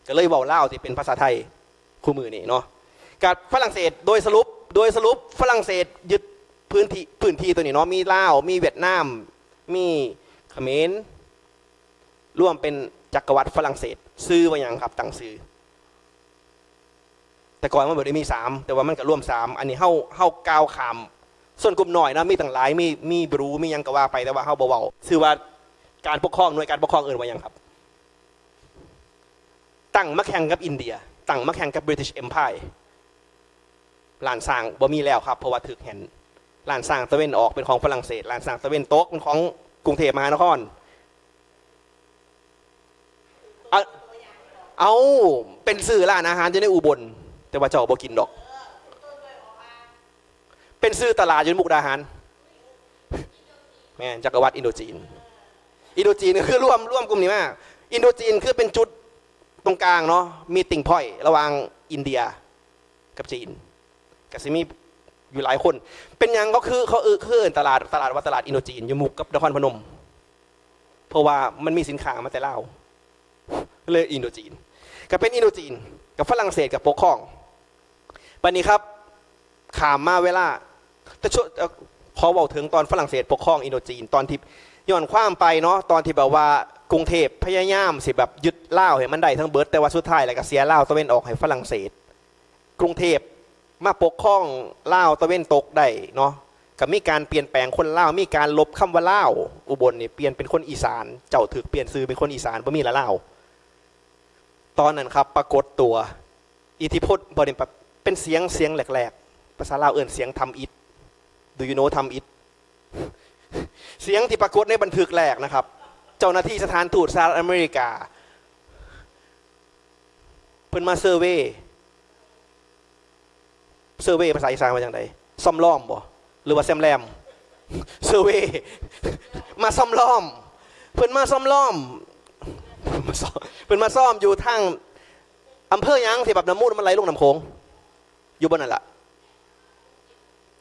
ກໍເລີຍເວົ້າລາວທີ່ເປັນພາສາໄທຄູ່ມື້ນີ້ເນາະ. ກັບຝຣັ່ງເສດ ໂດຍສະຫຼຸບ ໂດຍສະຫຼຸບຝຣັ່ງເສດຍຶດພື້ນທີ່ ພື້ນທີ່ຕົວນີ້ເນາະ ມີລາວ ມີຫວຽດນາມ ມີຂະເໝນ ລວມເປັນຈັກກະວັດຝຣັ່ງເສດ. ຊື່ວ່າຫຍັງຄັບ? ຕັ້ງຊື່ ແຕ່ກ່ອນມັນບໍ່ໄດ້ມີສາມ ແຕ່ວ່າມັນກໍລວມສາມ. ອັນນີ້ເຮົາ ເຮົາກ່າວຂ້າມ ສ່ວນກຸ່ມນ້ອຍເນາະ ມີຕັ້ງຫຼາຍ ມີ ມີບຣູ ມີຫຍັງກໍວ່າໄປ ແຕ່ວ່າເຮົາບໍ່ເວົ້າ. ຊື່ວ່າການປົກຄອງ ໜ່ວຍການປົກຄອງເອີ້ນວ່າຫຍັງຄັບ? ຕັ້ງມາແຂ່ງກັບອິນເດຍ ຕັ້ງມາແຂ່ງກັບ British Empire. ລ້ານຊ້າງບໍ່ມີແລ້ວຄັບ ເພາະວ່າຖືກແຮນ. ລ້ານຊ້າງຕາເວັນອອກເປັນຂອງຝຣັ່ງເສດ ລ້ານຊ້າງຕາເວັນຕົກເປັນຂອງກຸງເທບມະຫານະຄອນ. ເອົາ ເອົາ ເປັນຊື່ຮ້ານອາຫານຢູ່ໃນອຸບົນ ແຕ່ວ່າເຈົ້າບໍ່ກິນດອກ. ເປັນຊື່ຕະຫຼາດຢູ່ໃນມຸກດາຫານ. ແມ່ນ ຈັກກະວັດອິນໂດຈີນ. ອິນໂດຈີນກໍຄືລວມ ລວມກຸ່ມນີ້ມາ. ອິນໂດຈີນຄືເປັນຈຸດຕົງກາງເນາະ meeting point ລະຫວ່າງອິນເດຍກັບຈີນ ກໍຊິມີຢູ່ຫຼາຍຄົນ. ເປັນຫຍັງເຂົາຄື ເຂົາເອີ້ນ ເຂົາເອີ້ນຕະຫຼາດ ຕະຫຼາດວ່າຕະຫຼາດອິນໂດຈີນ ຢູ່ມຸກກັບນະຄອນພະນົມ? ເພາະວ່າມັນມີສິນຄ້າມາແຕ່ລາວ ເລີຍອິນໂດຈີນ. ກໍເປັນອິນໂດຈີນ ກັບຝຣັ່ງເສດກໍປົກຄອງ. ບັດນີ້ຄັບ ຂ້າມມາເວລາ ແຕ່ຊ່ວງ ເອີ ຂໍເວົ້າເຖິງຕອນຝຣັ່ງເສດປົກຄອງອິນໂດຈີນ ຕອນທີ່ ຍ້ອນຄວາມໄປເນາະ ຕອນທີ່ແບບວ່າກຸງເທບພະຍາຍາມຊິແບບຍຶດລາວໃຫ້ມັນໄດ້ທັງເບິດ ແຕ່ວ່າສຸດທ້າຍແລ້ວກໍເສຍລາວຕາເວັນອອກໃຫ້ຝຣັ່ງເສດ. ກຸງເທບມາປົກຄອງລາວຕາເວັນຕົກໄດ້ເນາະ ກໍມີການປ່ຽນແປງຄົນລາວ ມີການລົບຄຳວ່າລາວ. ອຸບົນນີ້ປ່ຽນເປັນຄົນອີສານ ເຈົ້າຖືກປ່ຽນຊື່ເປັນຄົນອີສານ ບໍ່ມີລະລາວ. ຕອນນັ້ນຄັບ ປາກົດຕົວ ອິດທິພົນ ບໍ່ໄດ້ ເປັນສຽງ ສຽງແຫຼກໆ ພາສາລາວເອີ້ນສຽງທຳອິດ. Do you know ທຳອິດ? ສຽງທີ່ປາກົດໃນບັນທຶກແລກນະຄັບ ເຈົ້າໜ້າທີ່ສະຖານທູດສະຫະລັດອາເມລິກາ ເພິ່ນມາເຊີເວ ເຊີເວພາສາອີສານວ່າຈັ່ງໃດ? ຊໍ້າລ້ອມບໍ ຫຼືວ່າແຊມແລມ? ເຊີເວ ມາຊໍ້າລ້ອມ ເພິ່ນມາຊໍ້າລ້ອມ ເພິ່ນມາຊໍ້າ ເພິ່ນມາຊໍ້າຢູ່ທາງ ອຳເພີຫຍັງທີ່ແບບນ້ຳມູນມັນໄຫຼລົງນ້ຳໂຂງ? ຢູ່ບ່ອນນັ້ນລະ.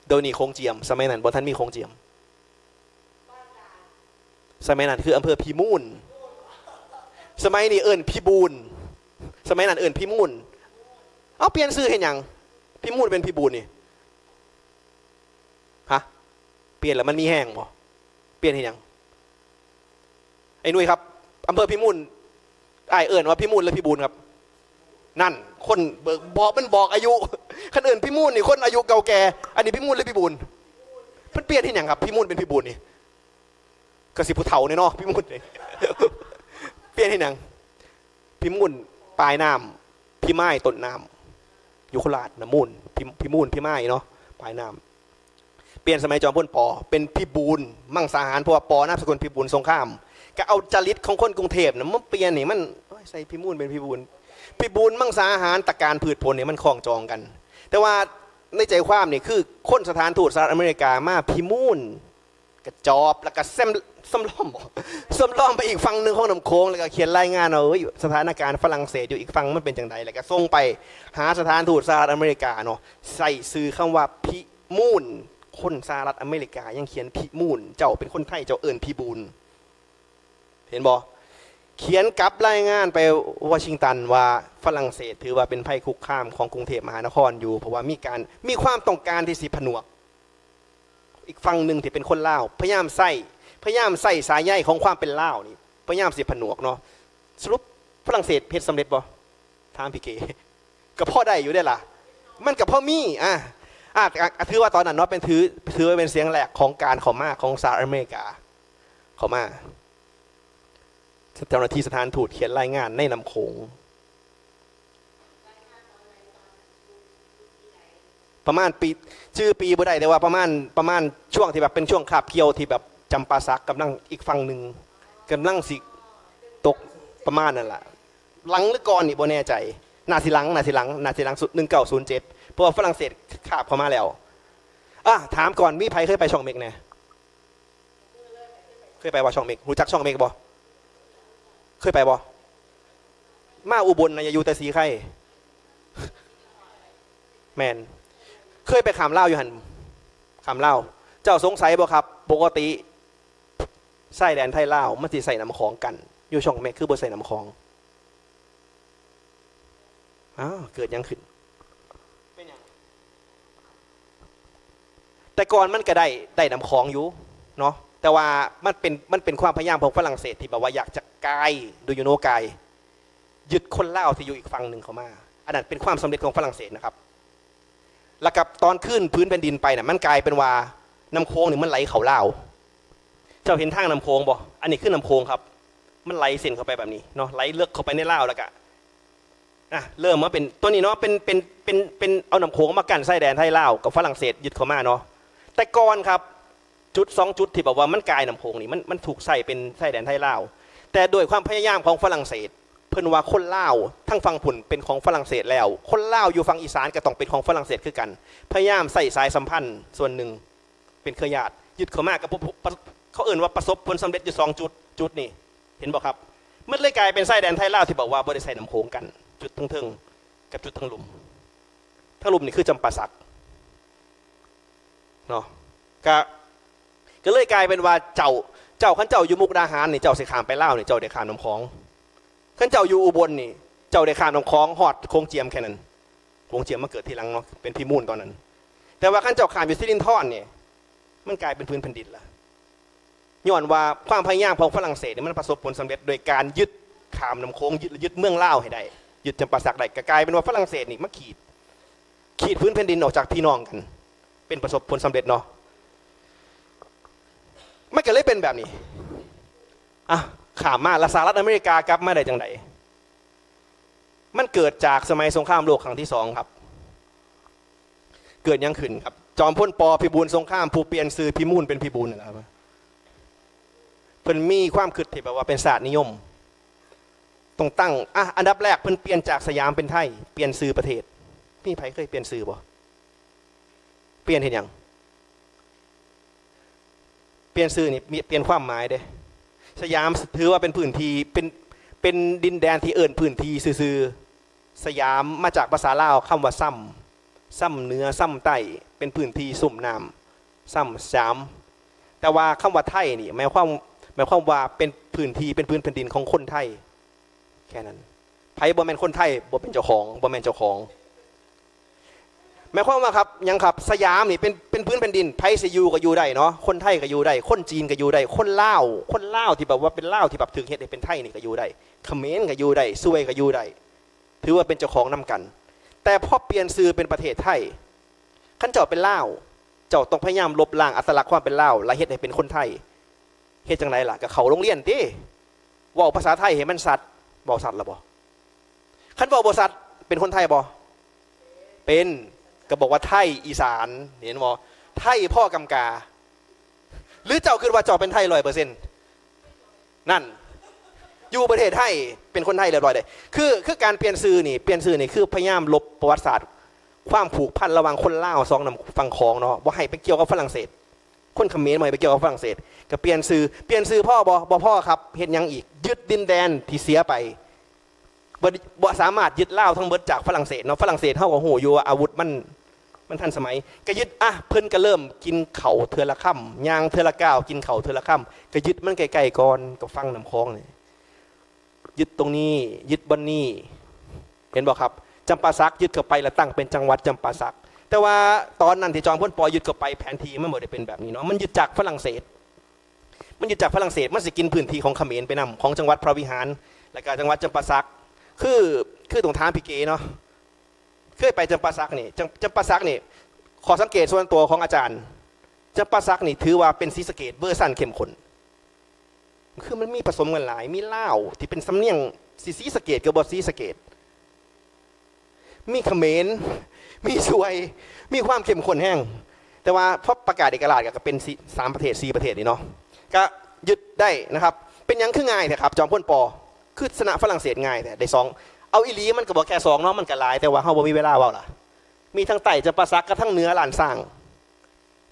ດຽວນີ້ໂຂງຈຽມ ສະໄໝນັ້ນບໍ່ທັນມີໂຂງຈຽມ. ສະໄໝນັ້ນຄືອຳເພີພິມູນ ສະໄໝນີ້ເອີ້ນພິບູນ. ສະໄໝນັ້ນເອີ້ນພິມູນ. ເອົາ ປ່ຽນຊື່ເຮັດຫຍັງ? ພິມູນເປັນພິບູນນີ້ ຮະ? ປ່ຽນແລ້ວມັນມີແຮງບໍ່? ປ່ຽນເຮັດຫຍັງ? ໄອ້ໜຸ່ຍຄັບ ອຳເພີພິມູນ ອ້າຍເອີ້ນວ່າພິມູນ ຫຼື ພິບູນຄັບ? ນັ້ນ ຄົນບອກ ມັນບອກອາຍຸ. ຄັນເອີ້ນພິມູນນີ້ ຄົນອາຍຸເກົ່າແກ່. ອັນນີ້ພິມູນ ຫຼື ພິບູນ? ເພິ່ນປ່ຽນເຮັດຫຍັງຄັບ? ພິມູນເປັນພິບູນນີ້ ກໍຊິຜູ້ເຖົ້າແດ່ເນາະ ພິມູນນີ້. ປ່ຽນເຮັດຫຍັງ? ພິມູນປາຍນ້ຳ ພິມາຍຕົ້ນນ້ຳ ຢູ່ໂຄລາດ ນ້ຳມູນ ພິ ພິມູນ ພິມາຍເນາະ ປາຍນ້ຳ. ປ່ຽນສະໄໝຈອມພົນ ປໍ ເປັນພິບູນມັງສາຫານ ເພາະວ່າ ປໍ ນາມສະກຸນພິບູນສົງຄາມ. ກໍເອົາຈະລິດຂອງຄົນກຸງເທບນະມາປ່ຽນໃຫ້ມັນ ໂອ້ຍ ໃສ່ພິມູນເປັນພິບູນ ພິບູນມັງສາຫານ ຕະການພືດຜົນນີ້ມັນຄ້ອງຈອງກັນ. ແຕ່ວ່າໃນໃຈຄວາມນີ້ ຄືຄົນສະຖານທູດສະຫະລັດອາເມລິກາມາພິມູນ ກະຈອບ ແລ້ວກະແຊມ ສຳລ້ອມ ສຳລ້ອມໄປອີກຝັ່ງໜຶ່ງຂອງນ້ຳໂຂງ ແລ້ວກະຂຽນລາຍງານວ່າ ເອີຍ ສະຖານະການຝຣັ່ງເສດຢູ່ອີກຝັ່ງມັນເປັນຈັ່ງໃດ ແລ້ວກະສົ່ງໄປຫາສະຖານທູດສະຫະລັດອາເມລິກາເນາະ ໃສ່ຊື່ຄຳວ່າພິມູນ. ຄົນສະຫະລັດອາເມລິກາຍັງຂຽນພິມູນ ເຈົ້າເປັນຄົນໄທ ເຈົ້າເອີ້ນພິບູນ. ເຫັນບໍ່? ຂຽນກັບລາຍງານໄປວໍຊິງຕັນວ່າ ຝຣັ່ງເສດຖືວ່າເປັນໄພຄຸກຄາມຂອງກຸງເທບມະຫານະຄອນຢູ່ ເພາະວ່າມີການ ມີຄວາມຕ້ອງການທີ່ຊິຜະໜວກ ອີກຝັ່ງໜຶ່ງທີ່ເປັນຄົນລາວ ພະຍາຍາມໃຊ້ ພະຍາຍາມໃຊ້ສາຍໃຍຂອງຄວາມເປັນລາວນີ້ ພະຍາຍາມຊິຜະໜວກເນາະ. ສະຫຼຸບຝຣັ່ງເສດເຮັດສຳເລັດບໍ່? ຖາມພີ່ເກ. ກໍພໍໄດ້ຢູ່ເດ້ລະ ມັນກໍພໍມີ ອາ ອາ ອາ ຖືວ່າຕອນນັ້ນເນາະ ເປັນ ຖື ຖືວ່າເປັນສຽງແລກຂອງການເຂົ້າມາຂອງສະຫະລັດອາເມລິກາ ເຂົ້າມາ. ເຈົ້າໜ້າທີ່ສະຖານທູດຂຽນລາຍງານໃນນ້ຳໂຂງ ປະມານປີ ຈື່ປີບໍ່ໄດ້ ແຕ່ວ່າປະມານ ປະມານຊ່ວງທີ່ແບບເປັນຊ່ວງຄາບກ່ຽວທີ່ແບບຈຳປາສັກກຳລັງ ອີກຝັ່ງໜຶ່ງກຳລັງຊິຕົກ ປະມານນັ້ນລະ ຫຼັງຫຼືກ່ອນນີ້ບໍ່ແນ່ໃຈ. ໜ້າຊິຫຼັງ ໜ້າຊິຫຼັງ ໜ້າຊິຫຼັງ ໜຶ່ງເກົ້າສູນເຈັດ ເພາະວ່າຝຣັ່ງເສດຄາບເຂົ້າມາແລ້ວ. ອາ ຖາມກ່ອນ ມີໃຜເຄີຍໄປຊ່ອງເມັກແດ່? ເຄີຍໄປບໍ່ຊ່ອງເມັກ? ຮູ້ຈັກຊ່ອງເມັກບໍ່? ເຄີຍໄປບໍ່? ມາອຸບົນນະ ຢ່າຢູ່ແຕ່ສີໄຄ. ແມ່ນ. ເຄີຍໄປຂ້າມລາວຢູ່ຫັ້ນ? ຂ້າມລາວ. ເຈົ້າສົງໄສບໍ່ຄັບ? ປົກກະຕິຊາຍແດນໄທລາວ ມັນຊິໃຊ້ນ້ຳຂອງກັ້ນ. ຢູ່ຊ່ອງເມັກຄືບໍ່ໃຊ້ນ້ຳຂອງ? ອ້າວ ເກີດຫຍັງຂຶ້ນ? ເປັນຫຍັງ? ແຕ່ກ່ອນມັນກໍໄດ້ ໄດ້ນ້ຳຂອງຢູ່ເນາະ, ແຕ່ວ່າມັນເປັນ ມັນເປັນຄວາມພະຍາຍາມຂອງຝຣັ່ງເສດທີ່ແບບວ່າຢາກຈະກາຍ do you know ກາຍ ຍຶດຄົນລາວທີ່ຢູ່ອີກຝັ່ງໜຶ່ງເຂົ້າມາ. ອັນນັ້ນເປັນຄວາມສຳເລັດຂອງຝຣັ່ງເສດນະຄັບ. ແລ້ວກັບຕອນຄືນຜືນແຜ່ນດິນໄປນະ ມັນກາຍເປັນວ່ານ້ຳໂຂງນີ້ມັນໄຫຼເຂົ້າລາວ. ເຈົ້າເຫັນທາງນ້ຳໂຂງບໍ່? ອັນນີ້ຄືນ້ຳໂຂງຄັບ. ມັນໄຫຼເສັ້ນເຂົ້າໄປແບບນີ້ເນາະ, ໄຫຼເລິກເຂົ້າໄປໃນລາວ ແລ້ວກະ ນະ ເລີ່ມມາເປັນຕົວນີ້ເນາະ, ເປັນ ເປັນ ເປັນ ເປັນເອົານ້ຳໂຂງມາກັ້ນຊາຍແດນໄທລາວກັບຝຣັ່ງເສດຍຶດເຂົ້າມາເນາະ. ແຕ່ກ່ອນຄັບ ຈຸດສອງຈຸດທີ່ແບບວ່າມັນກາຍນ້ຳໂຂງນີ້ ມັນ ມັນຖືກໃຊ້ເປັນຊາຍແດນໄທລາວ. ແຕ່ດ້ວຍຄວາມພະຍາຍາມຂອງຝຣັ່ງເສດ ເພິ່ນວ່າຄົນລາວທາງຝັ່ງພຸ້ນເປັນຂອງຝຣັ່ງເສດແລ້ວ, ຄົນລາວຢູ່ຝັ່ງອີສານກໍຕ້ອງເປັນຂອງຝຣັ່ງເສດຄືກັນ. ພະຍາຍາມໃຊ້ສາຍສຳພັນສ່ວນໜຶ່ງ ເປັນເຄືອຍາດ ຍຶດເຂົ້າມາກັບ ປະ ປະ ເຂົາເອີ້ນວ່າປະສົບຜົນສຳເລັດຢູ່ສອງຈຸດ. ຈຸດນີ້ ເຫັນບໍ່ຄັບ? ມັນເລີຍກາຍເປັນຊາຍແດນໄທລາວທີ່ບອກວ່າບໍ່ໄດ້ໃຊ້ນ້ຳໂຂງກັນ, ຈຸດເທິງໆ ກັບຈຸດເທິງລຸ່ມ. ເທິງລຸ່ມນີ້ຄືຈຳປາສັກເນາະ. ກະ ກໍເລີຍກາຍເປັນວ່າເຈົ້າ ເຈົ້າ ຄັນເຈົ້າຢູ່ມຸກດາຫານນີ້ ເຈົ້າຊິຂ້າມໄປລາວນີ້ ເຈົ້າໄດ້ຂ້າມນ້ຳຂອງ. ຄັນເຈົ້າຢູ່ອຸບົນນີ້ ເຈົ້າໄດ້ຂ້າມນ້ຳຂອງຮອດໂຂງຈຽມແຄ່ນັ້ນ. ໂຂງຈຽມມາເກີດທີຫຼັງເນາະ ເປັນພິມູນຕອນນັ້ນ. ແຕ່ວ່າຄັນເຈົ້າຂ້າມຢູ່ສິລິນທອນນີ້ ມັນກາຍເປັນພື້ນແຜ່ນດິນລະ. ຍ້ອນວ່າຄວາມພະຍາຍາມຂອງຝຣັ່ງເສດນີ້ ມັນປະສົບຜົນສຳເລັດໂດຍການຍຶດຂ້າມນ້ຳໂຂງ, ຍຶດ ຍຶດເມືອງລາວໃຫ້ໄດ້, ຍຶດຈຳປາສັກໄດ້, ກໍກາຍເປັນວ່າຝຣັ່ງເສດນີ້ມາຂີດ ຂີດພື້ນແຜ່ນດິນອອກຈາກພີ່ນ້ອງກັນ, ເປັນປະສົບຜົນສຳເລັດເນາະ. ມັນກໍເລີຍເປັນແບບນີ້. ອ່ະ ຂ້າມມາລະ ສະຫະລັດອາເມລິກາກັບມາໄດ້ຈັ່ງໃດ? ມັນເກີດຈາກສະໄໝສົງຄາມໂລກຄັ້ງທີສອງຄັບ. ເກີດຫຍັງຂຶ້ນຄັບ? ຈອມພົນ ປພິບູນສົງຄາມ ຜູ້ປ່ຽນຊື່ພິມູນເປັນພິບູນນັ້ນລະ. ເພິ່ນມີຄວາມຄິດທີ່ແບບວ່າເປັນຊາດນິຍົມ, ຕ້ອງຕັ້ງ ອ່ະ ອັນດັບແລກເພິ່ນປ່ຽນຈາກສະຫຍາມເປັນໄທ, ປ່ຽນຊື່ປະເທດ. ມີໃຜເຄີຍປ່ຽນຊື່ບໍ່? ປ່ຽນເຮັດຫຍັງ? ປ່ຽນຊື່ນີ້ມີ ປ່ຽນຄວາມໝາຍເດ້. ສະຫຍາມຖືວ່າເປັນພື້ນທີ່ ເປັນ ເປັນດິນແດນທີ່ເອີ້ນພື້ນທີ່ຊື່ໆ. ສະຫຍາມມາຈາກພາສາລາວຄຳວ່າຊຳ, ຊຳເໜືອ ຊຳໃຕ້, ເປັນພື້ນທີ່ຊຸມນ້ຳ ຊຳ ສະຫຍາມ. ແຕ່ວ່າຄຳວ່າໄທນີ້ ໝາຍຄວາມ ໝາຍຄວາມວ່າເປັນພື້ນທີ່ ເປັນພື້ນແຜ່ນດິນຂອງຄົນໄທ ແຄ່ນັ້ນ. ໃຜບໍ່ແມ່ນຄົນໄທ ບໍ່ເປັນເຈົ້າຂອງ ບໍ່ແມ່ນເຈົ້າຂອງ. ໝາຍຄວາມວ່າຄັບ ຫຍັງຄັບ? ສະຫຍາມນີ້ເປັນ ເປັນພື້ນແຜ່ນດິນ ໃຜຊິຢູ່ກໍຢູ່ໄດ້ເນາະ, ຄົນໄທກໍຢູ່ໄດ້, ຄົນຈີນກໍຢູ່ໄດ້, ຄົນລາວ ຄົນລາວທີ່ແບບວ່າເປັນລາວທີ່ແບບຖືກເຮັດໃຫ້ເປັນໄທນີ້ກໍຢູ່ໄດ້, ຂະເໝນກໍຢູ່ໄດ້, ຊວຍກໍຢູ່ໄດ້, ຖືວ່າເປັນເຈົ້າຂອງນຳກັນ. ແຕ່ພໍປ່ຽນຊື່ເປັນປະເທດໄທ, ຄັນເຈົ້າເປັນລາວ ເຈົ້າຕ້ອງພະຍາຍາມລົບລ້າງອັດຕະລັກຄວາມເປັນລາວ ແລະ ເຮັດໃຫ້ເປັນຄົນໄທ. ເຮັດຈັ່ງໃດລະ? ກໍເຂົ້າໂຮງຮຽນຕິ, ເວົ້າພາສາໄທໃຫ້ມັນຊັດ. ເວົ້າຊັດລະບໍ່? ຄັນເວົ້າບໍ່ຊັດ ເປັນຄົນໄທບໍ່? ເປັນ. ກໍບອກວ່າໄທອີສານ, ເຫັນບໍ່? ໄທພໍກຳກາ. ຫຼືເຈົ້າຄິດວ່າເຈົ້າເປັນໄທຮ້ອຍເປີເຊັນ? ນັ້ນ ຢູ່ປະເທດໄທເປັນຄົນໄທຮຽບຮ້ອຍເດ້. ຄື ຄືການປ່ຽນຊື່ນີ້ ປ່ຽນຊື່ນີ້ຄືພະຍາຍາມລົບປະຫວັດສາດຄວາມຜູກພັນລະຫວ່າງຄົນລາວສອງນ້ຳຝັ່ງຂອງເນາະ, ບໍ່ໃຫ້ໄປກ່ຽວກັບຝຣັ່ງເສດ. ຄົນຂະເໝນບໍ່ໃຫ້ໄປກ່ຽວກັບຝຣັ່ງເສດ, ກໍປ່ຽນຊື່. ປ່ຽນຊື່ພໍບໍ່? ບໍ່ພໍຄັບ. ເຮັດຫຍັງອີກ? ຍຶດດິນແດນທີ່ເສຍໄປ. ບໍ່ ບໍ່ສາມາດຍຶດລາວທັງເບິດຈາກຝຣັ່ງເສດເນາະ. ຝຣັ່ງເສດເຮົາກໍຮູ້ຢູ່ວ່າອາວຸດມັນ ມັນທັນສະໄໝ. ກໍຍຶດ ອ່ະ ເພິ່ນກໍເລີ່ມກິນເຂົ້າເທື່ອລະຄຳ, ຍ່າງເທື່ອລະກ້າວ, ກິນເຂົ້າເທື່ອລະຄຳ. ກໍຍຶດມັນໃກ້ໆກ່ອນ, ກໍຝັ່ງນ້ຳຂອງນີ້. ຍຶດຕົງນີ້, ຍຶດບ່ອນນີ້. ເຫັນບໍ່ຄັບ? ຈຳປາສັກຍຶດເຂົ້າໄປ ແລ້ວຕັ້ງເປັນຈັງຫວັດຈຳປາສັກ. ແຕ່ວ່າຕອນນັ້ນທີ່ຈອມພົນ ປ ຍຶດເຂົ້າໄປ ແຜນທີ່ມັນບໍ່ໄດ້ເປັນແບບນີ້ເນາະ, ມັນຍຶດຈາກຝຣັ່ງເສດ. ມັນຍຶດຈາກຝຣັ່ງເສດ, ມັນຊິກິນພື້ນທີ່ຂອງຂະເໝນໄປນຳ, ຂອງຈັງຫວັດພະວິຫານ ແລ້ວກະຈັງຫວັດຈຳປາສັກ. ຄື ຄືຕ້ອງຖາມພີ່ເກເນາະ, ເຄີຍໄປຈຳປາສັກນີ້? ຈຳ ຈຳປາສັກນີ້ ຂໍ້ສັງເກດສ່ວນຕົວຂອງອາຈານ, ຈຳປາສັກນີ້ຖືວ່າເປັນສີສະເກດເວີຊັນເຂັ້ມຂຸ້ນ. ຄືມັນມີປະສົມກັນຫຼາຍ, ມີລາວທີ່ເປັນສຳນຽງ ຊິ ສີສະເກດກໍບໍ່ສີສະເກດ, ມີຂະເໝນ, ມີຊວຍ, ມີຄວາມເຂັ້ມຂຸ້ນແຮງ. ແຕ່ວ່າພໍປະກາດເອກະລາດກໍເປັນສີ່ ສາມປະເທດ ສີ່ປະເທດນີ້ເນາະ, ກໍຍຶດໄດ້ນະຄັບ. ເປັນຫຍັງຄືງ່າຍແທ້ຄັບ ຈອມພົນ ປ? ຄືຊະນະຝຣັ່ງເສດງ່າຍແທ້ ໄດ້ສອງ. ເອົາອີ່ຫຼີມັນກໍບໍ່ແຄ່ສອງເນາະ, ມັນກໍຫຼາຍ, ແຕ່ວ່າເຮົາບໍ່ມີເວລາເວົ້າລະ. ມີທັງໃຕ້ຈຳປາສັກກັບທັງເໜືອລ້ານຊ້າງ.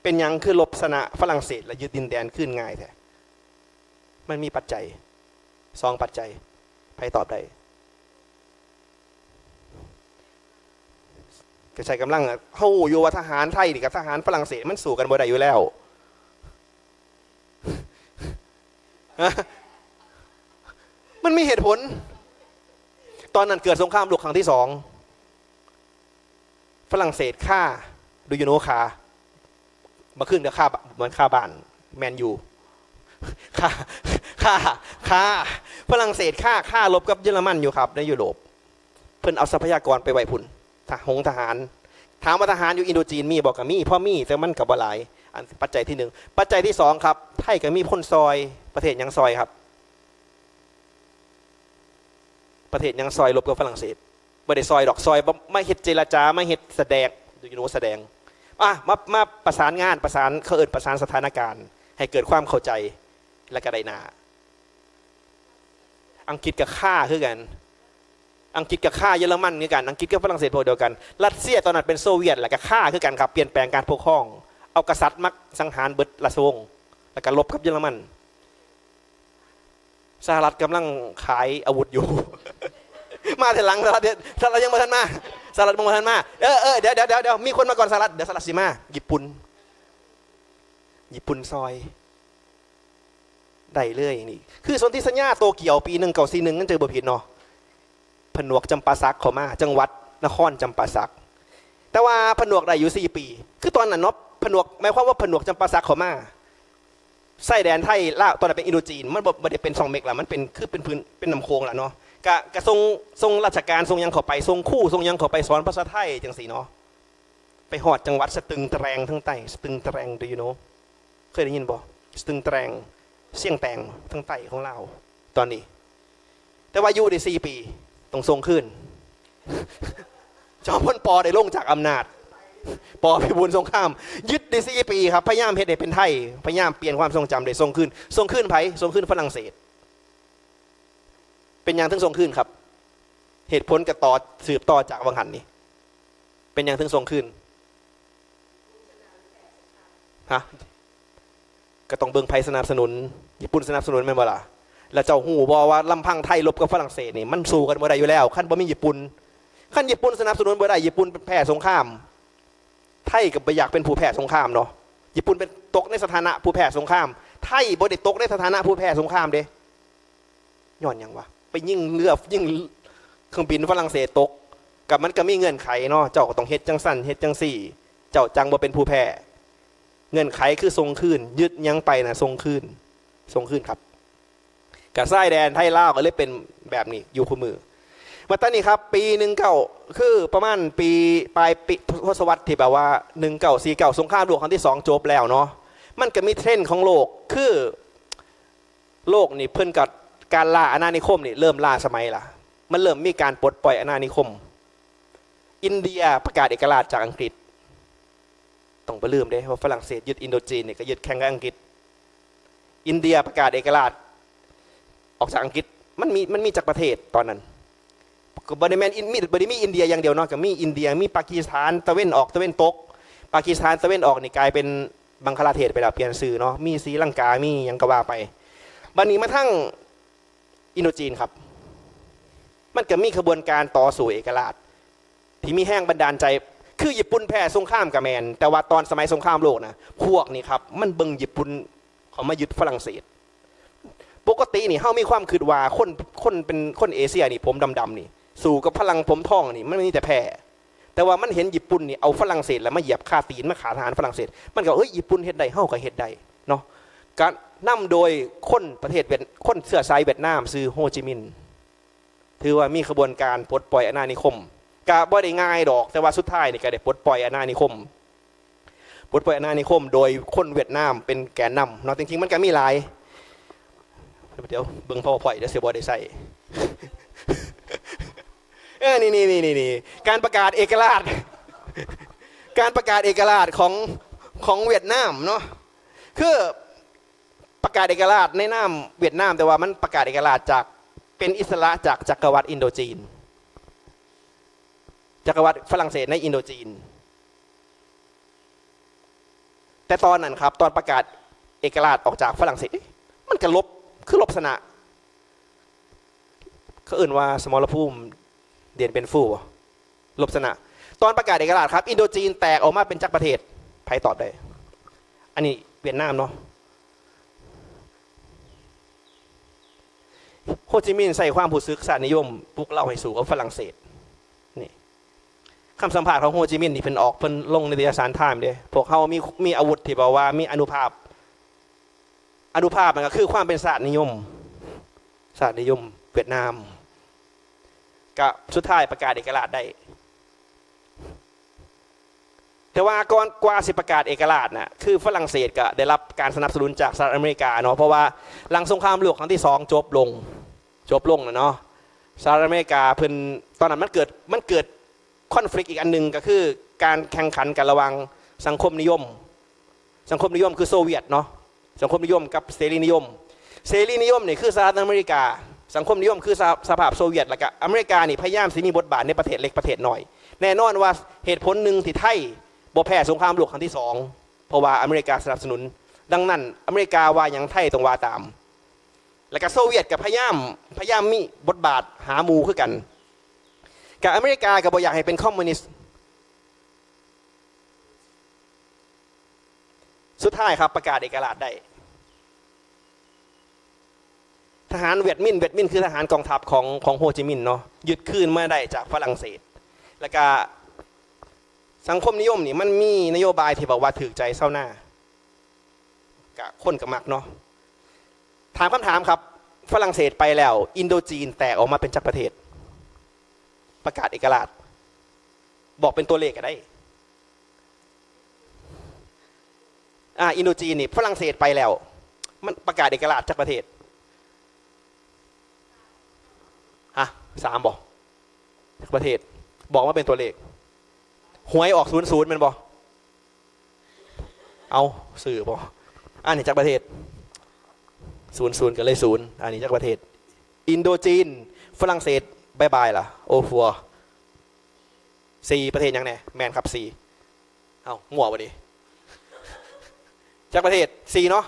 ເປັນຫຍັງຄືລົບຊະນະຝຣັ່ງເສດ ແລະ ຍຶດດິນແດນຄືນງ່າຍແທ້? ມັນມີປັດໄຈ ສອງປັດໄຈ. ໃຜຕອບໄດ້? ກະໃຊ້ກຳລັງ. ເຮົາຮູ້ຢູ່ວ່າທະຫານໄທນີ້ກັບທະຫານຝຣັ່ງເສດມັນສູ້ກັນບໍ່ໄດ້ຢູ່ແລ້ວ. ມັນມີເຫດຜົນ. ຕອນນັ້ນເກີດສົງຄາມໂລກຄັ້ງທີສອງ. ຝຣັ່ງເສດຂ້າ Do you know ຂ້າ? ເມື່ອຄືນກໍຂ້າ ມັນຂ້າບ້ານ Man U ຂ້າ ຂ້າ ຂ້າ ຝຣັ່ງເສດຂ້າ ຂ້າລົບກັບເຢຍລະມັນຢູ່ຄັບ ໃນຢູໂຣບ. ເພິ່ນເອົາຊັບພະຍາກອນໄປໄວ້ພຸ້ນ ທະ ໂຮງທະຫານ. ຖາມວ່າທະຫານຢູ່ອິນໂດຈີນມີບໍ່? ກໍມີ ພໍມີ ແຕ່ມັນກໍບໍ່ຫຼາຍ. ອັນ ປັດໄຈທີໜຶ່ງ. ປັດໄຈທີສອງຄັບ ໄທກໍມີຄົນຊ່ອຍ. ປະເທດຫຍັງຊ່ອຍຄັບ? ປະເທດຫຍັງຊ່ອຍລົບກັບຝຣັ່ງເສດ? ບໍ່ໄດ້ຊ່ອຍດອກ ຊ່ອຍມາເຮັດເຈລະຈາ ມາເຮັດສະແດງ Do you know ສະແດງ ອ່ະ ມາ ມາປະສານງານ ປະສານ ເຂົາເອີ້ນປະສານສະຖານະການ ໃຫ້ເກີດຄວາມເຂົ້າໃຈ ແລ້ວກໍໄດ້ໜ້າ. ອັງກິດກໍຂ້າຄືກັນ ອັງກິດກໍຂ້າເຢຍລະມັນຄືກັນ ອັງກິດກັບຝຣັ່ງເສດພວກດຽວກັນ. ຣັດເຊຍຕອນນັ້ນເປັນໂຊວຽດ ແລ້ວກໍຂ້າຄືກັນຄັບ ປ່ຽນແປງການປົກຄອງ ເອົາກະສັດມາສັງຫານເບິດລາຊະວົງ ແລ້ວກໍລົບກັບເຢຍລະມັນ. ສະຫະລັດກຳລັງຂາຍອາວຸດຢູ່ ມາທີຫຼັງ. ສະຫະລັດ ສະຫະລັດຍັງບໍ່ທັນມາ ສະຫະລັດຍັງບໍ່ທັນມາ. ເອີ ເອີ ດຽວ ດຽວ ດຽວ ມີຄົນມາກ່ອນສະຫະລັດ ດຽວສະຫະລັດຊິມາ. ຍີ່ປຸ່ນ ຍີ່ປຸ່ນຊ່ອຍ ໄດ້ເລີຍນີ້ ຄືສົນທິສັນຍາໂຕກຽວປີໜຶ່ງເກົ້າສີ່ໜຶ່ງ ຄັນຈຳບໍ່ຜິດເນາະ. ຜະໜວກຈຳປາສັກເຂົ້າມາ ຈັງຫວັດນະຄອນຈຳປາສັກ ແຕ່ວ່າຜະໜວກໄດ້ຢູ່ສີ່ປີ. ຄືຕອນນັ້ນເນາະ ຜະໜວກ ໝາຍຄວາມວ່າຜະໜວກຈຳປາສັກເຂົ້າມາ ຊາຍແດນໄທລາວ ຕອນນັ້ນເປັນອິນໂດຈີນ ມັນບໍ່ ບໍ່ໄດ້ເປັນຊ່ອງເມັກລະ ມັນເປັນ ຄືເປັນພື້ນ ເປັນນ້ຳໂຂງລະເນາະ. ກະ ກະສົ່ງ ສົ່ງລາຊະການ ສົ່ງຫຍັງເຂົ້າໄປ ສົ່ງຄູ ສົ່ງຫຍັງເຂົ້າໄປ ສອນພາສາໄທຈັ່ງຊີ້ເນາະ. ໄປຮອດຈັງຫວັດສະຕຶງແຕຣງທາງໃຕ້ ສະຕຶງແຕຣງ Do you know? ເຄີຍໄດ້ຍິນບໍ່? ສະຕຶງແຕຣງ ຊຽງແຕງ ທາງໃຕ້ຂອງລາວຕອນນີ້. ແຕ່ວ່າຢູ່ໄດ້ສີ່ປີ ຕ້ອງສົ່ງຄືນ. ຈອມພົນ ປ ໄດ້ລົງຈາກອຳນາດ ປ ພິບູນສົງຄາມ ຍຶດໄດ້ສີ່ປີຄັບ ພະຍາຍາມເຮັດໃຫ້ເປັນໄທ ພະຍາຍາມປ່ຽນຄວາມຊົງຈຳ ໄດ້ສົ່ງຄືນ. ສົ່ງຄືນໃຜ? ສົ່ງຄືນຝຣັ່ງເສດ. ເປັນຫຍັງເຖິງສົ່ງຄືນຄັບ? ເຫດຜົນກໍຕໍ່ ສືບຕໍ່ຈາກວ່າງຫັ້ນນີ້ ເປັນຫຍັງເຖິງສົ່ງຄືນ? ຮະ? ກໍຕ້ອງເບິ່ງໃຜສະໜັບສະໜູນ. ຍີ່ປຸ່ນສະໜັບສະໜູນແມ່ນບໍ່ລະ? ແລ້ວເຈົ້າຮູ້ບໍ່ວ່າລຳພັງໄທລົບກັບຝຣັ່ງເສດນີ້ ມັນສູ້ກັນບໍ່ໄດ້ຢູ່ແລ້ວ ຄັນບໍ່ມີຍີ່ປຸ່ນ. ຄັນຍີ່ປຸ່ນສະໜັບສະໜູນບໍ່ໄດ້ ຍີ່ປຸ່ນແພ້ສົງຄາມ ໄທກໍບໍ່ຢາກເປັນຜູ້ແພ້ສົງຄາມເນາະ. ຍີ່ປຸ່ນເປັນ ຕົກໃນສະຖານະຜູ້ແພ້ສົງຄາມ ໄທບໍ່ໄດ້ຕົກໃນສະຖານະຜູ້ແພ້ສົງຄາມເດ້. ຍ້ອນຫຍັງວະ? ໄປຍິງເຮືອ ຍິງເຄື່ອງບິນຝຣັ່ງເສດຕົກ ກໍມັນກໍມີເງື່ອນໄຂເນາະ ເຈົ້າກໍຕ້ອງເຮັດຈັ່ງຊັ້ນເຮັດຈັ່ງຊີ້ ເຈົ້າຈັ່ງບໍ່ເປັນຜູ້ແພ້. ເງື່ອນໄຂຄືສົ່ງຄືນ ຍຶດຫຍັງໄປນະ ສົ່ງຄືນ ສົ່ງຄືນຄັບ. ກະຊາຍແດນໄທລາວກໍເລີຍເປັນແບບນີ້ຢູ່ຄູ່ມື້. ມາຕອນນີ້ຄັບ ປີໜຶ່ງເກົ້າ ຄືປະມານປີ ປາຍປີ ທົດສະວັດທີ່ແບບວ່າ ໜຶ່ງເກົ້າສີ່ເກົ້າ ສົງຄາມໂລກຄັ້ງທີສອງຈົບແລ້ວເນາະ ມັນກໍມີເທຣນຂອງໂລກ ຄື ໂລກນີ້ເພິ່ນກໍ ການລ່າອານານິຄົມນີ້ເລີ່ມລ້າສະໄໝລະ ມັນເລີ່ມມີການປົດປ່ອຍອານານິຄົມ. ອິນເດຍປະກາດເອກະລາດຈາກອັງກິດ ຕ້ອງບໍ່ລືມເດ້ວ່າຝຣັ່ງເສດຍຶດອິນໂດຈີນນີ້ກໍຍຶດແຂ່ງກັບອັງກິດ. ອິນເດຍປະກາດເອກະລາດອອກຈາກອັງກິດ ມັນມີ ມັນມີຈັກປະເທດຕອນນັ້ນ? ກໍບໍ່ໄດ້ແມ່ນອິນ ມີ ບໍ່ໄດ້ມີອິນເດຍຢ່າງດຽວເນາະ ກໍມີອິນເດຍ ມີປາກີສຖານຕາເວັນອອກ ຕາເວັນຕົກ. ປາກີສຖານຕາເວັນອອກນີ້ກາຍເປັນບັງຄະລາເທດໄປແລ້ວ ປ່ຽນຊື່ເນາະ ມີສີລັງກາ ມີຫຍັງກໍວ່າໄປ. ບັດນີ້ມາທາງ ອິນໂດຈີນຄັບ ມັນກໍມີຂະບວນການຕໍ່ສູ້ເອກະລາດທີ່ມີແຮງບັນດານໃຈ ຄືຍີ່ປຸ່ນແພ້ສົງຄາມກໍແມ່ນ ແຕ່ວ່າຕອນສະໄໝສົງຄາມໂລກນະ ພວກນີ້ຄັບ ມັນເບິ່ງຍີ່ປຸ່ນເຂົ້າມາຍຶດຝຣັ່ງເສດ. ປົກກະຕິນີ້ເຮົາມີຄວາມຄິດວ່າຄົນ ຄົນເປັນຄົນເອເຊຍນີ້ ຜົມດຳໆນີ້ ສູ້ກັບຝຣັ່ງຜົມທອງນີ້ ມັນມີແຕ່ແພ້. ແຕ່ວ່າມັນເຫັນຍີ່ປຸ່ນນີ້ເອົາຝຣັ່ງເສດ ແລ້ວມາຢຽບຄາຕີນ ມາຂ້າທະຫານຝຣັ່ງເສດ ມັນກໍ ເອີຍ ຍີ່ປຸ່ນເຮັດໄດ້ ເຮົາກໍເຮັດໄດ້ເນາະ. ກະນຳໂດຍຄົນປະເທດຫວຽດ ຄົນເຊື້ອສາຍຫວຽດນາມ ຊື່ໂຮຈິມິນ ຖືວ່າມີຂະບວນການປົດປ່ອຍອານານິຄົມ ກະບໍ່ໄດ້ງ່າຍດອກ ແຕ່ວ່າສຸດທ້າຍນີ້ກໍໄດ້ປົດປ່ອຍອານານິຄົມ ປົດປ່ອຍອານານິຄົມໂດຍຄົນຫວຽດນາມເປັນແກນນຳເນາະ. ຈິງໆມັນກໍມີຫຼາຍ ດຽວເບິ່ງ PowerPoint ດຽວຊິບໍ່ໄດ້ໃຊ້. ເອີ ນີ້ໆໆໆ ການປະກາດເອກະລາດ ການປະກາດເອກະລາດຂອງ ຂອງຫວຽດນາມເນາະ ຄືປະກາດເອກະລາດໃນນາມຫວຽດນາມ ແຕ່ວ່າມັນປະກາດເອກະລາດຈາກ ເປັນອິດສະຫຼະຈາກຈັກກະວັດອິນໂດຈີນ ຈັກກະວັດຝຣັ່ງເສດໃນອິນໂດຈີນ. ແຕ່ຕອນນັ້ນຄັບ ຕອນປະກາດເອກະລາດອອກຈາກຝຣັ່ງເສດ ເອີ ມັນກະລົບ ຄືລົບຊະນະ ເຂົາເອີ້ນວ່າສະມໍລະພູມ ດຽນເປັນຟູ ລົບຊະນະ. ຕອນປະກາດເອກະລາດຄັບ ອິນໂດຈີນແຕກອອກມາເປັນຈັກປະເທດ? ໃຜຕອບໄດ້? ອັນນີ້ຫວຽດນາມເນາະ. ໂຮຈິມິນໃຊ້ຄວາມຮູ້ສຶກຊາດນິຍົມ ປຸກເລົາໃຫ້ສູ້ກັບຝຣັ່ງເສດ. ນີ້ ຄຳສຳພາດຂອງໂຮຈິມິນທີ່ເພິ່ນອອກ ເພິ່ນລົງນິຕະຍະສານ Time ເດ້. ພວກເຮົາມີ ມີອາວຸດທີ່ແບບວ່າມີອານຸພາບ, ອານຸພາບນັ້ນກໍຄືຄວາມເປັນຊາດນິຍົມ, ຊາດນິຍົມຫວຽດນາມ ກະສຸດທ້າຍປະກາດເອກະລາດໄດ້. ແຕ່ວ່າກ່ອນ ກວ່າຊິປະກາດເອກະລາດນະ ຄືຝຣັ່ງເສດກໍໄດ້ຮັບການສະໜັບສະໜູນຈາກສະຫະລັດອາເມລິກາເນາະ, ເພາະວ່າຫຼັງສົງຄາມໂລກຄັ້ງທີສອງຈົບລົງ, ຈົບລົງແລ້ວເນາະ, ສະຫະລັດອາເມລິກາເພິ່ນ ຕອນນັ້ນມັນເກີດ ມັນເກີດຄອນຟລິກອີກອັນໜຶ່ງ ກໍຄືການແຂ່ງຂັນກັນລະຫວ່າງສັງຄົມນິຍົມ, ສັງຄົມນິຍົມຄືໂຊວຽດເນາະ, ສັງຄົມນິຍົມກັບເສລີນິຍົມ. ເສລີນິຍົມນີ້ຄືສະຫະລັດອາເມລິກາ, ສັງຄົມນິຍົມຄືສະ ສະຫະພາບໂຊວຽດ, ແລ້ວກະອາເມລິການີ້ພະຍາຍາມຊິມີບົດບາດໃນປະເທດເລັກປະເທດນ້ອຍ. ແນ່ນອນວ່າເຫດຜົນໜຶ່ງທີ່ໄທບໍ່ແພ້ສົງຄາມໂລກຄັ້ງທີສອງ ເພາະວ່າອາເມລິກາສະໜັບສະໜູນ. ດັ່ງນັ້ນອາເມລິກາວ່າຫຍັງໄທຕ້ອງວ່າຕາມ. ແລ້ວກະໂຊວຽດກໍພະຍາຍາມ ພະຍາຍາມມີບົດບາດຫາໝູ່ຄືກັນ. ກະອາເມລິກາກໍບໍ່ຢາກໃຫ້ເປັນຄອມມູນິດ. ສຸດທ້າຍຄັບ ປະກາດເອກະລາດໄດ້. ທະຫານຫວຽດມິນ, ຫວຽດມິນຄືທະຫານກອງທັບຂອງ ຂອງໂຮຈິມິນເນາະ, ຍຶດຄືນມາໄດ້ຈາກຝຣັ່ງເສດ. ແລ້ວກະສັງຄົມນິຍົມນີ້ມັນມີນະໂຍບາຍທີ່ແບບວ່າຖືກໃຈຊາວນາ, ກະຄົນກະມັກເນາະ. ຖາມຄຳຖາມຄັບ, ຝຣັ່ງເສດໄປແລ້ວ, ອິນໂດຈີນແຕກອອກມາເປັນຈັກປະເທດ? ປະກາດເອກະລາດ, ບອກເປັນຕົວເລກກໍໄດ້. ອາ ອິນໂດຈີນນີ້ ຝຣັ່ງເສດໄປແລ້ວ ມັນປະກາດເອກະລາດຈັກປະເທດ? ຮະ ສາມບໍ່? ຈັກປະເທດ? ບອກມາເປັນຕົວເລກ. ຫວຍອອກສູນສູນແມ່ນບໍ່? ເອົາ ຊື່ບໍ່? ອັນນີ້ຈັກປະເທດ? ສູນສູນກໍເລີຍສູນ. ອັນນີ້ຈັກປະເທດ? ອິນໂດຈີນ, ຝຣັ່ງເສດ, ບາຍບາຍລະ ໂອຄົວ. ສີ່ ປະເທດຫຍັງແດ່? ແມ່ນຄັບ ສີ່. ເອົ້າ ມົ້ວບໍ່ນີ້? ຈັກປະເທດ? ສີ່ເນາະ.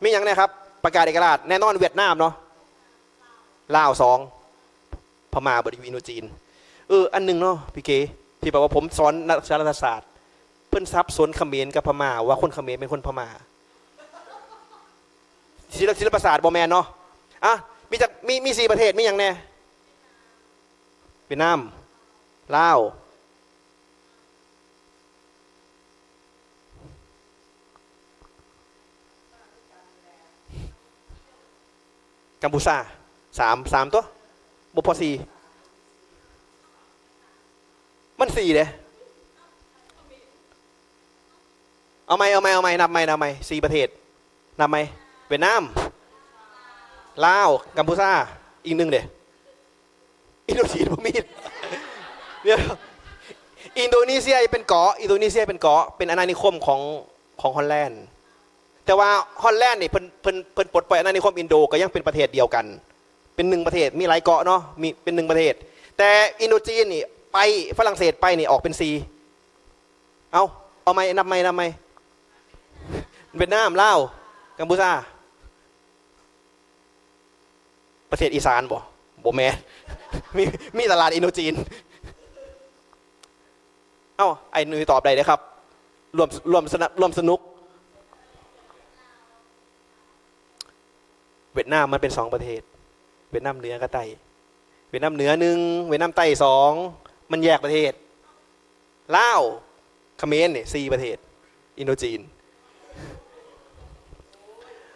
ມີຫຍັງແດ່ຄັບ? ປະກາດເອກະລາດ ແນ່ນອນຫວຽດນາມເນາະ, ລາວສອງ, ພະມ້າບໍ່ໄດ້ຢູ່ອິນໂດຈີນ. ເອີ ອັນໜຶ່ງເນາະ ພີ່ເກ ທີ່ແບບວ່າຜົມສອນນັກສຶກສາລັດຖະສາດ ເພິ່ນສັບສົນຂະເໝນກັບພະມ້າ ວ່າຄົນຂະເໝນເປັນຄົນພະມ້າ. ສິລະ ສິລະປະສາດບໍ່ແມ່ນເນາະ. ອ່ະ ມີຈັກ ມີ ມີສີ່ປະເທດ ມີຫຍັງແດ່? ຫວຽດນາມ, ລາວ, ກຳພູຊາ. ສາມ ສາມຕົວະ ບໍ່ພໍສີ່. ມັນສີ່ເດ້. ເອົາໃໝ່ ເອົາໃໝ່ ເອົາໃໝ່ ນັບໃໝ່ ນັບໃໝ່. ສີ່ປະເທດ ນັບໃໝ່. ຫວຽດນາມ, ລາວ, ກຳພູຊາ, ອີກໜຶ່ງເດ້? ອິນໂດຈີນບໍ່ມີ. ດຽວ ອິນໂດນີເຊຍເປັນເກາະ, ອິນໂດນີເຊຍເປັນເກາະ ເປັນອານານິຄົມຂອງ ຂອງຮອນແລນ. ແຕ່ວ່າຮອນແລນນີ້ເພິ່ນ ເພິ່ນ ເພິ່ນປົດປ່ອຍອານານິຄົມອິນໂດ ກໍຍັງເປັນປະເທດດຽວກັນ ເປັນໜຶ່ງປະເທດ. ມີຫຼາຍເກາະເນາະ ມີ ເປັນໜຶ່ງປະເທດ. ແຕ່ອິນໂດຈີນນີ້ໄປ ຝຣັ່ງເສດໄປນີ້ອອກເປັນສີ່. ເອົາ ເອົາໃໝ່ ນັບໃໝ່ ນັບໃໝ່. ຫວຽດນາມ, ລາວ, ກຳພູຊາ. ປະເທດອີສານບໍ່? ບໍ່ແມ່ນ. ມີ ມີຕະຫຼາດອິນໂດຈີນ. ເອົ້າ ໄອ້ໜຸ່ຍຕອບໄດ້ເດ້ຄັບ. ຮ່ວມ ຮ່ວມສະໜັບ ຮ່ວມສະໜຸກ. ຫວຽດນາມມັນເປັນສອງປະເທດ, ຫວຽດນາມເໜືອກັບໃຕ້. ຫວຽດນາມເໜືອໜຶ່ງ, ຫວຽດນາມໃຕ້ສອງ, ມັນແຍກປະເທດ. ລາວ ຂະເໝນນີ້ສີ່ປະເທດ, ອິນໂດຈີນ.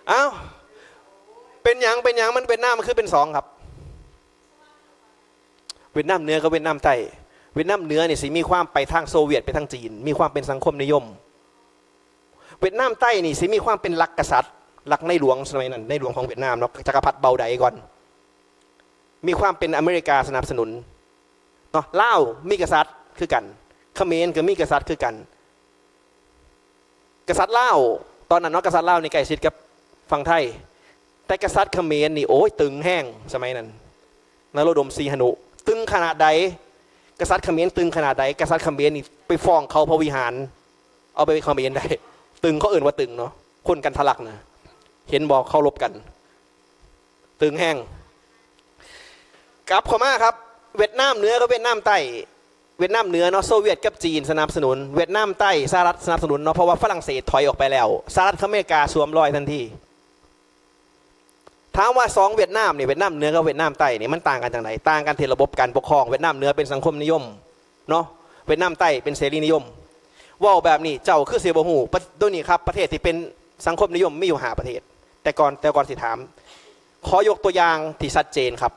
ເອົ້າ ເປັນຫຍັງ ເປັນຫຍັງມັນ ຫວຽດນາມມັນຄືເປັນສອງຄັບ? ຫວຽດນາມເໜືອກັບຫວຽດນາມໃຕ້. ຫວຽດນາມເໜືອນີ້ຊິມີຄວາມໄປທາງໂຊວຽດ ໄປທາງຈີນ, ມີຄວາມເປັນສັງຄົມນິຍົມ. ຫວຽດນາມໃຕ້ນີ້ຊິມີຄວາມເປັນລັດກະສັດ, ລັດໃນຫຼວງສະໄໝນັ້ນ, ໃນຫຼວງຂອງຫວຽດນາມເນາະ, ຈັກກະພັດເບົາໃດກ່ອນ. ມີຄວາມເປັນອາເມລິກາສະໜັບສະໜູນເນາະ. ລາວມີກະສັດຄືກັນ, ຂະເໝນກໍມີກະສັດຄືກັນ. ກະສັດລາວຕອນນັ້ນເນາະ, ກະສັດລາວນີ້ໃກ້ຊິດກັບຝັ່ງໄທ, ແຕ່ກະສັດຂະເໝນນີ້ ໂອ້ຍ ຕຶງແຮງສະໄໝນັ້ນ, ນະໂລດົມ ສີຫະນຸ ຕຶງຂະໜາດໃດ, ກະສັດຂະເໝນຕຶງຂະໜາດໃດ, ກະສັດຂະເໝນນີ້ໄປຟ້ອງເຂົາພະວິຫານ, ເອົາໄປຂະເໝນໄດ້, ຕຶງ ເຂົາເອີ້ນວ່າຕຶງເນາະ, ຄົນກັນທະລັກນະ, ເຫັນບໍ່ ເຄົາລົບກັນ. ຕຶງແຮງ. ກັບເຂົ້າມາຄັບ, ຫວຽດນາມເໜືອກັບຫວຽດນາມໃຕ້. ຫວຽດນາມເໜືອເນາະ ໂຊວຽດກັບຈີນສະໜັບສະໜູນ, ຫວຽດນາມໃຕ້ສະຫະລັດສະໜັບສະໜູນເນາະ ເພາະວ່າຝຣັ່ງເສດຖອຍອອກໄປແລ້ວ, ສະຫະລັດອາເມລິກາສວມລອຍທັນທີ. ຖາມວ່າສອງຫວຽດນາມນີ້, ຫວຽດນາມເໜືອກັບຫວຽດນາມໃຕ້ນີ້ ມັນຕ່າງກັນຈັ່ງໃດ? ຕ່າງກັນທີ່ລະບົບການປົກຄອງ. ຫວຽດນາມເໜືອເປັນສັງຄົມນິຍົມເນາະ, ຫວຽດນາມໃຕ້ເປັນເສລີນິຍົມ. ເວົ້າແບບນີ້ເຈົ້າຄືຊິບໍ່ຮູ້. ປະ ໂດຍນີ້ຄັບ ປະເທດທີ່ເປັນສັງຄົມນິຍົມມີຢູ່ຫ້າປະເທດ. ແຕ່ກ່ອນ ແຕ່ກ່ອນຊິຖາມ ຂໍຍົກຕົວຢ່າງທີ່ຊັດເຈນຄັບ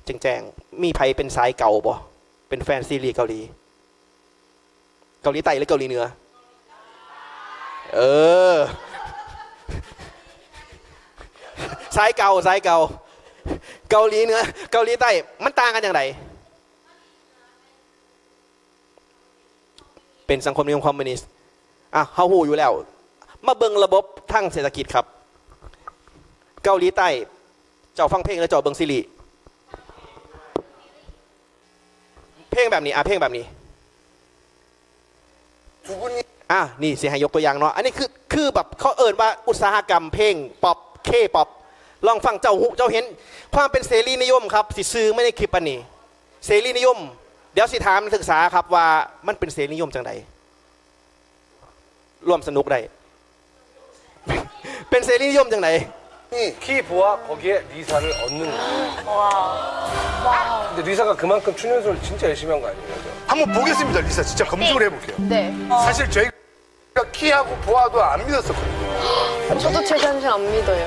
ແຈ້ງໆ ມີໃຜເປັນສາຍເກົາບໍ່? ເປັນແຟນຊີຣີເກົາຫຼີ? ເກົາຫຼີໃຕ້ ຫຼື ເກົາຫຼີເໜືອ? ເອີ ສາຍເກົ່າ ສາຍເກົ່າ. ເກົາຫຼີເໜືອ ເກົາຫຼີໃຕ້ ມັນຕ່າງກັນຈັ່ງໃດ? ເປັນສັງຄົມນິຍົມຄອມມູນິດ. ອ່ະ ເຮົາຮູ້ຢູ່ແລ້ວ. ມາເບິ່ງລະບົບທາງເສດຖະກິດຄັບ. ເກົາຫຼີໃຕ້ ເຈົ້າຟັງເພງ ຫຼື ເຈົ້າເບິ່ງຊີຣີ? ເພງແບບນີ້ ອ່າ ເພງແບບນີ້ ອ່າ ນີ້ຊິໃຫ້ຍົກຕົວຢ່າງເນາະ. ອັນນີ້ຄື ຄືແບບເຂົາເອີ້ນວ່າອຸດສາຫະກຳເພງປັອບ ເຄປັອບ. ລອງຟັງ ເຈົ້າຮູ້ ເຈົ້າເຫັນຄວາມເປັນເສລີນິຍົມຄັບ ຊິສື່ມາໃນຄລິບອັນນີ້ ເສລີນິຍົມ. ດຽວຊິຖາມນັກສຶກສາຄັບວ່າມັນເປັນເສລີນິຍົມຈັ່ງໃດ? ຮ່ວມສະໜຸກໄດ້. ເປັນເສລີນິຍົມຈັ່ງໃດ? 음. 키 보아 거기에 리사를 얻는 거예요. 와. 근데 리사가 그만큼 춘연수를 진짜 열심히 한 거 아니에요? 한번 보겠습니다, 리사. 진짜 검증을 해볼게요. 네. 사실 저희가 키하고 보아도 안 믿었었거든요. 저도 제 자신 안 믿어요.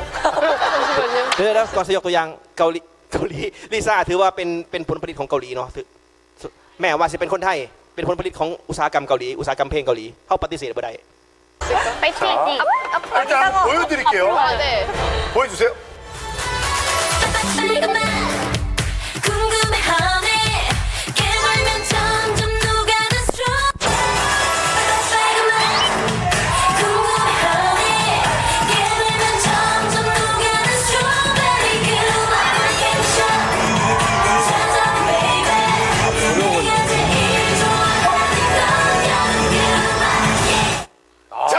잠시만요. ເດີ ກ່ອນຊິຍົກຕົວຢ່າງ ເກົາຫຼີ ເກົາຫຼີ ລິຊາຖືວ່າເປັນ ເປັນຜົນຜະລິດຂອງເກົາຫຼີເນາະ. ຖື ແມ້ວ່າຊິເປັນຄົນໄທ ເປັນຜົນຜະລິດຂອງອຸດສາຫະກຳເກົາຫຼີ ອຸດສາຫະກຳເພງເກົາຫຼີ ເຮົາປະຕິເສດບໍ່ໄດ້. 파이팅. 자, 일단 한번 보여드릴게요. 아, 네. 보여주세요. 자,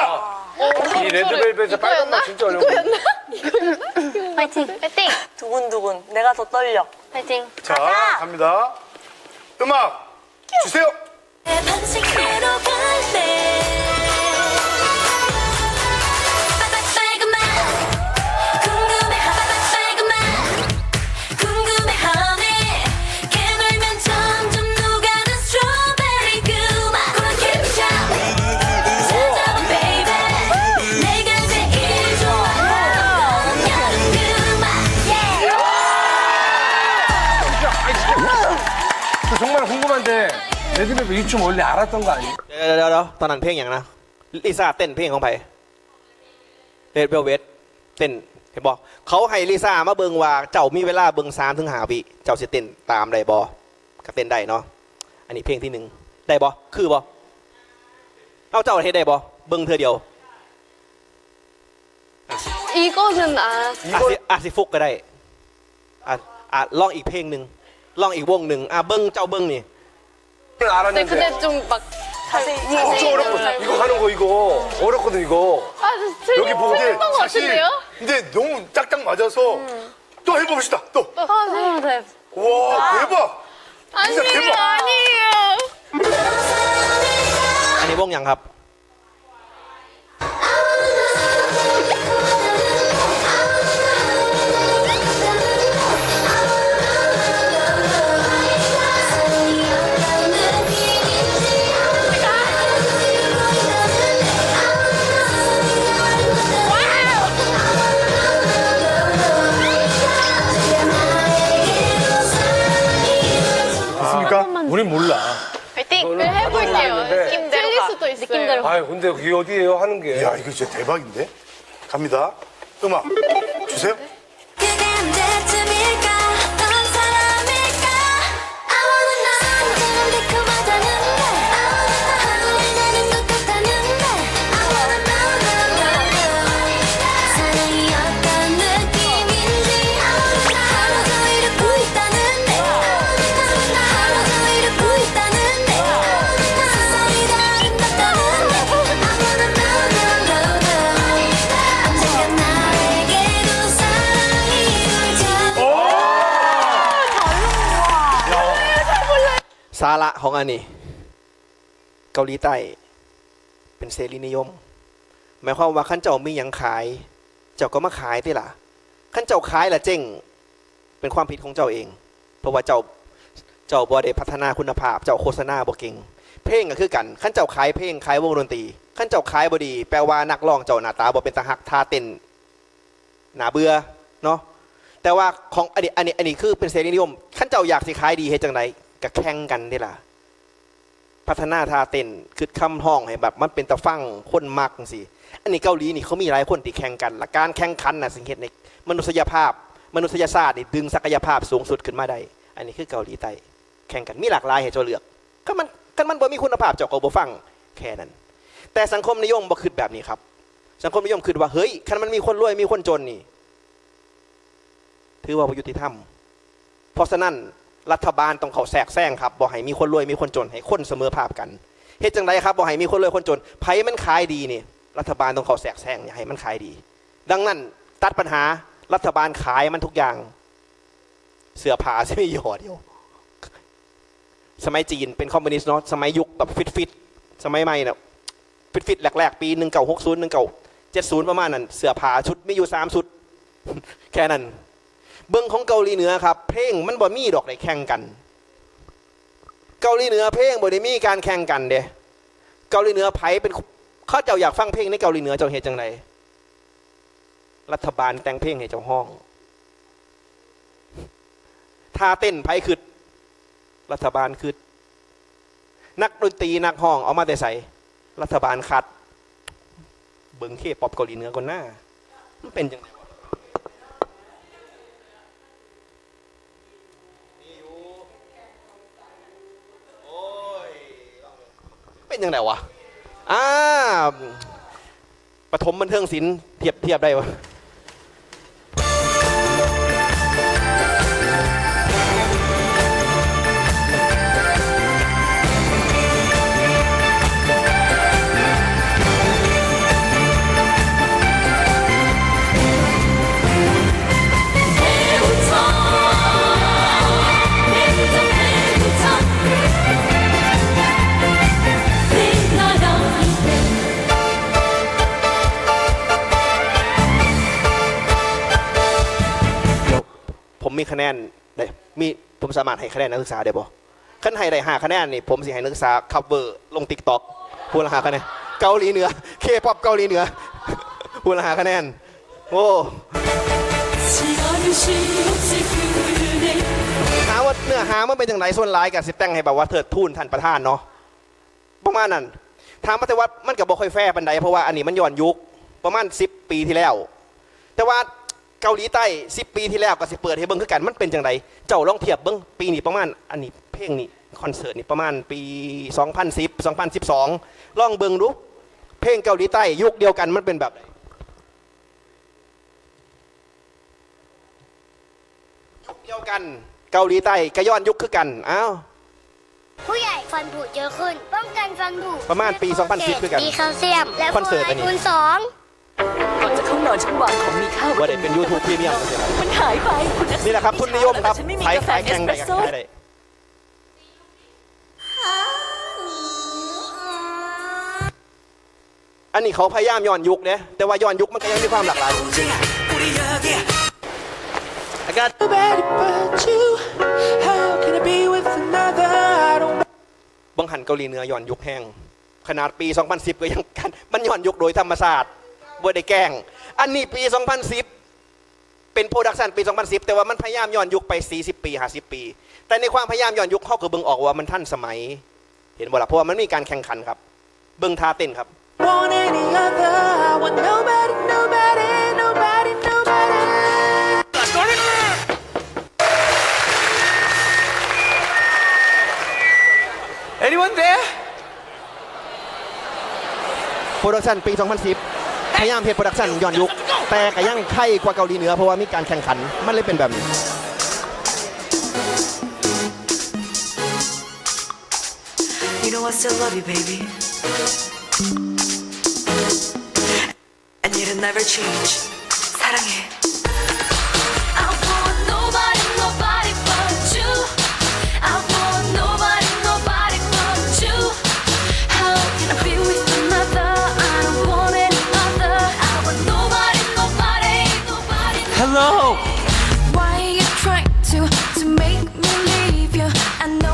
이 레드벨벳의 이거였나? 빨간 맛 진짜 어려워. 이거였나? 이거였나? 파이팅. 파이팅. 두근두근. 내가 더 떨려. 파이팅. 자, 가자. 갑니다. 음악 주세요. 저 정말 궁금한데, 레드벨벳 이 춤 원래 알았던 거 아니에요? ດຽວໆໆ ຕອນນັ້ນເພງຫຍັງນະ? ລິຊາເຕັ້ນເພງຂອງໃຜ? ເຣດເວລເວັດ ເຕັ້ນ ເຫັນບໍ່? ເຂົາໃຫ້ລິຊາມາເບິ່ງວ່າເຈົ້າມີເວລາເບິ່ງສາມເຖິງຫ້າວິ ເຈົ້າຊິເຕັ້ນຕາມໄດ້ບໍ່? ກໍເຕັ້ນໄດ້ເນາະ. ອັນນີ້ເພງທີໜຶ່ງ ໄດ້ບໍ່? ຄືບໍ່? ເອົາ ເຈົ້າເຮັດໄດ້ບໍ່? ເບິ່ງເທື່ອດຽວ. 이거는 아. ອາດຊິ ອາດຊິຟຸກກໍໄດ້. ອາດ ອາດ ລອງອີກເພງໜຶ່ງ ລອງອີກວົງໜຶ່ງ. ອາ ເບິ່ງ ເຈົ້າເບິ່ງນີ້. 네, 알았는데. 근데 좀 막 자세히, 자세히. 진짜 어렵거든. 이거 하는 거 이거 어렵거든 이거. 아, 여기 보고. 틀린 것 같은데요? 근데 너무 짝짝 맞아서 음. 또 해봅시다. 또. 아, 네. 네. 와, 대박. 진짜 아니에요, 대박. 아니에요. 아니, 뭐 그냥 갑. 됐습니까? 우린 몰라. 파이팅! 네, 해볼게요. 느낌대로 가. 틀릴 수도 있어요. 아, 근데 그게 어디예요? 하는 게. 야, 이거 진짜 대박인데? 갑니다. 음악 주세요. 그게 언제쯤일까? 어떤 사람일까? I wanna know. 사랑은 달콤하다는데. I wanna know. 하루에 나는 똑같다는데. I wanna know, know, know, know. 사랑이 어떤 느낌인지. I wanna know. 하루 종일 웃고 있다는데. I wanna know. 하루 종일 웃고 있다는데. I wanna know. 세상이 다 아름답다는데. I wanna know, know, know, know. 언젠가 나에게도 사랑이 돌지. 오! 야. ສາລະຂອງອັນນີ້ ເກົາຫຼີໃຕ້ເປັນເສລີນິຍົມ ໝາຍຄວາມວ່າຄັນເຈົ້າມີຫຍັງຂາຍ ເຈົ້າກໍມາຂາຍຕິລະ. ຄັນເຈົ້າຂາຍລະເຈັງ ເປັນຄວາມຜິດຂອງເຈົ້າເອງ ເພາະວ່າເຈົ້າ ເຈົ້າບໍ່ໄດ້ພັດທະນາຄຸນນະພາບ, ເຈົ້າໂຄສະນາບໍ່ເກັ່ງ. ເພງກໍຄືກັນ, ຄັນເຈົ້າຂາຍເພງ, ຂາຍວົງດົນຕີ, ຄັນເຈົ້າຂາຍບໍ່ດີ, ແປວ່ານັກຮ້ອງເຈົ້າໜ້າຕາບໍ່ເປັນຕາຮັກ, ທ່າເຕັ້ນໜ້າເບື່ອເນາະ. ແຕ່ວ່າຂອງ ອັນນີ້ ອັນນີ້ ອັນນີ້ຄືເປັນເສລີນິຍົມ, ຄັນເຈົ້າຢາກຊິຂາຍດີເຮັດຈັ່ງໃດ? ກໍແຂ່ງກັນເດ້ລະ. ພັດທະນາທ່າເຕັ້ນ, ຄິດຄຳຮ້ອງໃຫ້ແບບມັນເປັນຕາຟັງ, ຄົນມັກຈັ່ງຊີ້. ອັນນີ້ເກົາຫຼີນີ້ເຂົາມີຫຼາຍຄົນທີ່ແຂ່ງກັນ, ແລະການແຂ່ງຂັນນະ ຈຶ່ງເຮັດໃຫ້ມະນຸດສະຍະພາບ, ມະນຸດສະຍະຊາດນີ້ດຶງສັກກະຍະພາບສູງສຸດຂຶ້ນມາໄດ້. ອັນນີ້ຄືເກົາຫຼີໃຕ້ ແຂ່ງກັນ, ມີຫຼາກຫຼາຍໃຫ້ເຈົ້າເລືອກ. ຄັນມັນ ຄັນມັນບໍ່ມີຄຸນນະພາບ, ເຈົ້າກໍບໍ່ຟັງ, ແຄ່ນັ້ນ. ແຕ່ສັງຄົມນິຍົມບໍ່ຄິດແບບນີ້ຄັບ. ສັງຄົມນິຍົມຄິດວ່າ ເຮີ້ຍ ຄັນມັນມີຄົນລວຍ, ມີຄົນຈົນນີ້ ຖືວ່າບໍ່ຍຸຕິທຳ. ເພາະສະນັ້ນ ລັດຖະບານຕ້ອງເຂົ້າແຊກແຊງຄັບ, ບໍ່ໃຫ້ມີຄົນລວຍ ມີຄົນຈົນ, ໃຫ້ຄົນສະເໝີພາບກັນ. ເຮັດຈັ່ງໃດຄັບ ບໍ່ໃຫ້ມີຄົນລວຍຄົນຈົນ? ໃຜມັນຂາຍດີນີ້ ລັດຖະບານຕ້ອງເຂົ້າແຊກແຊງ, ຢ່າໃຫ້ມັນຂາຍດີ. ດັ່ງນັ້ນ ຕັດປັນຫາ, ລັດຖະບານຂາຍມັນທຸກຢ່າງ. ເສື້ອຜ້າຊິມີຍີ່ຫໍ້ດຽວ. ສະໄໝຈີນເປັນຄອມມູນິດເນາະ, ສະໄໝຍຸກແບບຟິດໆ, ສະໄໝໃໝ່ນະ ຟິດໆ ແລກໆ ປີໜຶ່ງເກົ້າຫົກສູນ ໜຶ່ງເກົ້າເຈັດສູນ ປະມານນັ້ນ, ເສື້ອຜ້າຊຸດມີຢູ່ສາມຊຸດ ແຄ່ນັ້ນ. ເບິ່ງຂອງເກົາຫຼີເໜືອຄັບ, ເພງມັນບໍ່ມີດອກໄດ້ແຂ່ງກັນ. ເກົາຫຼີເໜືອເພງບໍ່ໄດ້ມີການແຂ່ງກັນເດ້. ເກົາຫຼີເໜືອໃຜເປັນ ເຂົາເຈົ້າຢາກຟັງເພງໃນເກົາຫຼີເໜືອ, ເຈົ້າເຮັດຈັ່ງໃດ? ລັດຖະບານແຕ່ງເພງໃຫ້ເຈົ້າຮ້ອງ. ທ່າເຕັ້ນໃຜຄິດ? ລັດຖະບານຄິດ. ນັກດົນຕີນັກຮ້ອງເອົາມາແຕ່ໃສ? ລັດຖະບານຄັດ. ເບິ່ງເຄປັອບເກົາຫຼີເໜືອກ່ອນນາ, ມັນເປັນຈັ່ງໃດວະ? ເປັນຈັ່ງໃດວະ? ອ່າ ປະຖົມບັນເທີງສິນ ທຽບ ທຽບໄດ້ວະ? ດຽວ ຜົມມີຄະແນນໄດ້ ມີ ຜົມສາມາດໃຫ້ຄະແນນນັກສຶກສາໄດ້ບໍ່? ຄັນໃຫ້ໄດ້ຫ້າຄະແນນນີ້ ຜົມຊິໃຫ້ນັກສຶກສາຄັບເວີລົງຕິກຕັອກ ຜູ້ລະຫ້າຄະແນນ. ເກົາຫຼີເໜືອ ເຄປັອບເກົາຫຼີເໜືອ ຜູ້ລະຫ້າຄະແນນ. ໂອ້ ຖາມວ່າເນື້ອຫາມັນເປັນຈັ່ງໃດ? ສ່ວນຫຼາຍກໍຊິແຕ່ງໃຫ້ແບບວ່າເທີດທູນທ່ານປະທານເນາະ ປະມານນັ້ນ. ຖາມວ່າ ແຕ່ວ່າມັນກໍບໍ່ຄ່ອຍແຟປານໃດ ເພາະວ່າອັນນີ້ມັນຍ້ອນຍຸກ ປະມານສິບປີທີ່ແລ້ວ. ແຕ່ວ່າເກົາຫຼີໃຕ້ສິບປີທີ່ແລ້ວກໍຊິເປີດໃຫ້ເບິ່ງຄືກັນ ມັນເປັນຈັ່ງໃດ. ເຈົ້າລອງທຽບເບິ່ງ ປີນີ້ປະມານ ອັນນີ້ ເພງນີ້ ຄອນເສີດນີ້ປະມານປີສອງພັນສິບ ສອງພັນສິບສອງ ລອງເບິ່ງດູ ເພງເກົາຫຼີໃຕ້ຍຸກດຽວກັນມັນເປັນແບບໃດ? ຍຸກດຽວກັນ ເກົາຫຼີໃຕ້ກໍຍ້ອນຍຸກຄືກັນ. ອ້າວ ຜູ້ໃຫຍ່ຟັນຜຸເຍີະຂຶ້ນ ປ້ອງກັນຟັນຜຸ ປະມານປີສອງພັນສິບຄືກັນ ມີແຄລຊຽມ ແລະ ຟລູອາໄຣ ຄູນສອງ. ກ່ອນຈະເຂົ້ານອນ ฉันวางของมีค่าไว้ ບໍ່ໄດ້ເປັນ YouTube Premium ມັນຫายไป นี่แหละครับ ทุนนิยมครับ ใครขายแข่งได้ก็ขายได้. ອັນນີ້ເຂົາພະຍາຍາມຍ້ອນຍຸກເດ້ ແຕ່ວ່າຍ້ອນຍຸກມັນກໍຍັງມີຄວາມຫຼາກຫຼາຍ. I got nobody but you. How can I be with another? I don't. ເບິ່ງຫັ້ນເກົາຫຼີເໜືອຍ້ອນຍຸກແຮງ ຂະໜາດປີສອງພັນສິບກໍຍັງ ມັນຍ້ອນຍຸກໂດຍທຳມະຊາດ ບໍ່ໄດ້ແກ້ງ. ອັນນີ້ປີສອງພັນສິບ ເປັນໂປຣດັກຊັນປີສອງພັນສິບ ແຕ່ວ່າມັນພະຍາຍາມຍ້ອນຍຸກໄປສີ່ສິບປີ ຫ້າສິບປີ ແຕ່ໃນຄວາມພະຍາຍາມຍ້ອນຍຸກ ເຮົາກໍເບິ່ງອອກວ່າມັນທັນສະໄໝ ເຫັນບໍ່ລະ? ເພາະວ່າມັນມີການແຂ່ງຂັນຄັບ. ເບິ່ງທ່າເຕັ້ນຄັບ. Want any other, I want nobody, nobody, nobody, nobody. Anyone there? ໂປຣດັກຊັນປີສອງພັນສິບ ພະຍາຍາມເຮັດໂປຣດັກຊັນຍ້ອນຍຸກ ແຕ່ກໍຍັງໄຄກວ່າເກົາຫຼີເໜືອ ເພາະວ່າມີການແຂ່ງຂັນ ມັນເລີຍເປັນແບບນີ້. You know I still love you, baby. And you'll never change. 사랑해. I want nobody, nobody but you. I want nobody, nobody but you. How can I be with another? I don't want any other. I want nobody, nobody, nobody. Hello. Why you trying to, to make me leave you? I know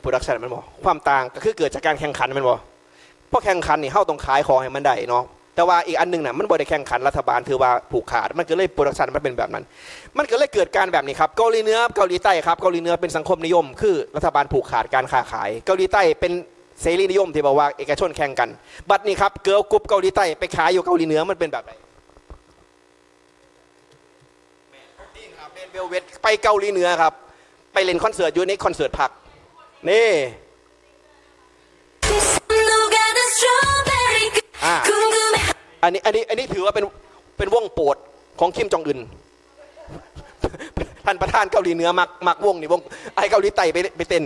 production ແມ່ນບໍ່? ຄວາມຕ່າງກໍຄືເກີດຈາກການແຂ່ງຂັນແມ່ນບໍ່? ເພາະແຂ່ງຂັນນີ້ເຮົາຕ້ອງຂາຍຂອງໃຫ້ມັນໄດ້ເນາະ ແຕ່ວ່າອີກອັນໜຶ່ງນະ ມັນບໍ່ໄດ້ແຂ່ງຂັນ ລັດຖະບານຖືວ່າຜູກຂາດ ມັນກໍເລີຍ production ມັນເປັນແບບນັ້ນ ມັນກໍເລີຍເກີດການແບບນີ້ຄັບ. ເກົາຫຼີເໜືອ ເກົາຫຼີໃຕ້ຄັບ ເກົາຫຼີເໜືອເປັນສັງຄົມນິຍົມ ຄືລັດຖະບານຜູກຂາດການຄ້າຂາຍ ເກົາຫຼີໃຕ້ເປັນເສລີນິຍົມທີ່ແບບວ່າເອກະຊົນແຂ່ງກັນ. ບັດນີ້ຄັບ ເກີລກຣຸບເກົາຫຼີໃຕ້ໄປຂາຍຢູ່ເກົາຫຼີເໜືອ ມັນເປັນແບບໃດ? ແມ່ນ Pink ຄັບ Red Velvet ໄປເກົາຫຼີເໜືອຄັບ ໄປຫຼິ້ນຄອນເສີດຢູ່ໃນຄອນເສີດພັກ ນີ້ ອາ ອັນນີ້ ອັນນີ້ ອັນນີ້ຖືວ່າເປັນ ເປັນວົງໂປດຂອງ Kim Jong Un. ທ່ານປະທານເກົາຫຼີເໜືອມັກ ມັກວົງນີ້ ວົງ ໃຫ້ເກົາຫຼີໃຕ້ໄປ ໄປເຕັ້ນ.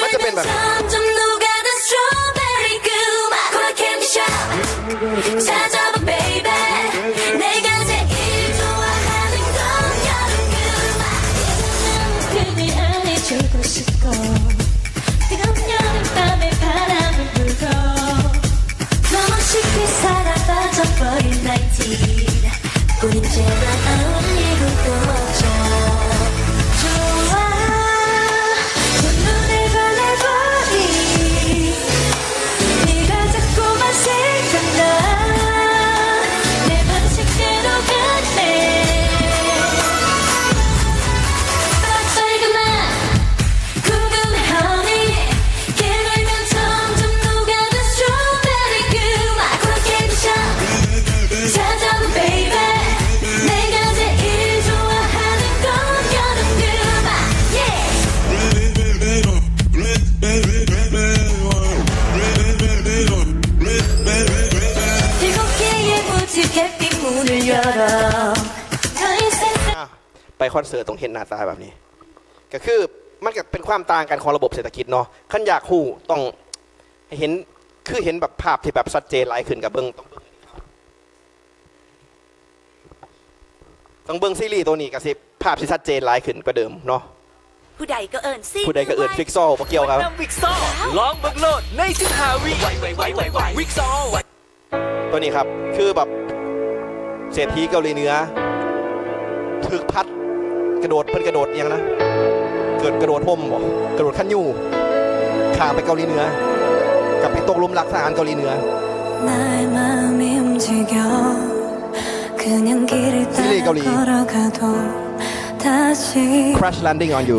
ມັນຈະເປັນແບບ ໄປຄອນເສີດຕ້ອງເຫັນໜ້າຕາແບບນີ້ ກໍຄືມັນກໍເປັນຄວາມຕ່າງກັນຂອງລະບົບເສດຖະກິດເນາະ. ຄັນຢາກຮູ້ຕ້ອງໃຫ້ເຫັນ ຄືເຫັນແບບພາບທີ່ແບບຊັດເຈນຫຼາຍຂຶ້ນ ກໍເບິ່ງ ຕ້ອງເບິ່ງ ຕ້ອງເບິ່ງຊີຣີໂຕນີ້ ກໍຊິພາບຊິຊັດເຈນຫຼາຍຂຶ້ນກວ່າເດີມເນາະ. ຜູ້ໃດກໍເອີ້ນຊິ ຜູ້ໃດກໍເອີ້ນ Jigsaw ບໍ່ກ່ຽວຄັບ ນຳ Jigsaw ລອງເບິ່ງໂລດໃນສິບຫ້າວິ ໄວໆ Jigsaw ໂຕນີ້ຄັບ ຄືແບບເສດຖີເກົາຫຼີເໜືອ ຖືກພັດ ກະໂດດ ເພິ່ນກະໂດດອີ່ຫຍັງນະ ເກີດກະໂດດຮົ່ມບໍ ກະໂດດຄັນຍູ ຂ້າມໄປເກົາຫຼີເໜືອ ກັບໄປຕົກຫຼຸມລັກທະຫານເກົາຫຼີເໜືອ. Crash Landing on You.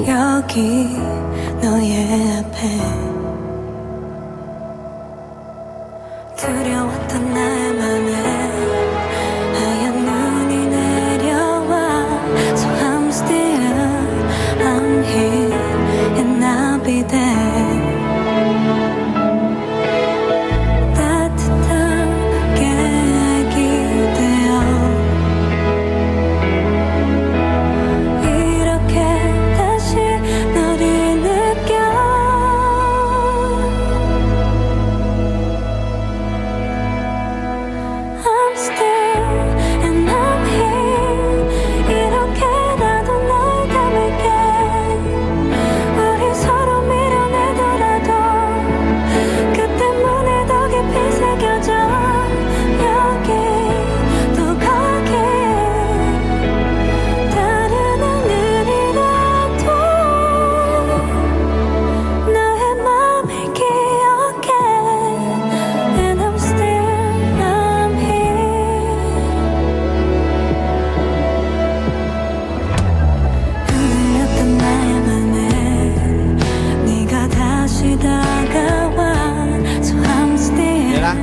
ດຽວນະ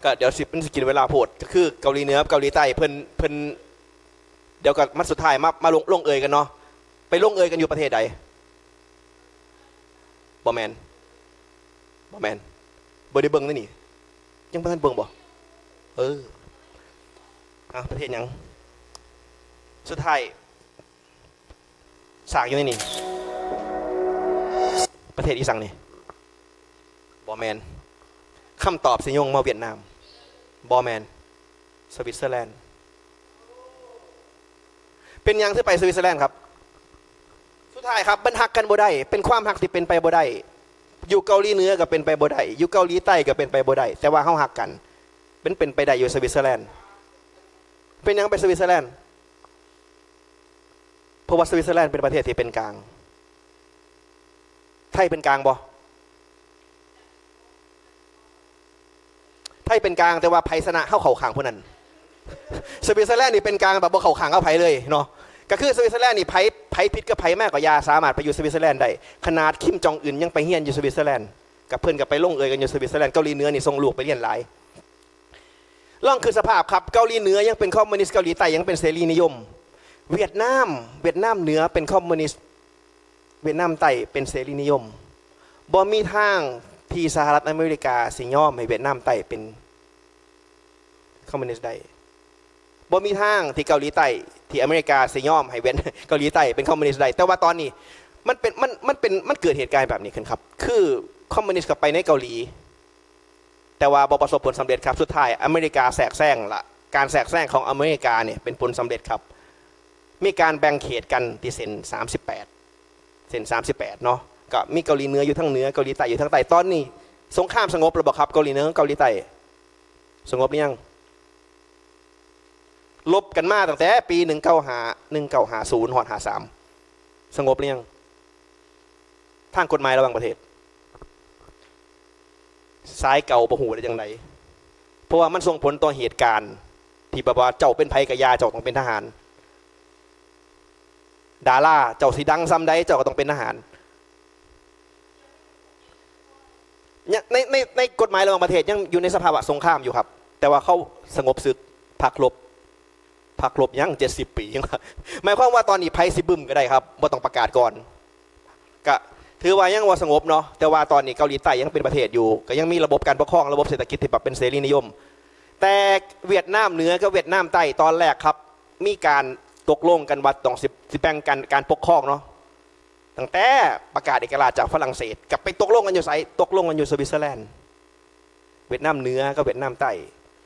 ກໍດຽວຊິ ມັນຊິກິນເວລາໂພດ. ກໍຄືເກົາຫຼີເໜືອກັບເກົາຫຼີໃຕ້ ເພິ່ນ ເພິ່ນ ດຽວກໍມັດສຸດທ້າຍ ມາ ມາລົງ ລົງເອີ່ຍກັນເນາະ. ໄປລົງເອີ່ຍກັນຢູ່ປະເທດໃດ? ບໍ່ແມ່ນ ບໍ່ແມ່ນ ບໍ່ໄດ້ເບິ່ງໃນນີ້ ຍັງບໍ່ທັນເບິ່ງບໍ? ເອີ ອາ ປະເທດຫຍັງ? ສຸດທ້າຍ ສາກຢູ່ໃນນີ້ ປະເທດອີ່ສັງນີ້? ບໍ່ແມ່ນ. ຄຳຕອບຊິໂຍງມາຫວຽດນາມ. ບໍ່ແມ່ນ. ສະວິດເຊີແລນ. ເປັນຫຍັງຄືໄປສະວິດເຊີແລນຄັບ? ສຸດທ້າຍຄັບ ມັນຮັກກັນບໍ່ໄດ້. ເປັນຄວາມຮັກທີ່ເປັນໄປບໍ່ໄດ້. ຢູ່ເກົາຫຼີເໜືອກໍເປັນໄປບໍ່ໄດ້. ຢູ່ເກົາຫຼີໃຕ້ກໍເປັນໄປບໍ່ໄດ້. ແຕ່ວ່າເຮົາຮັກກັນ. ມັນເປັນໄປໄດ້ຢູ່ສະວິດເຊີແລນ. ເປັນຫຍັງໄປສະວິດເຊີແລນ? ເພາະວ່າສະວິດເຊີແລນເປັນປະເທດທີ່ເປັນກາງ. ໄທເປັນກາງບໍ່? ໄທເປັນກາງ ແຕ່ວ່າໃຜຊະນະເຮົາເຂົ້າຂ້າງຜູ້ນັ້ນ. ສະວິດເຊີແລນນີ້ເປັນກາງແບບບໍ່ເຂົ້າຂ້າງກັບໃຜເລີຍເນາະ. ກໍຄືສະວິດເຊີແລນນີ້ ໃຜ ໃຜຜິດກັບໃຜມາກໍຢ່າ ສາມາດໄປຢູ່ສະວິດເຊີແລນໄດ້. ຂະໜາດຄິມຈອງອຶນຍັງໄປຮຽນຢູ່ສະວິດເຊີແລນ ກັບເພິ່ນກໍໄປລົງເອີຍກັນຢູ່ສະວິດເຊີແລນ. ເກົາຫຼີເໜືອນີ້ສົ່ງລູກໄປຮຽນຫຼາຍ. ລອງຄິດສະພາບຄັບ ເກົາຫຼີເໜືອຍັງເປັນຄອມມູນິດ ເກົາຫຼີໃຕ້ຍັງເປັນເສລີນິຍົມ. ຫວຽດນາມ ຫວຽດນາມເໜືອເປັນຄອມມູນິດ ຫວຽດນາມໃຕ້ເປັນເສລີນິຍົມ. ບໍ່ມີທາງທີ່ສະຫະລັດອາເມລິກາຊິຍອມໃຫ້ຫວຽດນາມໃຕ້ເປັນຄອມມູນິດໄດ້. ບໍ່ມີທາງທີ່ເກົາຫຼີໃຕ້ ທີ່ອາເມລິກາຊິຍອມໃຫ້ຫວຽດ ເກົາຫຼີໃຕ້ເປັນຄອມມູນິດໄດ້. ແຕ່ວ່າຕອນນີ້ມັນເປັນ ມັນ ມັນເປັນ ມັນເກີດເຫດການແບບນີ້ຂຶ້ນຄັບ ຄືຄອມມູນິດເຂົ້າໄປໃນເກົາຫຼີ ແຕ່ວ່າບໍ່ປະສົບຜົນສຳເລັດຄັບ. ສຸດທ້າຍອາເມລິກາແຊກແຊງລະ ການແຊກແຊງຂອງອາເມລິການີ້ເປັນຜົນສຳເລັດຄັບ. ມີການແບ່ງເຂດກັນທີ່ເສັ້ນສາມສິບແປດ ເສັ້ນສາມສິບແປດເນາະ ກໍມີເກົາຫຼີເໜືອຢູ່ທາງເໜືອ ເກົາຫຼີໃຕ້ຢູ່ທາງໃຕ້. ຕອນນີ້ສົງຄາມສະຫງົບແລ້ວບໍ່ຄັບ ເກົາຫຼີເໜືອກັບເກົາຫຼີໃຕ້? ສະຫງົບຫຼືຍັງ? ລົບກັນມາຕັ້ງແຕ່ປີໜຶ່ງເກົ້າຫ້າ ໜຶ່ງເກົ້າຫ້າສູນ ຮອດຫ້າສາມ ສະຫງົບຫຼືຍັງ? ທາງກົດໝາຍລະຫວ່າງປະເທດ ສາຍເກົ່າບໍ່ຮູ້ໄດ້ຈັ່ງໃດ ເພາະວ່າມັນສົ່ງຜົນຕໍ່ເຫດການທີ່ແບບວ່າເຈົ້າເປັນໃຜກະຢ່າ ເຈົ້າຕ້ອງເປັນທະຫານ. ດາລາເຈົ້າຊິດັງສ່ຳໃດ ເຈົ້າກໍຕ້ອງເປັນທະຫານ. ຍ- ໃນ ໃນ ໃນກົດໝາຍລະຫວ່າງປະເທດຍັງຢູ່ໃນສະພາວະສົງຄາມຢູ່ຄັບ ແຕ່ວ່າເຂົາສະຫງົບສຶກ ພັກລົບ ພັກລົບຫຍັງ ເຈັດສິບປີ ຫຍັງວະ. ໝາຍຄວາມວ່າຕອນນີ້ໃຜຊິບຶ້ມກໍໄດ້ຄັບ ບໍ່ຕ້ອງປະກາດກ່ອນ. ກະຖືວ່າຍັງບໍ່ສະຫງົບເນາະ ແຕ່ວ່າຕອນນີ້ເກົາຫຼີໃຕ້ຍັງເປັນປະເທດຢູ່ ກໍຍັງມີລະບົບການປົກຄອງ ລະບົບເສດຖະກິດທີ່ແບບເປັນເສລີນິຍົມ. ແຕ່ຫວຽດນາມເໜືອກັບຫວຽດນາມໃຕ້ຕອນແລກຄັບ ມີການຕົກລົງກັນວ່າຕ້ອງຊິ ຊິແບ່ງກັນການປົກຄອງເນາະ ຕັ້ງແຕ່ປະກາດເອກະລາດຈາກຝຣັ່ງເສດ ກັບໄປຕົກລົງກັນຢູ່ໃສ? ຕົກລົງກັນຢູ່ສະວິດເຊີແລນ. ຫວຽດນາມເໜືອກັບຫວຽດນາມໃຕ້.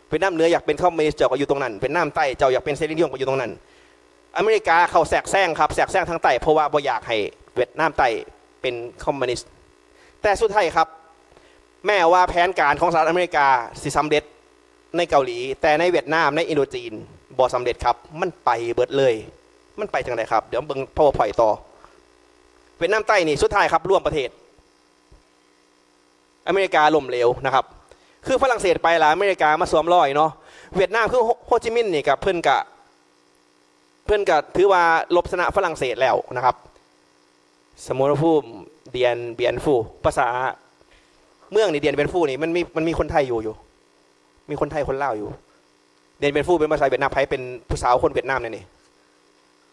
ຫວຽດນາມເໜືອຢາກເປັນຄອມມູນິດ ເຈົ້າກໍຢູ່ຕົງນັ້ນ, ຫວຽດນາມໃຕ້ເຈົ້າຢາກເປັນເສລີນິຍົມກໍຢູ່ຕົງນັ້ນ. ອາເມລິກາເຂົ້າແຊກແຊງຄັບ, ແຊກແຊງທາງໃຕ້ ເພາະວ່າບໍ່ຢາກໃຫ້ຫວຽດນາມໃຕ້ເປັນຄອມມູນິດ. ແຕ່ສຸດທ້າຍຄັບ ແມ້ວ່າແຜນການຂອງສະຫະລັດອາເມລິກາຊິສຳເລັດໃນເກົາຫຼີ, ແຕ່ໃນຫວຽດນາມ, ໃນອິນໂດຈີນບໍ່ສຳເລັດຄັບ, ມັນໄປເບິດເລີຍ. ມັນໄປຈັ່ງໃດຄັບ? ດຽວເບິ່ງພາວເວີພອຍຕໍ່. ຫວຽດນາມໃຕ້ນີ້ສຸດທ້າຍຄັບ ລວມປະເທດ ອາເມລິກາລົ້ມເຫຼວນະຄັບ. ຄືຝຣັ່ງເສດໄປລະ ອາເມລິກາມາສວມຮອຍເນາະ. ຫວຽດນາມ ຄືໂຮ ໂຮຈິມິນນີ້ກະ ເພິ່ນກະ ເພິ່ນກະຖືວ່າລົບຊະນະຝຣັ່ງເສດແລ້ວນະຄັບ. ສະໝົລະພູມ ດຽນບຽນຟູ ພາສາເມືອງນີ້ ດຽນບຽນຟູນີ້ ມັນມີ ມັນມີຄົນໄທຢູ່ ຢູ່ ມີຄົນໄທຄົນລາວຢູ່. ດຽນບຽນຟູເປັນພາສາຫວຽດນາມ. ໃຜເປັນຜູ້ສາວຄົນຫວຽດນາມແດ່ນີ້?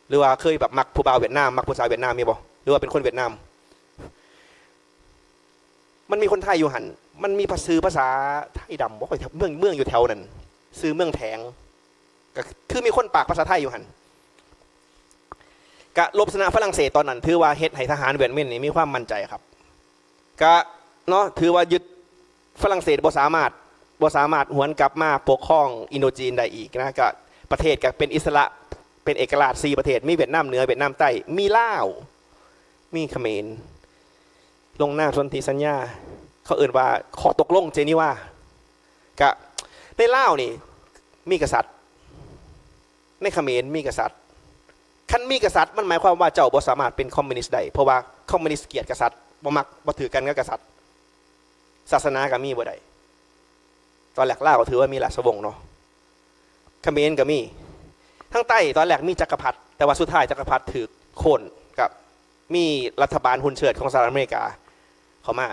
ຫຼືວ່າເຄີຍແບບມັກຜູ້ບ່າວຫວຽດນາມ ມັກຜູ້ສາວຫວຽດນາມມີບໍ່? ຫຼືວ່າເປັນຄົນຫວຽດນາມ? ມັນມີຄົນໄທຢູ່ຫັ້ນ. ມັນມີພາ ຊື່ພາສາໄທດຳບໍ່? ຂ້ອຍ ເມືອງ ເມືອງຢູ່ແຖວນັ້ນ ຊື່ເມືອງແຖງ. ກໍຄືມີຄົນປາກພາສາໄທຢູ່ຫັ້ນ. ກະລົບຊະນະຝຣັ່ງເສດຕອນນັ້ນ ຖືວ່າເຮັດໃຫ້ທະຫານຫວຽດມິນນີ້ມີຄວາມໝັ້ນໃຈຄັບ. ກະເນາະ ຖືວ່າຍຶດ ຝຣັ່ງເສດບໍ່ສາມາດ ບໍ່ສາມາດຫວນກັບມາປົກຄອງອິນໂດຈີນໄດ້ອີກນະ. ກະປະເທດກະເປັນອິດສະຫຼະ ເປັນເອກະລາດສີ່ປະເທດ ມີຫວຽດນາມເໜືອ ຫວຽດນາມໃຕ້ ມີລາວ ມີຂະເໝນ. ລົງນາມສົນທິສັນຍາ ເຂົາເອີ້ນວ່າຂໍ້ຕົກລົງເຈນີວາ. ກະໃນລາວນີ້ມີກະສັດ ໃນຂະເໝນມີກະສັດ. ຄັນມີກະສັດ ມັນໝາຍຄວາມວ່າເຈົ້າບໍ່ສາມາດເປັນຄອມມູນິດໄດ້ ເພາະວ່າຄອມມູນິດກຽດກະສັດ ບໍ່ມັກ ບໍ່ຖືກກັນກັບກະສັດ. ສາສະໜາກໍມີບໍ່ໄດ້. ຕອນແລກລາວກໍຖືວ່າມີລາຊະວົງເນາະ ຂະເໝນກໍມີ. ທາງໃຕ້ຕອນແລກມີຈັກກະພັດ ແຕ່ວ່າສຸດທ້າຍຈັກກະພັດຖືກໂຄ່ນ ກໍມີລັດຖະບານຮຸ່ນເຊີດຂອງສະຫະລັດອາເມລິກາເຂົ້າມາ.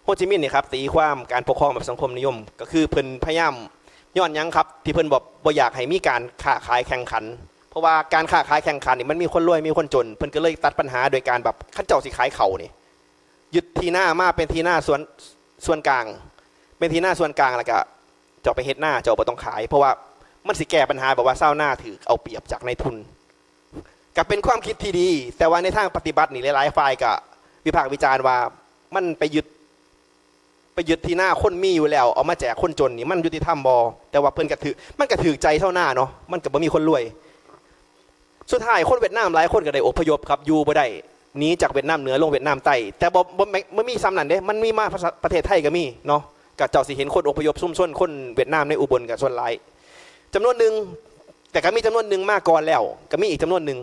ໂຮຈິມິນນີ້ຄັບ ຕີຄວາມການປົກຄອງແບບສັງຄົມນິຍົມ ກໍຄືເພິ່ນພະຍາຍາມ ຍ້ອນຫຍັງຄັບ ທີ່ເພິ່ນບໍ່ ບໍ່ຢາກໃຫ້ມີການຄ້າຂາຍແຂ່ງຂັນ? ເພາະວ່າການຄ້າຂາຍແຂ່ງຂັນນີ້ ມັນມີຄົນລວຍ ມີຄົນຈົນ. ເພິ່ນກໍເລີຍຕັດບັນຫາໂດຍການແບບ ຄັນເຈົ້າຊິຂາຍເຂົ້ານີ້ ຍຶດທີ່ນາມາເປັນທີ່ນາສ່ວນ ສ່ວນກາງ ເປັນທີ່ນາສ່ວນກາງ ແລ້ວກະເຈົ້າໄປເຮັດນາ ເຈົ້າບໍ່ຕ້ອງຂາຍ. ເພາະວ່າມັນຊິແກ້ບັນຫາແບບວ່າຊາວນາຖືກເອົາປຽບຈາກນາຍທຶນ. ກະເປັນຄວາມຄິດທີ່ດີ ແຕ່ວ່າໃນທາງປະຕິບັດນີ້ ຫຼາຍໆຝ່າຍກະວິພາກວິຈານວ່າ ມັນໄປຍຶດ ໄປຍຶດທີ່ນາຄົນມີຢູ່ແລ້ວ ເອົາມາແຈກຄົນຈົນນີ້ ມັນຍຸຕິທຳບໍ່? ແຕ່ວ່າເພິ່ນກະຖືກ ມັນກະຖືກໃຈຊາວນາເນາະ ມັນກະບໍ່ມີຄົນລວຍ. ສຸດທ້າຍຄົນຫວຽດນາມຫຼາຍຄົນກໍໄດ້ອົບພະຍົບຄັບ ຢູ່ບໍ່ໄດ້ ໜີຈາກຫວຽດນາມເໜືອລົງຫວຽດນາມໃຕ້. ແຕ່ບໍ່ ບໍ່ ບໍ່ມີສ່ຳນັ້ນເດ້ ມັນມີມາປະ ປະເທດໄທກໍມີເນາະ. ກໍເຈົ້າຊິເຫັນຄົນອົບພະຍົບຊຸມຊົນຄົນຫວຽດນາມໃນອຸບົນກໍສ່ວນຫຼາຍ ຈຳນວນໜຶ່ງ. ແຕ່ກໍມີຈຳນວນໜຶ່ງມາກ່ອນແລ້ວ ກໍມີອີກຈຳນວນໜຶ່ງ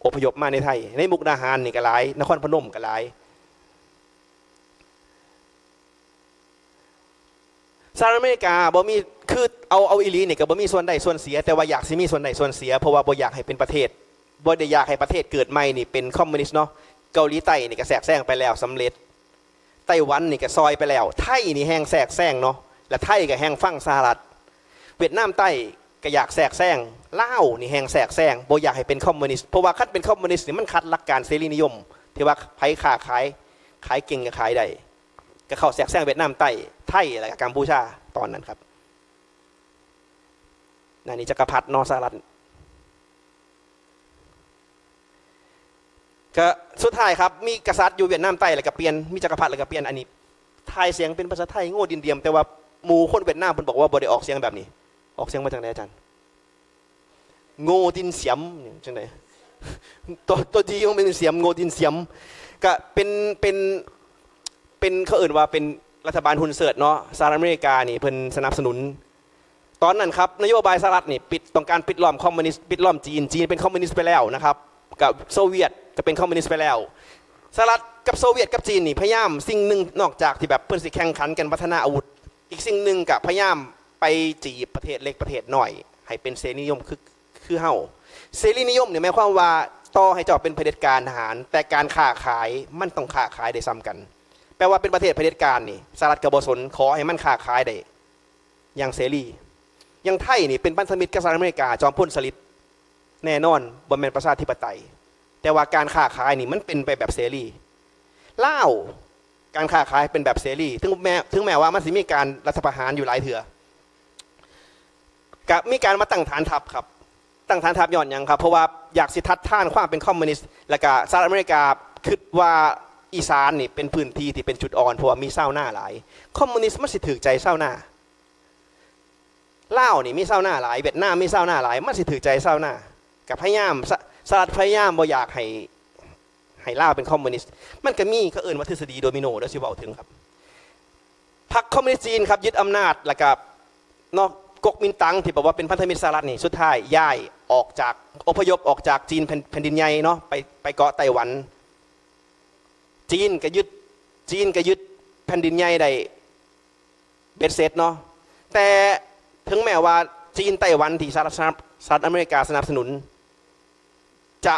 ອົບພະຍົບມາໃນໄທ. ໃນມຸກດາຫານນີ້ກໍຫຼາຍ, ນະຄອນພະນົມກໍຫຼາຍ. ສະຫະລັດອາເມລິກາບໍ່ມີ, ຄືເອົາ, ເອົາອີ່ຫຼີນີ້ກໍບໍ່ມີສ່ວນໄດ້ສ່ວນເສຍ, ແຕ່ວ່າຢາກຊິມີສ່ວນໄດ້ສ່ວນເສຍ ເພາະວ່າບໍ່ຢາກໃຫ້ເປັນປະເທດ, ບໍ່ໄດ້ຢາກໃຫ້ປະເທດເກີດໃໝ່ນີ້ເປັນຄອມມູນິດເນາະ. ເກົາຫຼີໃຕ້ນີ້ກໍແຊກແຊງໄປແລ້ວສຳເລັດ, ໄຕ້ຫວັນນີ້ກໍຊ່ອຍໄປແລ້ວ, ໄທນີ້ແຮ່ງແຊກແຊງເນາະ, ແລະ ໄທກໍແຮ່ງຟັງສະຫະລັດ. ຫວຽດນາມໃຕ້ກໍຢາກແຊກແຊງ, ລາວນີ້ແຮ່ງແຊກແຊງ, ບໍ່ຢາກໃຫ້ເປັນຄອມມູນິດ, ເພາະວ່າຄັນເປັນຄອມມູນິດນີ້ມັນຂັດຫຼັກການເສລີນິຍົມ ທີ່ວ່າໃຜຄ້າຂາຍ, ຂາຍເກັ່ງກໍຂາຍໄດ້. ກໍເຂົ້າແຊກແຊງຫວຽດນາມໃຕ້, ໄທ ແລະ ກະກຳປູຊາຕອນນັ້ນຄັບ. ອັນນີ້ຈັກກະພັດເນາະ ສະຫະລັດ. ກະສຸດທ້າຍຄັບ ມີກະສັດຢູ່ຫວຽດນາມໃຕ້ ແລ້ວກະປ່ຽນ, ມີຈັກກະພັດ ແລ້ວກະປ່ຽນ. ອັນນີ້ຖ່າຍສຽງເປັນພາສາໄທ ໂງ່ດິນດຽມ, ແຕ່ວ່າໝູ່ຄົນຫວຽດນາມເພິ່ນບອກວ່າບໍ່ໄດ້ອອກສຽງແບບນີ້. ອອກສຽງວ່າຈັ່ງໃດອາຈານ? ໂງ່ດິນສຽມ ຈັ່ງໃດ? ຕົວ, ຕົວ G ມັນເປັນສຽມ, ໂງ່ດິນສຽມ. ກະເປັນ, ເປັນ, ເປັນ, ເຂົາເອີ້ນວ່າເປັນລັດຖະບານຮຸນເຊີດເນາະ. ສະຫະລັດອາເມລິການີ້ເພິ່ນສະໜັບສະໜູນ. ຕອນນັ້ນຄັບ ນະໂຍບາຍສະຫະລັດນີ້ປິດ, ຕ້ອງການປິດລ້ອມຄອມມູນິດ, ປິດລ້ອມຈີນ. ຈີນເປັນຄອມມູນິດໄປແລ້ວນະຄັບ, ກັບໂຊວຽດກໍເປັນຄອມມູນິດໄປແລ້ວ. ສະຫະລັດກັບໂຊວຽດກັບຈີນນີ້ພະຍາຍາມສິ່ງໜຶ່ງ, ນອກຈາກທີ່ແບບເພິ່ນຊິແຂ່ງຂັນກັນພັດທະນາອາວຸດ, ອີກສິ່ງໜຶ່ງກໍພະຍາຍາມໄປຈີບປະເທດເລັກປະເທດນ້ອຍໃຫ້ເປັນເສລີນິຍົມຄື, ຄືເຮົາ. ເສລີນິຍົມນີ້ໝາຍຄວາມວ່າ ຕໍ່ໃຫ້ເຈົ້າເປັນຜະເດັດການທະຫານ, ແຕ່ການຄ້າຂາຍມັນຕ້ອງຄ້າຂາຍໄດ້ສ່ຳກັນ. ແປວ່າເປັນປະເທດຜະເດັດການນີ້ ສະຫະລັດກໍບໍ່ສົນ, ຂໍໃຫ້ມັນຄ້າຂາຍໄດ້ ຢ່າງເສລີ. ຢ່າງໄທນີ້ເປັນພັນທະມິດກັບສະຫະລັດອາເມລິກາ, ຈອມພົນ ສະລິດ ແນ່ນອນ ບໍ່ແມ່ນປະຊາທິປະໄຕ, ແຕ່ວ່າການຄ້າຂາຍນີ້ມັນເປັນໄປແບບເສລີ. ລາວ ການຄ້າຂາຍເປັນແບບເສລີ, ເຖິງແມ້, ເຖິງແມ້ວ່າມັນຊິມີການລັດຖະປະຫານຢູ່ຫຼາຍເທື່ອ. ກະມີການມາຕັ້ງຖານທັບຄັບ. ຕັ້ງຖານທັບຍ້ອນຫຍັງຄັບ? ເພາະວ່າຢາກຊິທັດທານຄວາມເປັນຄອມມູນິດ, ແລ້ວກະສະຫະລັດອາເມລິກາຄິດວ່າອີສານນີ້ເປັນພື້ນທີ່ທີ່ເປັນຈຸດອ່ອນ, ເພາະວ່າມີຊາວນາຫຼາຍ. ຄອມມູນິດມັນຊິຖືກໃຈຊາວນາ. ລາວນີ້ມີຊາວນາຫຼາຍ, ຫວຽດນາມມີຊາວນາຫຼາຍ, ມັນຊິຖືກໃຈຊາວນາ. ກະພະຍາຍາມ, ສະ, ສະຫະລັດພະຍາຍາມບໍ່ຢາກໃຫ້, ໃຫ້ລາວເປັນຄອມມູນິດ. ມັນກະມີ, ເຂົາເອີ້ນວ່າທິດສະດີໂດມິໂນ, ດຽວຊິເວົ້າເຖິງຄັບ. ພັກຄອມມູນິດຈີນຄັບ ຍຶດອຳນາດ, ແລ້ວກະ ເນາະ, ກົກມິນຕັງ ທີ່ບອກວ່າເປັນພັນທະມິດສະຫະລັດນີ້ ສຸດທ້າຍຍ້າຍອອກຈາກ, ອົບພະຍົບອອກຈາກຈີນແຜ່ນ, ແຜ່ນດິນໃຫຍ່ເນາະ, ໄປ, ໄປເກາະໄຕ້ຫວັນ. ຈີນກະຍຶດ, ຈີນກະຍຶດແຜ່ນດິນໃຫຍ່ໄດ້ເບັດເສັດເນາະ. ແຕ່ເຖິງແມ້ວ່າຈີນໄຕ້ຫວັນທີ່ສະຫະລັດ, ສະຫະລັດອາເມລິກາສະໜັບສະໜູນ ຈະ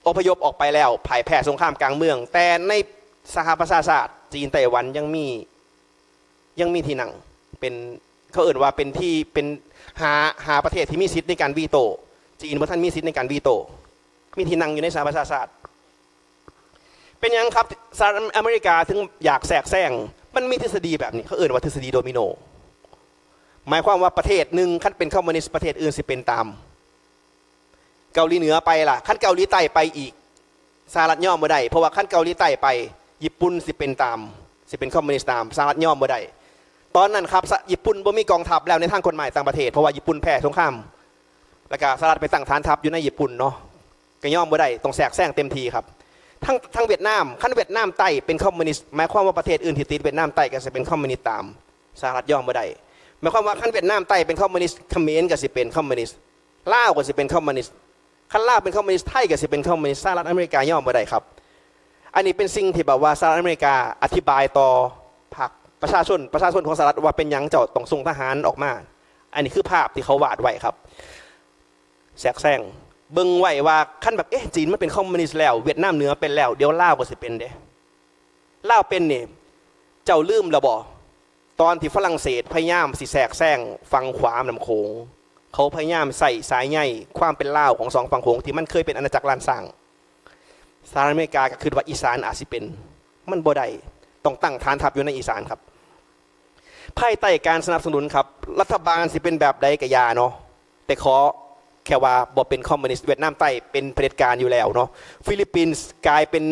ອົບພະຍົບອອກໄປແລ້ວ, ພ່າຍແພ້ສົງຄາມກາງເມືອງ, ແຕ່ໃນສະຫະປະຊາຊາດ ຈີນໄຕ້ຫວັນຍັງມີ, ຍັງມີທີ່ນັ່ງເປັນ, ເຂົາເອີ້ນວ່າເປັນທີ່, ເປັນຫ້າ, ຫ້າປະເທດທີ່ມີສິດໃນການວີໂຕ້. ຈີນບໍ່ທັນມີສິດໃນການວີໂຕ້, ມີທີ່ນັ່ງຢູ່ໃນສະຫະປະຊາຊາດ. ເປັນຫຍັງຄັບ ສະຫະລັດອາເມລິກາເຖິງຢາກແຊກແຊງ? ມັນມີທິດສະດີແບບນີ້, ເຂົາເອີ້ນວ່າທິດສະດີໂດມິໂນ. ໝາຍຄວາມວ່າປະເທດໜຶ່ງຄັນເປັນຄອມມູນິດ, ປະເທດອື່ນຊິເປັນຕາມ. ເກົາຫຼີເໜືອໄປລະ, ຄັນເກົາຫຼີໃຕ້ໄປອີກ, ສະຫະລັດຍອມບໍ່ໄດ້, ເພາະວ່າຄັນເກົາຫຼີໃຕ້ໄປ, ຍີ່ປຸ່ນຊິເປັນຕາມ, ຊິເປັນຄອມມູນິດຕາມ, ສະຫະລັດຍອມບໍ່ໄດ້. ຕອນນັ້ນຄັບ ສະ, ຍີ່ປຸ່ນບໍ່ມີກອງທັບແລ້ວໃນທາງກົດໝາຍຕ່າງປະເທດ, ເພາະວ່າຍີ່ປຸ່ນແພ້ສົງຄາມ, ແລ້ວກະສະຫະລັດໄປຕັ້ງຖານທັບຢູ່ໃນຍີ່ປຸ່ນເນາະ, ກະຍອມບໍ່ໄດ້, ຕ້ອງແຊກແຊງເຕັມທີ່ຄັບ. ທັງ, ທັງຫວຽດນາມ, ຄັນຫວຽດນາມໃຕ້ເປັນຄອມມູນິດ, ໝາຍຄວາມວ່າປະເທດອື່ນທີ່ຕິດຫວຽດນາມໃຕ້ກະຊິເປັນຄອມມູນິດຕາມ, ສະຫະລັດຍອມບໍ່ໄດ້. ໝາຍຄວາມວ່າຄັນຫວຽດນາມໃຕ້ເປັນຄອມມູນິດ, ຂະເໝນກະຊິເປັນຄອມມູນິດ, ລາວກໍຊິເປັນຄອມມູນິດ. ຄັນລາວເປັນຄອມມູນິດ, ໄທກໍຊິເປັນຄອມມູນິດ, ສະຫະລັດອາເມລິກາຍອມບໍ່ໄດ້ຄັບ. ອັນນີ້ເປັນສິ່ງທີ່ແບບວ່າສະຫະລັດອາເມລິກາອະທິບາຍຕໍ່ພັກປະຊາຊົນ, ປະຊາຊົນຂອງສະຫະລັດວ່າເປັນຫຍັງເຈົ້າຕ້ອງສົ່ງທະຫານອອກມາ. ອັນນີ້ຄືພາບທີ່ເຂົາວາດໄວ້ຄັບ. ແຊກແຊງ. ເບິ່ງໄວ້ວ່າຄັນແບບ, ເອະ, ຈີນມັນເປັນຄອມມູນິດແລ້ວ, ຫວຽດນາມເໜືອເປັນແລ້ວ, ດຽວລາວກໍຊິເປັນເດ້. ລາວເປັນນີ້, ເຈົ້າລືມແລ້ວບໍ່? ຕອນທີ່ຝຣັ່ງເສດພະຍາຍາມຊິແຊກແຊງຝັ່ງຂວານ້ຳໂຂງ, ເຂົາພະຍາຍາມໃຊ້ສາຍໃຍຄວາມເປັນລາວຂອງສອງຝັ່ງໂຂງທີ່ມັນເຄີຍເປັນອານາຈັກລ້ານຊ້າງ. ສະຫະລັດອາເມລິກາກໍຄິດວ່າອີສານອາດຊິເປັນ, ມັນບໍ່ໄດ້, ຕ້ອງຕັ້ງຖານທັບຢູ່ໃນອີສານຄັບ. ພາຍໃຕ້ການສະໜັບສະໜູນຄັບ, ລັດຖະບານຊິເປັນແບບໃດກໍຢ່າເນາະ, ແຕ່ຂໍແຄ່ວ່າບໍ່ເປັນຄອມມູນິດ. ຫວຽດນາມໃຕ້ເປັນຜະເດັດການຢູ່ແລ້ວເນາະ, ຟີລິບປິນກາຍເປັນ,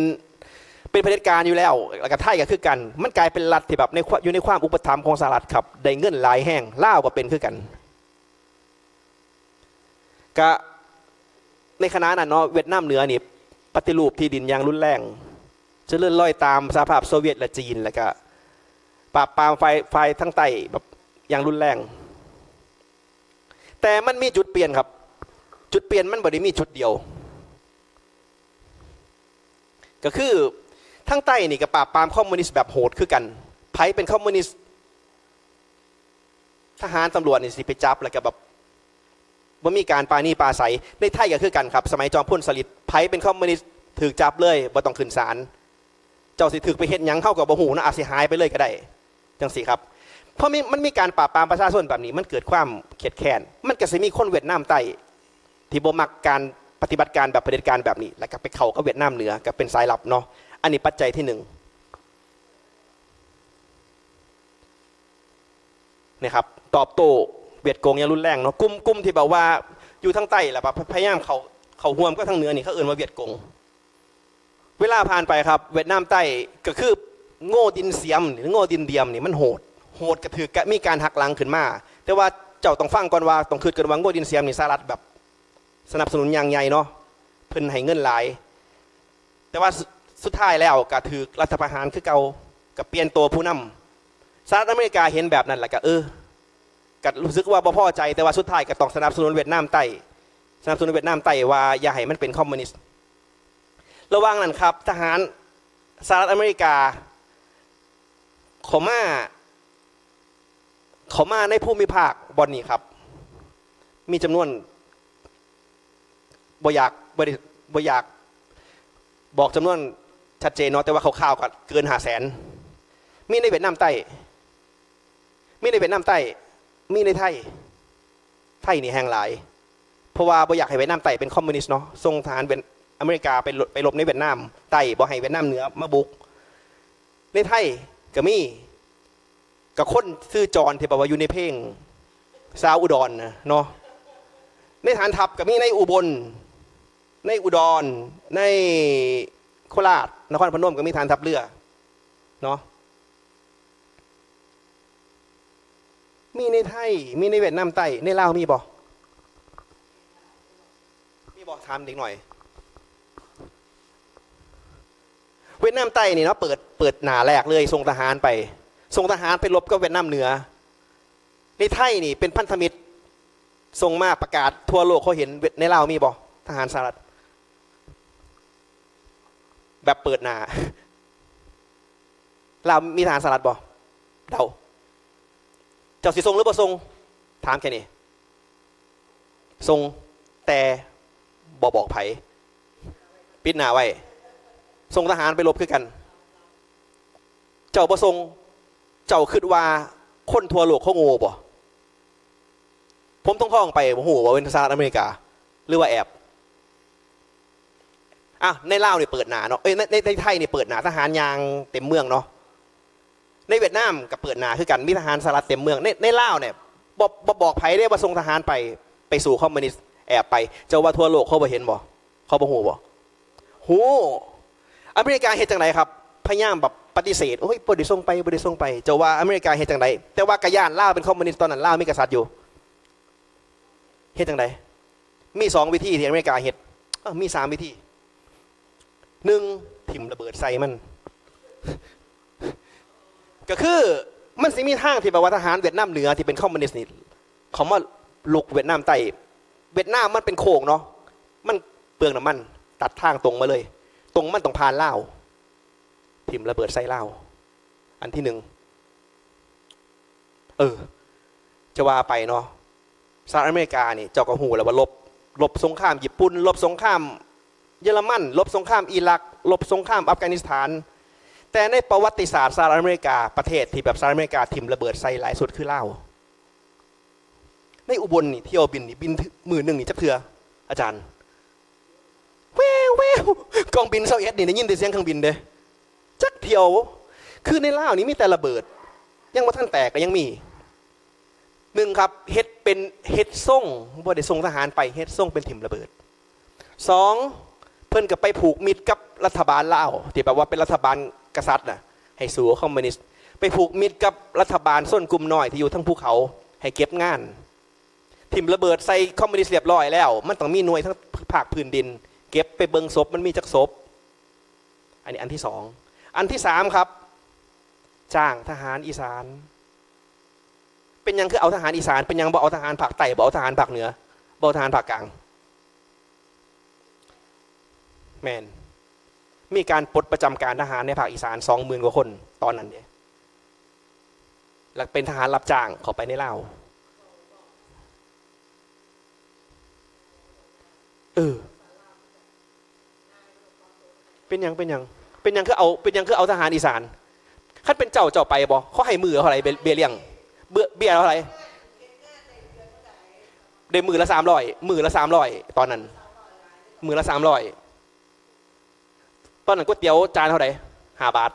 ເປັນຜະເດັດການຢູ່ແລ້ວ, ແລ້ວກໍໄທກໍຄືກັນ. ມັນກາຍເປັນລັດທີ່ແບບໃນຄວາມ, ຢູ່ໃນຄວາມອຸປະຖຳຂອງສະຫະລັດຄັບ, ໄດ້ເງິນຫຼາຍແຮງ, ລາວກໍເປັນຄືກັນ. ກະໃນຂະນະນັ້ນເນາະ, ຫວຽດນາມເໜືອນີ້ປະຕິຮູບທີ່ດິນຢ່າງຮຸນແຮງ, ຈະເລີນລອຍຕາມສະຫະພາບໂຊວຽດ ແລະ ຈີນ, ແລ້ວກະປາບປາມຝ່າຍ, ຝ່າຍທາງໃຕ້ແບບຢ່າງຮຸນແຮງ. ແຕ່ມັນມີຈຸດປ່ຽນຄັບ, ຈຸດປ່ຽນມັນບໍ່ໄດ້ມີຈຸດດຽວ. ກໍຄືທາງໃຕ້ນີ້ກໍປາບປາມຄອມມູນິດແບບໂຫດຄືກັນ. ໃຜເປັນຄອມມູນິດ ທະຫານຕຳຫຼວດນີ້ຊິໄປຈັບ ແລ້ວກໍແບບບໍ່ມີການປານີປາໄສ. ໃນໄທກໍຄືກັນຄັບ ສະໄໝຈອມພົນສະລິດ ໃຜເປັນຄອມມູນິດຖືກຈັບເລີຍ ບໍ່ຕ້ອງຂຶ້ນສານ. ເຈົ້າຊິຖືກໄປເຮັດຫຍັງເຮົາກໍບໍ່ຮູ້ນະ ອາດຊິຫາຍໄປເລີຍກໍໄດ້ ຈັ່ງຊີ້ຄັບ. ເພາະມີ ມັນມີການປາບປາມປະຊາຊົນແບບນີ້ ມັນເກີດຄວາມຄຽດແຄ້ນ ມັນກໍຊິມີຄົນຫວຽດນາມໃຕ້ທີ່ບໍ່ມັກການປະຕິບັດການແບບຜະເດັດການແບບນີ້ ແລ້ວກໍໄປເຂົ້າກັບຫວຽດນາມເໜືອ ກໍເປັນສາຍລັບເນາະ. ອັນນີ້ປັດໄຈທີໜຶ່ງ ນີ້ຄັບ ຕອບໂຕ້ຫວຽດກົງຢ່າງຮຸນແຮງເນາະ. ກຸ່ມ ກຸ່ມທີ່ແບບວ່າຢູ່ທາງໃຕ້ ແລ້ວແບບພະຍາຍາມເຂົ້າ ເຂົ້າຮ່ວມກັບທາງເໜືອນີ້ ເຂົາເອີ້ນວ່າຫວຽດກົງ. ເວລາຜ່ານໄປຄັບ ຫວຽດນາມໃຕ້ກໍຄືໂງ່ດິນສຽມ ຫຼື ໂງ່ດິນດຽມນີ້ ມັນໂຫດ ໂຫດກະຖືກ ກະມີການຫັກຫຼັງຂຶ້ນມາ. ແຕ່ວ່າເຈົ້າຕ້ອງຟັງກ່ອນວ່າ ຕ້ອງຄິດກ່ອນວ່າໂງ່ດິນສຽມນີ້ ສະຫະລັດແບບສະໜັບສະໜູນຢ່າງໃຫຍ່ເນາະ ເພິ່ນໃຫ້ເງິນຫຼາຍ. ແຕ່ວ່າ ສຸດ ສຸດທ້າຍແລ້ວກະຖືກລັດຖະປະຫານຄືເກົ່າ ກະປ່ຽນໂຕຜູ້ນຳ. ສະຫະລັດອາເມລິກາເຫັນແບບນັ້ນ ແລ້ວກະ ເອີ ກະຮູ້ສຶກວ່າບໍ່ພໍໃຈ ແຕ່ວ່າສຸດທ້າຍກະຕ້ອງສະໜັບສະໜູນຫວຽດນາມໃຕ້ ສະໜັບສະໜູນຫວຽດນາມໃຕ້ວ່າຢ່າໃຫ້ມັນເປັນຄອມມູນິດ. ລະຫວ່າງນັ້ນຄັບ ທະຫານສະຫະລັດອາເມລິກາເຂົ້າມາ ເຂົ້າມາໃນພູມິພາກບ່ອນນີ້ຄັບ ມີຈຳນວນ ບໍ່ຢາກ ບໍ່ໄດ້ ບໍ່ຢາກບອກຈຳນວນຊັດເຈນເນາະ ແຕ່ວ່າຄ່າວໆກໍເກີນຫ້າແສນ. ມີໃນຫວຽດນາມໃຕ້ ມີໃນຫວຽດນາມໃຕ້ ມີໃນໄທ. ໄທນີ້ແຮງຫຼາຍ ເພາະວ່າບໍ່ຢາກໃຫ້ຫວຽດນາມໃຕ້ເປັນຄອມມູນິດເນາະ ສົ່ງທະຫານຫວຽດ ອາເມລິກາໄປລົບ ໄປລົບໃນຫວຽດນາມໃຕ້ ບໍ່ໃຫ້ຫວຽດນາມເໜືອມາບຸກ. ໃນໄທກໍມີ ກໍຄົນຊື່ຈອນທີ່ແບບວ່າຢູ່ໃນເພງຊາວອຸດອນນະເນາະ. ໃນຖານທັບກໍມີໃນອຸບົນ ໃນອຸດອນ ໃນໂຄລາດ ນະຄອນພະນົມກໍມີຖານທັບເຮືອເນາະ. ມີໃນໄທ ມີໃນຫວຽດນາມໃຕ້ ໃນລາວມີບໍ່? ມີບໍ່? ຖາມເດັກໜ້ອຍ. ຫວຽດນາມໃຕ້ນີ້ເນາະ ເປີດ ເປີດໜ້າແລກເລີຍ ສົ່ງທະຫານໄປ ສົ່ງທະຫານໄປລົບກັບຫວຽດນາມເໜືອ. ໃນໄທນີ້ເປັນພັນທະມິດ ສົ່ງມາປະກາດທົ່ວໂລກເຂົາເຫັນ. ໃນລາວມີບໍ່ ທະຫານສະຫະລັດ ແບບເປີດໜ້າ? ລາວມີທະຫານສະຫະລັດບໍ່? ເດົາ. ເຈົ້າຊິສົ່ງຫຼືບໍ່ສົ່ງ? ຖາມແຄ່ນີ້. ສົ່ງ ແຕ່ບໍ່ບອກໃຜ ປິດໜ້າໄວ້. ສົ່ງທະຫານໄປລົບຄືກັນ. ເຈົ້າບໍ່ສົ່ງ ເຈົ້າຄິດວ່າຄົນທົ່ວໂລກເຂົາໂງ່ບໍ່? ຜົມທອງທອງໄປ ບໍ່ຮູ້ວ່າເປັນສະຫະລັດອາເມລິກາ ຫຼືວ່າແອບ. ອ່ະ ໃນລາວນີ້ເປີດໜ້າເນາະ ເອີຍ ໃນ ໃນ ໃນໄທນີ້ເປີດໜ້າ ທະຫານຍ່າງເຕັມເມືອງເນາະ. ໃນຫວຽດນາມກໍເປີດໜ້າຄືກັນ ມີທະຫານສະຫະລັດເຕັມເມືອງ. ໃນ ໃນລາວນີ້ບໍ່ ບໍ່ບອກໃຜເດ້ວ່າສົ່ງທະຫານໄປ ໄປສູ້ຄອມມູນິດ ແອບໄປ. ເຈົ້າວ່າທົ່ວໂລກເຂົາບໍ່ເຫັນບໍ່? ເຂົາບໍ່ຮູ້ບໍ່? ຮູ້. ອາເມລິກາເຮັດຈັ່ງໃດຄັບ? ພະຍາຍາມແບບປະຕິເສດ ໂອ້ຍ ບໍ່ໄດ້ສົ່ງໄປ ບໍ່ໄດ້ສົ່ງໄປ. ເຈົ້າວ່າອາເມລິກາເຮັດຈັ່ງໃດ? ແຕ່ວ່າກໍຢ້ານລາວເປັນຄອມມູນິດ ຕອນນັ້ນລາວມີກະສັດຢູ່. ເຮັດຈັ່ງໃດ? ມີສອງວິທີທີ່ອາເມລິກາເຮັດ ເອີ ມີສາມວິທີ. ໜຶ່ງ ຖິ້ມລະເບີດໃສ່ມັນ. ກໍຄືມັນຊິມີທາງທີ່ແບບວ່າທະຫານຫວຽດນາມເໜືອທີ່ເປັນຄອມມູນິດນີ້ ເຂົາມາລຸກຫວຽດນາມໃຕ້. ຫວຽດນາມມັນເປັນໂຄ້ງເນາະ ມັນເປືອງນ້ຳມັນ ຕັດທາງຕົງມາເລີຍ ຕົງມັນຕ້ອງຜ່ານລາວ. ຖິ້ມລະເບີດໃສ່ລາວ ອັນທີໜຶ່ງ. ເອີ ຈະວ່າໄປເນາະ ສະຫະລັດອາເມລິການີ້ ເຈົ້າກໍຮູ້ແລ້ວວ່າລົບ ລົບສົງຄາມຍີ່ປຸ່ນ ລົບສົງຄາມເຢຍລະມັນ ລົບສົງຄາມອີຣັກ ລົບສົງຄາມອັຟການິສຖານ. ແຕ່ໃນປະຫວັດຕິສາດສະຫະລັດອາເມລິກາ ປະເທດທີ່ແບບສະຫະລັດອາເມລິກາຖິ້ມລະເບີດໃສ່ຫຼາຍສຸດຄືລາວ. ໃນອຸບົນນີ້ ຖ້ຽວບິນນີ້ ບິນມື້ໜຶ່ງນີ້ຈັກເທື່ອ ອາຈານ? ແວວໆ ກອງບິນຊາວເອັດນີ້ໄດ້ຍິນແຕ່ສຽງເຄື່ອງບິນເດ້ ຈັກຖ້ຽວ. ຄືໃນລາວນີ້ມີແຕ່ລະເບີດ ຍັງບໍ່ທັນແຕກກໍຍັງມີ. ໜຶ່ງຄັບ ເຮັດເປັນ ເຮັດຊົງ ບໍ່ໄດ້ສົ່ງທະຫານໄປ ເຮັດຊົງເປັນຖິ້ມລະເບີດ. ສອງ ເພິ່ນກໍໄປຜູກມິດກັບລັດຖະບານລາວ ທີ່ແບບວ່າເປັນລັດຖະບານກະສັດນະ ໃຫ້ສູ້ຄອມມູນິດ ໄປຜູກມິດກັບລັດຖະບານຊົນກຸ່ມນ້ອຍທີ່ຢູ່ທາງພູເຂົາ ໃຫ້ເກັບງານ. ຖິ້ມລະເບີດໃສ່ຄອມມູນິດຮຽບຮ້ອຍແລ້ວ ມັນຕ້ອງມີໜ່ວຍທາງພາກພື້ນດິນ ເກັບໄປເບິ່ງສົບ ມັນມີຈັກສົບ. ອັນນີ້ອັນທີສອງ. ອັນທີສາມຄັບ ຈ້າງທະຫານອີສານ. ເປັນຫຍັງຄືເອົາທະຫານອີສານ? ເປັນຫຍັງບໍ່ເອົາທະຫານພາກໃຕ້? ບໍ່ເອົາທະຫານພາກເໜືອ? ບໍ່ເອົາທະຫານພາກກາງ? ແມ່ນ. ມີການປົດປະຈຳການທະຫານໃນພາກອີສານສອງໝື່ນກວ່າຄົນຕອນນັ້ນເດ້ ແລ້ວເປັນທະຫານຮັບຈ້າງເຂົ້າໄປໃນລາວ. ເອີ ເປັນຫຍັງ ເປັນຫຍັງ ເປັນຫຍັງຄືເອົາ ເປັນຫຍັງຄືເອົາທະຫານອີສານ? ຄັນເປັນເຈົ້າ ເຈົ້າໄປບໍ່? ເຂົາໃຫ້ມື້ເທົ່າໃດ ເບ້ຍ ເບ້ຍລ້ຽງ ເບ້ຍ ເບ້ຍເທົ່າໃດ? ໄດ້ມື້ລະສາມຮ້ອຍ ມື້ລະສາມຮ້ອຍ ຕອນນັ້ນ ມື້ລະສາມຮ້ອຍ. ຕອນນັ້ນກ໋ວຍຕຽວຈານເທົ່າໃດ? ຫ້າບາດ.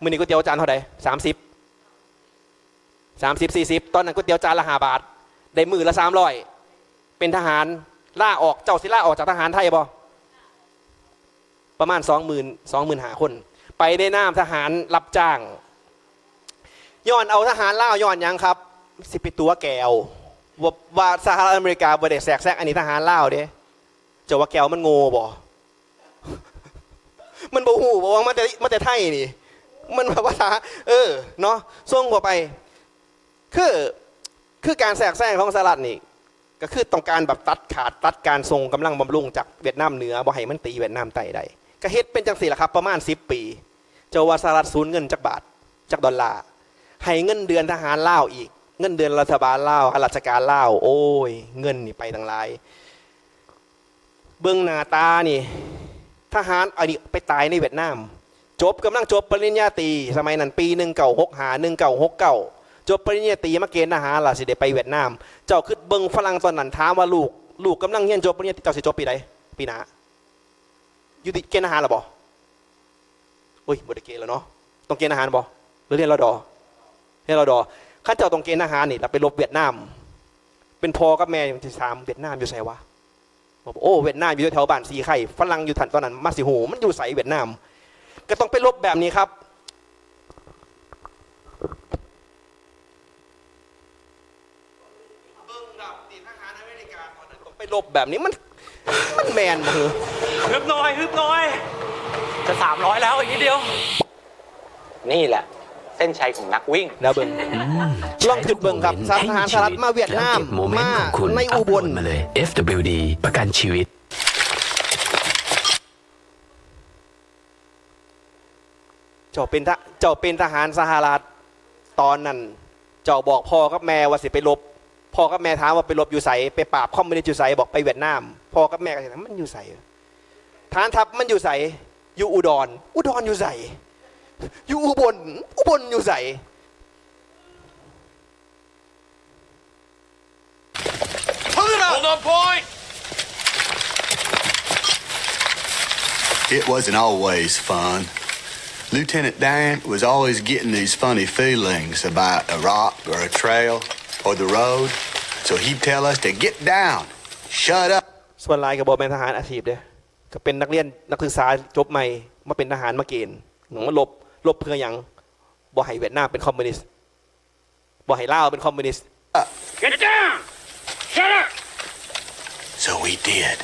ມື້ນີ້ກ໋ວຍຕຽວຈານເທົ່າໃດ? ສາມສິບ ສາມສິບ ສີ່ສິບ. ຕອນນັ້ນກ໋ວຍຕຽວຈານລະຫ້າບາດ ໄດ້ມື້ລະສາມຮ້ອຍ ເປັນທະຫານ ລາອອກ ເຈົ້າຊິລາອອກຈາກທະຫານໄທບໍ່? ປະມານສອງໝື່ນ ສອງໝື່ນຫ້າຄົນ ໄປໃນນາມທະຫານຮັບຈ້າງ. ຍ້ອນເອົາທະຫານລາວ ຍ້ອນຫຍັງຄັບ? ຊິໄປຕົວະແກວ ວ່າ ວ່າສະຫະລັດອາເມລິກາບໍ່ໄດ້ແຊກແຊງ ອັນນີ້ທະຫານລາວເດ້. ເຈົ້າວ່າແກວມັນໂງ່ບໍ່? ມັນບໍ່ຮູ້ບໍ່ວ່າມາແຕ່ ມາແຕ່ໄທນີ້ ມັນວ່າພາສາ ເອີ ເນາະ ສົ່ງເຂົ້າໄປ ຄື ຄືການແຊກແຊງຂອງສະຫະລັດນີ້ ກໍຄືຕ້ອງການແບບຕັດຂາດ ຕັດການສົ່ງກຳລັງບຳລຸງຈາກຫວຽດນາມເໜືອ ບໍ່ໃຫ້ມັນຕີຫວຽດນາມໃຕ້ໄດ້ ກໍເຮັດເປັນຈັ່ງຊີ້ລະຄັບ ປະມານສິບປີ. ເຈົ້າວ່າສະຫະລັດສູນເງິນຈັກບາດ ຈັກດອນລາ ໃຫ້ເງິນເດືອນທະຫານລາວອີກ ເງິນເດືອນລັດຖະບານລາວ ຂ້າລາຊະການລາວ ໂອ້ຍ ເງິນນີ້ໄປຕັ້ງຫຼາຍ. ເບິ່ງໜ້າຕານີ້ ທະຫານອັນນີ້ໄປຕາຍໃນຫວຽດນາມ ຈົບ ກຳລັງຈົບປະລິນຍາຕີ ສະໄໝນັ້ນປີໜຶ່ງເກົ້າຫົກຫ້າ ໜຶ່ງເກົ້າຫົກເກົ້າ ຈົບປະລິນຍາຕີມາເກນທະຫານ ລະຊິໄດ້ໄປຫວຽດນາມ. ເຈົ້າຄິດເບິ່ງຝຣັ່ງຕອນນັ້ນ ຖາມວ່າລູກ ລູກກຳລັງຮຽນຈົບປະລິນຍາຕີ ເຈົ້າຊິຈົບປີໃດ? ປີໜ້າ ຢູ່ທີ່ເກນທະຫານລະບໍ່? ໂອ້ຍ ບໍ່ໄດ້ເກນແລ້ວເນາະ. ຕ້ອງເກນທະຫານບໍ່? ຫຼືຮຽນ ລ.ດ. ຮຽນ ລ.ດ. ຄັນເຈົ້າຕ້ອງເກນທະຫານນີ້ ລະໄປລົບຫວຽດນາມ ເປັນພໍ່ກັບແມ່ທີ່ຖາມ ຫວຽດນາມຢູ່ໃສວະ? ບອກ ໂອ້ ຫວຽດນາມຢູ່ແຖວບ້ານສີໄຄ. ຝຣັ່ງຢູ່ຫັ້ນຕອນນັ້ນ ມາຊິຮູ້ມັນຢູ່ໃສຫວຽດນາມ. ກໍຕ້ອງໄປລົບແບບນີ້ຄັບ. ເບິ່ງແບບນີ້ ທະຫານອາເມລິກາຕອນນັ້ນຕ້ອງໄປລົບແບບນີ້ ມັນ ມັນແມ່ນບໍ່? ຮຶບໜ່ອຍ ຮຶບໜ່ອຍ ຈະສາມຮ້ອຍແລ້ວ ອີກນິດດຽວ. ນີ້ແຫຼະເສັ້ນໄຊຂອງນັກວິ່ງ. ແລ້ວເບິ່ງ ອືມ ລອງຄິດເບິ່ງຄັບ ທະຫານສະຫະລັດມາຫວຽດນາມ ມາໃນອຸບົນ ມາເລີຍ ເອັຟດັບເບິນຢູດີ ປະກັນຊີວິດ. ເຈົ້າເປັນທະ ເຈົ້າເປັນທະຫານສະຫະລັດ ຕອນນັ້ນເຈົ້າບອກພໍ່ກັບແມ່ວ່າຊິໄປລົບ. ພໍ່ກັບແມ່ຖາມວ່າໄປລົບຢູ່ໃສ? ໄປປາບຄອມມິວນິດຢູ່ໃສ? ບອກໄປຫວຽດນາມ. ພໍ່ກັບແມ່ກໍຖາມ ມັນຢູ່ໃສ? ຖານທັບມັນຢູ່ໃສ? ຢູ່ອຸດອນ. ອຸດອນຢູ່ໃສ? ຢູ່ອຸບົນ. ອຸບົນຢູ່ໃສ? Hold on, point! It wasn't always fun. Lieutenant Dan was always getting these funny feelings about a rock or a trail or the road, so he'd tell us to get down, shut up. ສ່ວນຫຼາຍກໍບໍ່ແມ່ນທະຫານອາຊີບເດ້ ກໍເປັນນັກຮຽນ ນັກສຶກສາຈົບໃໝ່ ມາເປັນທະຫານມາເກນ. ມາລົບ ລົບເພື່ອຫຍັງ? ບໍ່ໃຫ້ຫວຽດນາມເປັນຄອມມູນິດ. ບໍ່ໃຫ້ລາວເປັນຄອມມູນິດ. Get down! Shut up! So we did.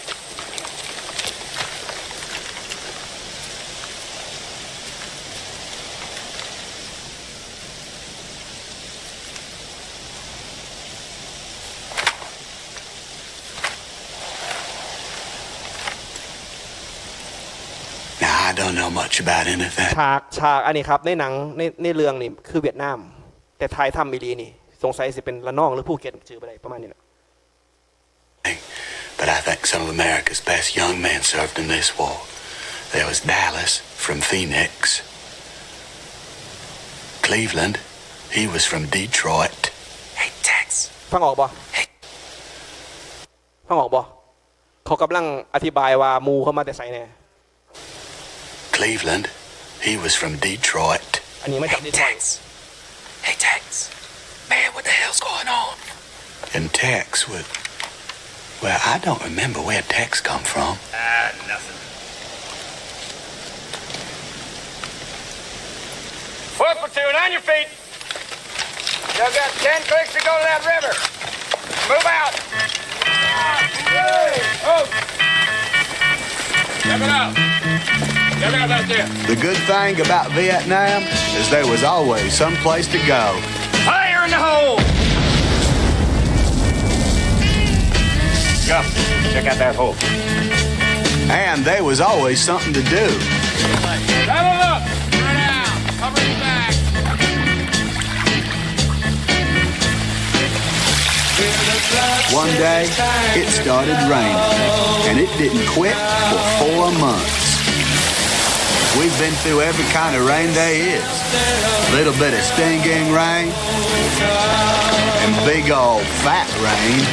Now, I don't know much about anything. ສາກ ສາກອັນນີ້ຄັບ ໃນໜັງ ໃນ ໃນເລື່ອງນີ້ຄືຫວຽດນາມ. ແຕ່ຖ່າຍທຳອີ່ຫຼີນີ້ ສົງໄສຊິເປັນລະນອງ ຫຼື ພູເກັດ ຈື່ບໍ່ໄດ້ ປະມານນີ້ແຫຼະ. But I think some of America's best young men served in this war. There was Dallas from Phoenix. Cleveland, he was from Detroit. Hey, Tex. ຟັງອອກບໍ່? Hey. ຟັງອອກບໍ່? ເຂົາກຳລັງອະທິບາຍວ່າໝູ່ເຂົາມາແຕ່ໃສແດ່. Cleveland, he was from Detroit. ອັນນີ້ມາຈາກ Hey, Detroit. Tex. Hey, Tex. Man, what the hell's going on? And Tex was, well, I don't remember where Tex come from. Ah, nothing. Fourth platoon, on your feet. Y'all got ten clicks to go to that river. Move out. Check it out. Check out back there. The good thing about Vietnam is there was always some place to go. Fire in the hole! Go. Check out that hole. And there was always something to do. Saddle up! Spread out! Cover your back! One day, it started raining, and it didn't quit for four months. We've been through every kind of rain there is. Little bit of stinking rain, and big old fat rain.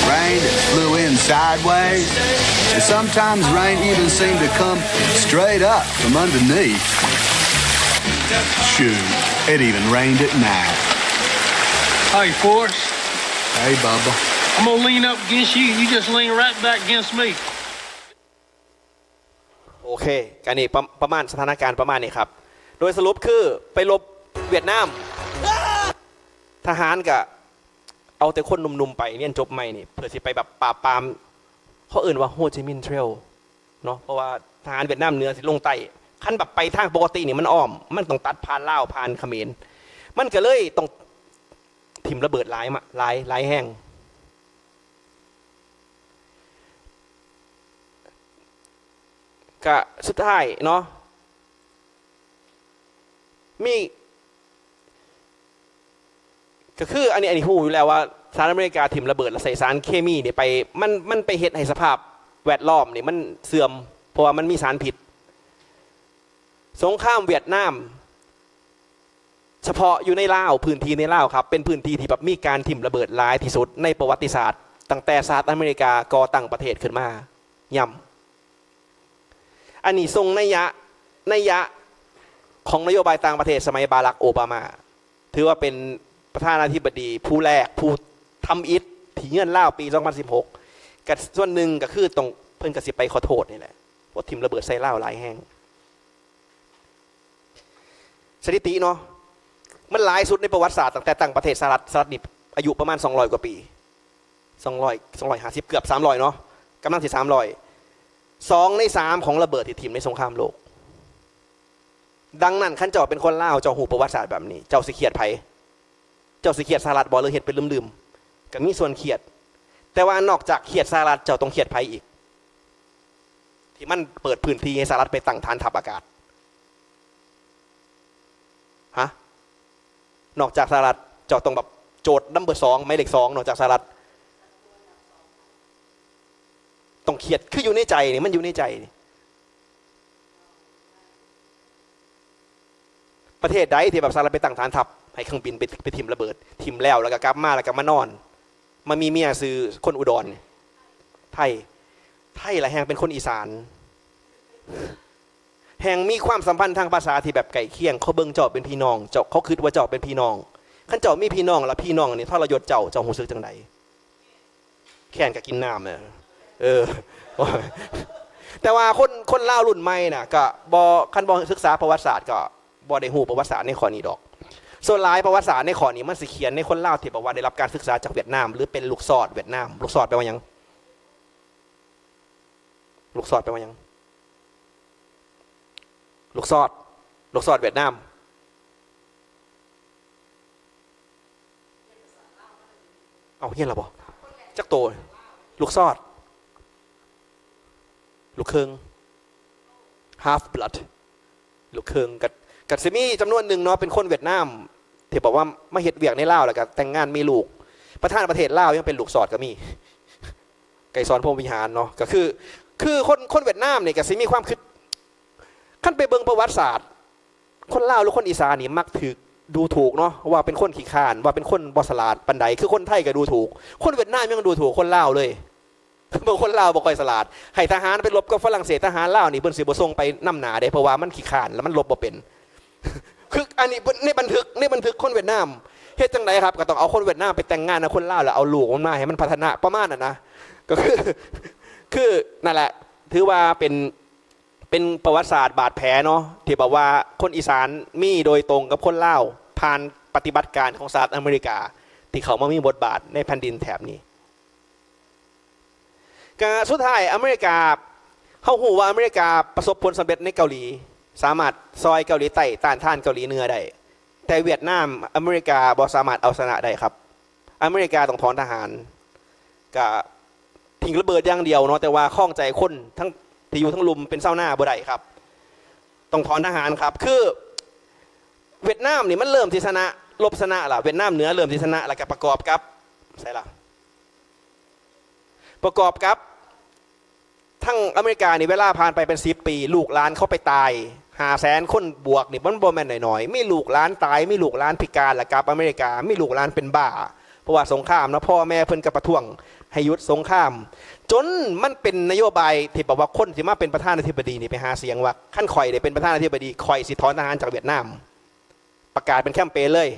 Rain that flew in sideways, and sometimes rain even seemed to come straight up from underneath. Shoot, it even rained at night. Hey, Forrest. Hey, Bubba. I'm gonna lean up against you. You just lean right back against me. ໂອເຄ ກະນີ້ປະ ປະມານສະຖານະການປະມານນີ້ຄັບ. ໂດຍສະຫຼຸບຄືໄປລົບຫວຽດນາມ ທະຫານກະເອົາແຕ່ຄົນໜຸ່ມໆໄປ ຮຽນຈົບໃໝ່ນີ້ ເພື່ອຊິໄປແບບປາບປາມ ເຂົາເອີ້ນວ່າ Ho Chi Minh Trail ເນາະ ເພາະວ່າທະຫານຫວຽດນາມເໜືອຊິລົງໃຕ້ ຄັນແບບໄປທາງປົກກະຕິນີ້ມັນອ້ອມ ມັນຕ້ອງຕັດຜ່ານລາວ ຜ່ານຂະເໝນ ມັນກະເລີຍຕ້ອງຖິ້ມລະເບີດຫຼາຍມາ ຫຼາຍ ຫຼາຍແຮງ. ກະສຸດທ້າຍເນາະ ມີ ກະຄືອັນນີ້ ອັນນີ້ຮູ້ຢູ່ແລ້ວວ່າ ສະຫະລັດອາເມລິກາຖິ້ມລະເບີດ ແລ້ວໃສ່ສານເຄມີນີ້ໄປ ມັນ ມັນໄປເຮັດໃຫ້ສະພາບແວດລ້ອມນີ້ມັນເສື່ອມ ເພາະວ່າມັນມີສານພິດ. ສົງຄາມຫວຽດນາມ ສະເພາະຢູ່ໃນລາວ ພື້ນທີ່ໃນລາວຄັບ ເປັນພື້ນທີ່ທີ່ແບບມີການຖິ້ມລະເບີດຫຼາຍທີ່ສຸດໃນປະຫວັດຕິສາດ ຕັ້ງແຕ່ສະຫະລັດອາເມລິກາກໍ່ຕັ້ງປະເທດຂຶ້ນມາ ຢ້ຳ. ອັນນີ້ສົ່ງໄນຍະ ໄນຍະຂອງນະໂຍບາຍຕ່າງປະເທດສະໄໝບາຣັກ ໂອບາມາ ຖືວ່າເປັນປະທານາທິບໍດີຜູ້ແລກ ຜູ້ທຳອິດທີ່ເຍືອນລາວປີສອງພັນສິບຫົກ ກະສ່ວນໜຶ່ງກະຄືຕ້ອງ ເພິ່ນກະຊິໄປຂໍໂທດນີ້ແຫຼະ ວ່າຖິ້ມລະເບີດໃສ່ລາວຫຼາຍແຮງ. ສະຖິຕິເນາະ ມັນຫຼາຍສຸດໃນປະຫວັດສາດ ຕັ້ງແຕ່ຕັ້ງປະເທດສະຫະລັດ ສະຫະລັດນີ້ອາຍຸປະມານສອງຮ້ອຍກວ່າປີ ສອງຮ້ອຍ ສອງຮ້ອຍຫ້າສິບ ເກືອບສາມຮ້ອຍເນາະ ກຳລັງຊິສາມຮ້ອຍ ສອງໃນສາມຂອງລະເບີດທີ່ຖິ້ມໃນສົງຄາມໂລກ. ດັ່ງນັ້ນ ຄັນເຈົ້າເປັນຄົນລາວ ເຈົ້າຮູ້ປະຫວັດສາດແບບນີ້ ເຈົ້າຊິຄຽດໃຜ? ເຈົ້າຊິຄຽດສະຫະລັດບໍ່ ຫຼືເຮັດເປັນລືມໆ? ກະມີສ່ວນຄຽດ ແຕ່ວ່ານອກຈາກຄຽດສະຫະລັດ ເຈົ້າຕ້ອງຄຽດໃຜອີກ? ທີ່ມັນເປີດພື້ນທີ່ໃຫ້ສະຫະລັດໄປຕັ້ງຖານທັບອາກາດ ຮະ? ນອກຈາກສະຫະລັດ ເຈົ້າຕ້ອງແບບໂຈດນຳເບີສອງ ໝາຍເລກສອງ ນອກຈາກສະຫະລັດ ຕ້ອງຄຽດ ຄືຢູ່ໃນໃຈນີ້ ມັນຢູ່ໃນໃຈນີ້. ປະເທດໃດທີ່ແບບສະຫະລັດໄປຕັ້ງຖານທັບ ໃຫ້ເຄື່ອງບິນໄປ ໄປຖິ້ມລະເບີດ ຖິ້ມແລ້ວ ແລ້ວກະກັບມາ ແລ້ວກະມານອນ ມາມີເມຍຊື່ຄົນອຸດອນ ໄທ ໄທລະແຮ່ງເປັນຄົນອີສານ ແຮ່ງມີຄວາມສຳພັນທາງພາສາທີ່ແບບໃກ້ຄຽງ ເຂົາເບິ່ງເຈົ້າເປັນພີ່ນ້ອງ ເຈົ້າ ເຂົາຄິດວ່າເຈົ້າເປັນພີ່ນ້ອງ ຄັນເຈົ້າມີພີ່ນ້ອງ ແລ້ວພີ່ນ້ອງນີ້ທໍລະຍົດເຈົ້າ ເຈົ້າຮູ້ສຶກຈັ່ງໃດ? ແຄ້ນກະກິນນ້ຳ ເອີ ແຕ່ວ່າຄົນ ຄົນລາວລຸ້ນໃໝ່ນະ ກະບໍ່ ຄັນບໍ່ສຶກສາປະຫວັດສາດ ກະບໍ່ໄດ້ຮູ້ປະຫວັດສາດໃນຂໍ້ນີ້ດອກ. ສ່ວນຫຼາຍປະຫວັດສາດໃນຂໍ້ນີ້ ມັນຊິຂຽນໃນຄົນລາວທີ່ແບບວ່າໄດ້ຮັບການສຶກສາຈາກຫວຽດນາມ ຫຼືເປັນລູກສອດຫວຽດນາມ. ລູກສອດແປວ່າຫຍັງ? ລູກສອດແປວ່າຫຍັງ? ລູກສອດ ລູກສອດຫວຽດນາມ. ເອົາ ຮຽນແລ້ວບໍ່? ຈັກໂຕ? ລູກສອດ ລູກເຄິ່ງ half blood ລູກເຄິ່ງ ກະ ກະຊິມີຈຳນວນໜຶ່ງເນາະ ເປັນຄົນຫວຽດນາມ ທີ່ບອກວ່າມາເຮັດວຽກໃນລາວ ແລ້ວກະແຕ່ງງານມີລູກ. ປະທານປະເທດລາວຍັງເປັນລູກສອດກະມີ. ໄກສອນ ພົມວິຫານເນາະ ກະຄື ຄືຄົນ ຄົນຫວຽດນາມນີ້ກະຊິມີຄວາມຄິດ ຄັນໄປເບິ່ງປະຫວັດສາດ ຄົນລາວ ຫຼື ຄົນອີສານນີ້ມັກຖືກດູຖູກເນາະ ວ່າເປັນຄົນຂີ້ຄ້ານ ວ່າເປັນຄົນບໍ່ສະຫຼາດປານໃດ. ຄືຄົນໄທກະດູຖູກ ຄົນຫວຽດນາມຍັງດູຖູກຄົນລາວເລີຍ ບາງຄົນລາວບໍ່ຄ່ອຍສະຫຼາດ. ໃຫ້ທະຫານໄປລົບກັບຝຣັ່ງເສດ ທະຫານລາວນີ້ເພິ່ນຊິບໍ່ສົ່ງໄປນຳໜ້າເດ້ ເພາະວ່າມັນຂີ້ຄ້ານ ແລ້ວມັນລົບບໍ່ເປັນ. ຄືອັນນີ້ໃນບັນທຶກ ໃນບັນທຶກຄົນຫວຽດນາມ ເຮັດຈັ່ງໃດຄັບ? ກະຕ້ອງເອົາຄົນຫວຽດນາມໄປແຕ່ງງານນຳຄົນລາວ ແລ້ວເອົາລູກມັນມາໃຫ້ມັນພັດທະນາ ປະມານນັ້ນນະ. ກະຄື ຄືນັ້ນແຫຼະ ຖືວ່າເປັນ ເປັນປະຫວັດສາດບາດແຜເນາະ ທີ່ແບບວ່າຄົນອີສານມີໂດຍຕົງກັບຄົນລາວ ຜ່ານປະຕິບັດການຂອງສະຫະລັດອາເມລິກາ ທີ່ເຂົ້າມາມີບົດບາດໃນແຜ່ນດິນແຖບນີ້. ກະສຸດທ້າຍອາເມລິກາ ເຮົາຮູ້ວ່າອາເມລິກາປະສົບຜົນສຳເລັດໃນເກົາຫຼີ ສາມາດຊ່ອຍເກົາຫຼີໃຕ້ ຕ້ານທານເກົາຫຼີເໜືອໄດ້ ແຕ່ຫວຽດນາມ ອາເມລິກາບໍ່ສາມາດເອົາຊະນະໄດ້ຄັບ. ອາເມລິກາຕ້ອງຖອນທະຫານ ກະ ຍິງລະເບີດຢ່າງດຽວເນາະ, ແຕ່ວ່າຄອງໃຈຄົນທັງທີ່ຢູ່ທັງລຸ່ມເປັນຊາວນາບໍ່ໄດ້ຄັບ. ຕ້ອງຖອນທະຫານຄັບ. ຄືຫວຽດນາມນີ້ມັນເລີ່ມທີ່ຊະນະ, ລົບຊະນະລະ, ຫວຽດນາມເໜືອເລີ່ມທີ່ຊະນະ ແລ້ວກໍປະກອບກັບ ໃສລະ? ປະກອບກັບ ທັງອາເມລິການີ້ ເວລາຜ່ານໄປເປັນສິບປີ ລູກຫຼານເຂົາໄປຕາຍຫ້າແສນຄົນບວກນີ້ ມັນບໍ່ແມ່ນໜ້ອຍໆ. ມີລູກຫຼານຕາຍ, ມີລູກຫຼານພິການ ແລ້ວກັບອາເມລິກາ ມີລູກຫຼານເປັນບ້າ ເພາະວ່າສົງຄາມເນາະ, ພໍ່ແມ່ເພິ່ນກໍປະທ້ວງໃຫ້ຢຸດສົງຄາມ ຈົນມັນເປັນນະໂຍບາຍທີ່ແບບວ່າຄົນທີ່ມາເປັນປະທານາທິບໍດີນີ້ໄປຫາສຽງວ່າ ຄັນຂ້ອຍໄດ້ເປັນປະທານາທິບໍດີ ຂ້ອຍຊິຖອນທະຫານຈາກຫວຽດນາມ. ປະກາດເປັນແຄມເປນເລີຍ.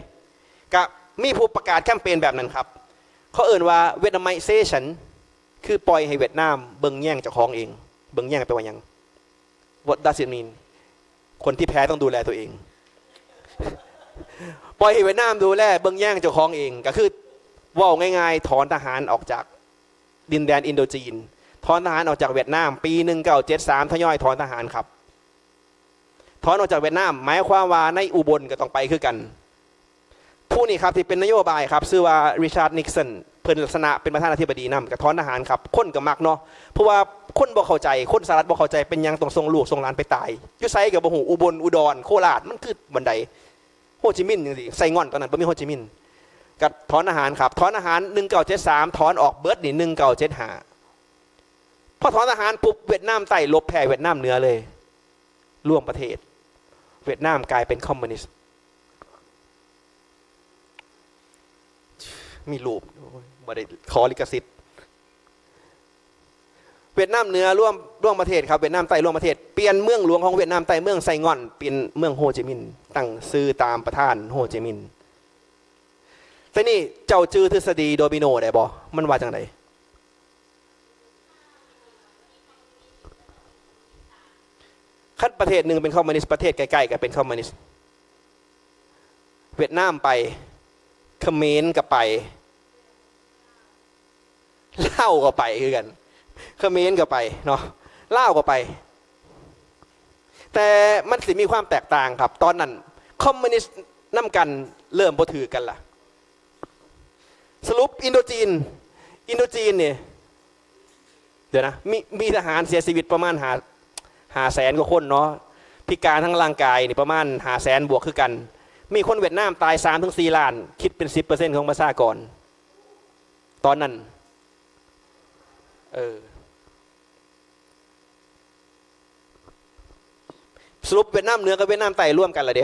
ກະມີຜູ້ປະກາດແຄມເປນແບບນັ້ນຄັບ. ເຂົາເອີ້ນວ່າ Vietnamization ຄືປ່ອຍໃຫ້ຫວຽດນາມເບິ່ງແຍງເຈົ້າຂອງເອງ. ເບິ່ງແຍງແປວ່າຫຍັງ? What does it mean? ຄົນທີ່ແພ້ຕ້ອງດູແລຕົວເອງ. ປ່ອຍໃຫ້ຫວຽດນາມດູແລເບິ່ງແຍງເຈົ້າຂອງເອງ ກະຄືເວົ້າງ່າຍໆ ຖອນທະຫານອອກຈາກດິນແດນອິນໂດຈີນ, ຖອນທະຫານອອກຈາກຫວຽດນາມ. ປີໜຶ່ງເກົ້າເຈັດສາມ ທະຍອຍຖອນທະຫານຄັບ. ຖອນອອກຈາກຫວຽດນາມ ໝາຍຄວາມວ່າໃນອຸບົນກໍຕ້ອງໄປຄືກັນ. ຜູ້ນີ້ຄັບທີ່ເປັນນະໂຍບາຍຄັບ ຊື່ວ່າ Richard Nixon ເພິ່ນຊະນະເປັນປະທານາທິບໍດີນຳ ກໍຖອນທະຫານຄັບ. ຄົນກໍມັກເນາະ ເພາະວ່າຄົນບໍ່ເຂົ້າໃຈ, ຄົນສະຫະລັດບໍ່ເຂົ້າໃຈ ເປັນຫຍັງຕ້ອງສົ່ງລູກສົ່ງຫຼານໄປຕາຍ. ຢູ່ໃສກໍບໍ່ຮູ້, ອຸບົນ, ອຸດອນ, ໂຄລາດ, ມັນຄືບ່ອນໃດ? ໂຮຈິມິນຈັ່ງຊີ້, ໄຊງ່ອນຕອນນັ້ນບໍ່ມີໂຮຈິມິນ. ກໍຖອນທະຫານຄັບ, ຖອນທະຫານໜຶ່ງເກົ້າເຈັດສາມ, ຖອນອອກເບິດນີ້ໜຶ່ງເກົ້າເຈັດຫ້າ. ພໍຖອນທະຫານປຸບ, ຫວຽດນາມໃຕ້ລົບແພ້ຫວຽດນາມເໜືອເລີຍ. ລວມປະເທດ, ຫວຽດນາມກາຍເປັນຄອມມູນິດ. ມີຮູບ, ໂອ້ຍ, ບໍ່ໄດ້ຂໍລິຂະສິດ. ຫວຽດນາມເໜືອລວມ, ລວມປະເທດຄັບ, ຫວຽດນາມໃຕ້ລວມປະເທດ, ປ່ຽນເມືອງຫຼວງຂອງຫວຽດນາມໃຕ້, ເມືອງໄຊງ່ອນ, ເປັນເມືອງໂຮຈິມິນ, ຕັ້ງຊື່ຕາມປະທານໂຮຈິມິນ. ແຕ່ນີ້ເຈົ້າຈື່ທິດສະດີໂດມິໂນໄດ້ບໍ່? ມັນວ່າຈັ່ງໃດ? ຄັນປະເທດໜຶ່ງເປັນຄອມມູນິດ, ປະເທດໃກ້ໆກໍເປັນຄອມມູນິດ. ຫວຽດນາມໄປ, ຂະເໝນກໍໄປ, ລາວກໍໄປຄືກັນ, ຂະເໝນກໍໄປເນາະ, ລາວກໍໄປ. ແຕ່ມັນຊິມີຄວາມແຕກຕ່າງຄັບ, ຕອນນັ້ນຄອມມູນິດນຳກັນເລີ່ມບໍ່ຖືກກັນລະ. ສະຫຼຸບອິນໂດຈີນ, ອິນໂດຈີນນີ້ ດຽວນະ, ມີ, ມີທະຫານເສຍຊີວິດປະມານຫ້າ, ຫ້າແສນກວ່າຄົນເນາະ, ພິການທາງຮ່າງກາຍນີ້ປະມານຫ້າແສນບວກຄືກັນ, ມີຄົນຫວຽດນາມຕາຍສາມເຖິງສີ່ລ້ານ, ຄິດເປັນສິບເປີເຊັນຂອງປະຊາກອນຕອນນັ້ນ. ເອີ ສະຫຼຸບຫວຽດນາມເໜືອກັບຫວຽດນາມໃຕ້ລວມກັນລະເດ?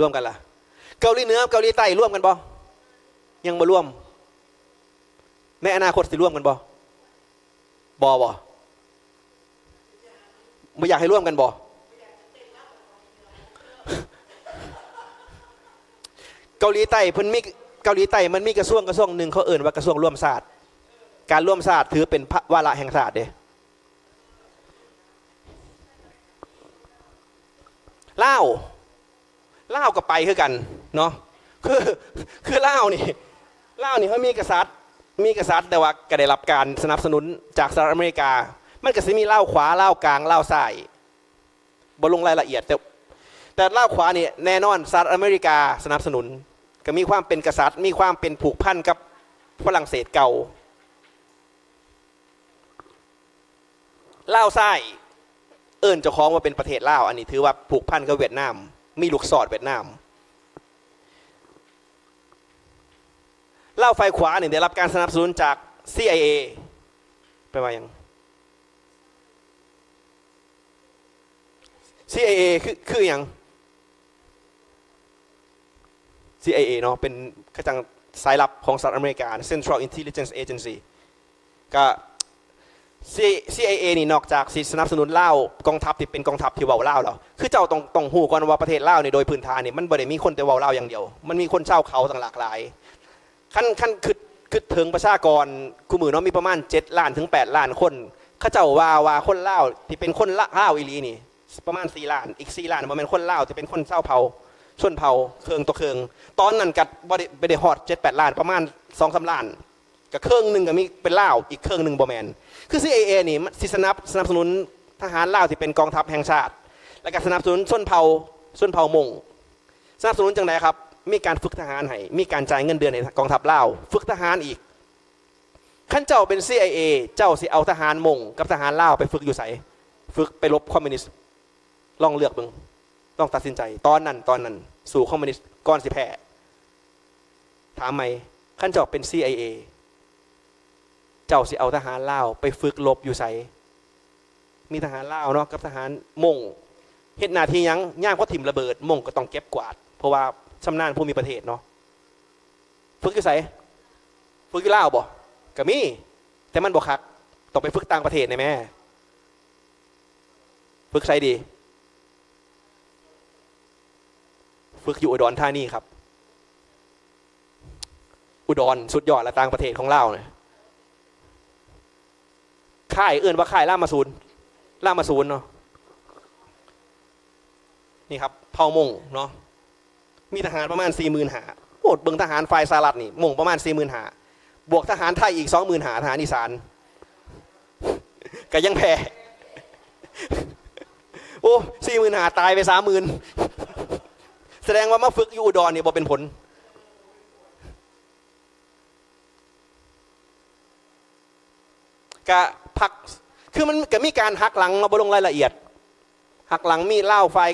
ລວມກັນລະ? ເກົາຫຼີເໜືອ ເກົາຫຼີໃຕ້ລວມກັນບໍ່? ຍັງບໍ່ລວມ. ໃນອະນາຄົດຊິລວມກັນບໍ່? ບໍ່ ບໍ່ ບໍ່ຢາກໃຫ້ລວມກັນບໍ່? ເກົາຫຼີໃຕ້ເພິ່ນມີ, ເກົາຫຼີໃຕ້ມັນມີກະຊວງ, ກະຊວງໜຶ່ງເຂົາເອີ້ນວ່າກະຊວງລວມຊາດ. ການລວມຊາດຖືເປັນວາລະແຫ່ງຊາດເດ້. ລາວ ລາວກໍໄປຄືກັນເນາະ. ຄື ຄືລາວນີ້ ລາວນີ້ເຮົາມີກະສັດ, ມີກະສັດ ແຕ່ວ່າກໍໄດ້ຮັບການສະໜັບສະໜູນຈາກສະຫະລັດອາເມລິກາ. ມັນກໍຊິມີລາວຂວາ, ລາວກາງ, ລາວຊ້າຍ. ບໍ່ລົງລາຍລະອຽດ, ແຕ່ ແຕ່ລາວຂວານີ້ແນ່ນອນສະຫະລັດອາເມລິກາສະໜັບສະໜູນ, ກໍມີຄວາມເປັນກະສັດ, ມີຄວາມເປັນຜູກພັນກັບຝຣັ່ງເສດເກົ່າ. ລາວຊ້າຍເອີ້ນເຈົ້າຂອງວ່າເປັນປະເທດລາວ, ອັນນີ້ຖືວ່າຜູກພັນກັບຫວຽດນາມ, ມີລູກສອດຫວຽດນາມ. ລາວຝ່າຍຂວານີ້ໄດ້ຮັບການສະໜັບສະໜູນຈາກ ຊີໄອເອ ແປວ່າຫຍັງ? ຊີໄອເອ ຄື ຄືຫຍັງ? ຊີໄອເອ ເນາະ ເປັນ ເຂົາຈັ່ງສາຍລັບຂອງສະຫະລັດອາເມລິກາ Central Intelligence Agency. ກະ ຊີ ຊີໄອເອ ນີ້ ນອກຈາກຊິສະໜັບສະໜູນລາວ ກອງທັບທີ່ເປັນກອງທັບທີ່ເວົ້າລາວແລ້ວ ຄືເຈົ້າຕ້ອງ ຕ້ອງຮູ້ກ່ອນວ່າປະເທດລາວນີ້ ໂດຍພື້ນຖານນີ້ ມັນບໍ່ໄດ້ມີຄົນແຕ່ເວົ້າລາວຢ່າງດຽວ, ມັນມີຄົນຊາວເຜົ່າຕັ້ງຫຼາກຫຼາຍ. ຄັນ ຄັນຄິດ ຄິດເຖິງປະຊາກອນຄູ່ມື້ເນາະ ມີປະມານເຈັດລ້ານເຖິງແປດລ້ານຄົນ, ເຂົາເຈົ້າວ່າ ວ່າຄົນລາວທີ່ເປັນຄົນລາ ລາວອີ່ຫຼີນີ້ປະມານສີ່ລ້ານ, ອີກສີ່ລ້ານບໍ່ແມ່ນຄົນລາວທີ່ເປັນຄົນຊາວເຜົ່າ ຊົນເຜົ່າເຄິ່ງຕໍ່ເຄິ່ງ. ຕອນນັ້ນກໍບໍ່ໄດ້ ບໍ່ໄດ້ຮອດເຈັດແປດລ້ານ, ປະມານສອງສາມລ້ານ, ກໍເຄິ່ງໜຶ່ງກໍມີເປັນລາວ, ອີກເຄິ່ງໜຶ່ງບໍ່ແມ່ນ. ຄື ຊີໄອເອ ນີ້ ມັນຊິສະໜັບ ສະໜັບສະໜູນທະຫານລາວທີ່ເປັນກອງທັບແຫ່ງຊາດ, ແລ້ວກໍສະໜັບສະໜູນຊົນເຜົ່າ ຊົນເຜົ່າມົ້ງ. ສະໜັບສະໜູນຈັ່ງໃດຄັບ? ມີການຝຶກທະຫານໃຫ້, ມີການຈ່າຍເງິນເດືອນໃຫ້ກອງທັບລາວ, ຝຶກທະຫານອີກ. ຄັນເຈົ້າເປັນ ຊີໄອເອ ເຈົ້າຊິເອົາທະຫານມົ້ງກັບທະຫານລາວໄປຝຶກຢູ່ໃສ? ຝຶກໄປລົບຄອມມິວນິດ. ລອງເລືອກເບິ່ງ, ລອງຕັດສິນໃຈ. ຕອນນັ້ນ, ຕອນນັ້ນ ສູ້ຄອມມິວນິດກ່ອນຊິແພ້. ຖາມໃໝ່, ຄັນເຈົ້າເປັນ ຊີໄອເອ ເຈົ້າຊິເອົາທະຫານລາວໄປຝຶກລົບຢູ່ໃສ? ມີທະຫານລາວເນາະ ກັບທະຫານມົ້ງ ເຮັດໜ້າທີ່ຫຍັງ? ຍາມເຂົາຖິ້ມລະເບີດ, ມົ້ງກໍຕ້ອງເກັບກວາດ ເພາະວ່າຊຳນານພູມິປະເທດເນາະ. ຝຶກຢູ່ໃສ? ຝຶກຢູ່ລາວບໍ່? ກໍມີ, ແຕ່ມັນບໍ່ຄັກ, ຕ້ອງໄປຝຶກຕ່າງປະເທດແດ່ແມ້. ຝຶກໃສດີ? ຝຶກຢູ່ອຸດອນທານີຄັບ. ອຸດອນສຸດຍອດລະ, ຕ່າງປະເທດຂອງລາວນະ. ຄ້າຍ, ເອີ້ນວ່າຄ້າຍລາມາສູນ, ລາມາສູນເນາະ. ນີ້ຄັບ ເຜົ່າມົ້ງເນາະ, ມີທະຫານປະມານສີ່ໝື່ນຫ້າ. ໂອ້ ເບິ່ງທະຫານຝ່າຍສະຫະລັດນີ້, ມົ້ງປະມານສີ່ໝື່ນຫ້າ ບວກທະຫານໄທອີກສອງໝື່ນຫ້າ, ທະຫານອີສານ ກໍຍັງແພ້. ໂອ້ ສີ່ໝື່ນຫ້າ ຕາຍໄປສາມໝື່ນ. ສະແດງວ່າມາຝຶກຢູ່ອຸດອນນີ້ບໍ່ເປັນຜົນ. ກະພັກ ຄືມັນກະມີການຫັກຫຼັງເນາະ, ບໍ່ລົງລາຍລະອຽດ. ຫັກຫຼັງມີລາວຝ່າຍ,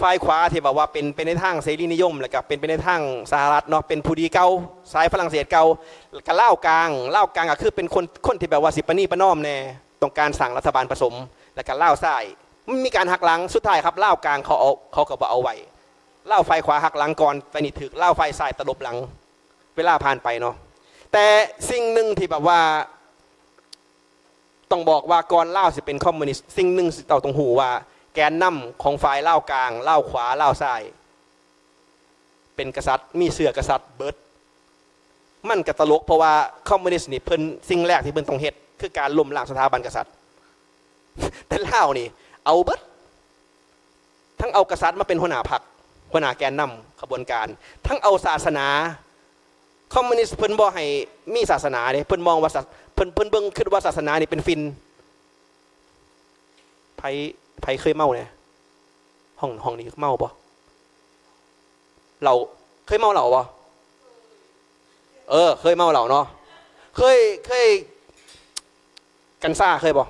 ຝ່າຍຂວາທີ່ແບບວ່າເປັນໄປໃນທາງເສລີນິຍົມ ແລ້ວກະເປັນໄປໃນທາງສະຫະລັດເນາະ, ເປັນຜູ້ດີເກົ່າ, ສາຍຝຣັ່ງເສດເກົ່າ. ກະລາວກາງ, ລາວກາງກະຄືເປັນຄົນ, ຄົນທີ່ແບບວ່າຊິປະນີປະນອມແດ່, ຕ້ອງການສ້າງລັດຖະບານປະສົມ. ແລ້ວກະລາວຊ້າຍ, ມັນມີການຫັກຫຼັງ. ສຸດທ້າຍຄັບ ລາວກາງເຂົາເອົາ, ເຂົາກໍບໍ່ເອົາໄວ້. ລາວຝ່າຍຂວາຫັກຫຼັງກ່ອນ, ແຕ່ນີ້ຖືກລາວຝ່າຍຊ້າຍຕະຫຼົບຫຼັງ. ເວລາຜ່ານໄປເນາະ, ແຕ່ສິ່ງໜຶ່ງທີ່ແບບວ່າ ຕ້ອງບອກວ່າກ່ອນລາວຊິເປັນຄອມມູນິດ, ສິ່ງໜຶ່ງທີ່ເຈົ້າຕ້ອງຮູ້ວ່າ ແກນນຳຂອງຝ່າຍລາວກາງ, ລາວຂວາ, ລາວຊ້າຍ ເປັນກະສັດ, ມີເຊື້ອກະສັດເບິດ. ມັນກະຕະຫຼົກ ເພາະວ່າຄອມມູນິດນີ້ ເພິ່ນ, ສິ່ງແລກທີ່ເພິ່ນຕ້ອງເຮັດ ຄືການລົ້ມລ້າງສະຖາບັນກະສັດ. ແຕ່ລາວນີ້ເອົາເບິດ. ທັງເອົາກະສັດມາເປັນຫົວໜ້າພັກ, ຫົວໜ້າແກນນຳຂະບວນການ, ທັງເອົາສາສະໜາ. ຄອມມູນິດເພິ່ນບໍ່ໃຫ້ມີສາສະໜາເດ້, ເພິ່ນມອງວ່າສາ, ເພິ່ນ, ເພິ່ນເບິ່ງ, ຄິດວ່າສາສະໜານີ້ເປັນຝິ່ນ. ໃຜ, ໃຜເຄີຍເມົາແດ່? ຫ້ອງ, ຫ້ອງນີ້ເມົາບໍ່? ເຫຼົ້າ, ເຄີຍເມົາເຫຼົ້າບໍ່? ເອີ, ເຄີຍເມົາເຫຼົ້າເນາະ. ເຄີຍ, ເຄີຍ ກັນຊາເຄີຍບໍ່?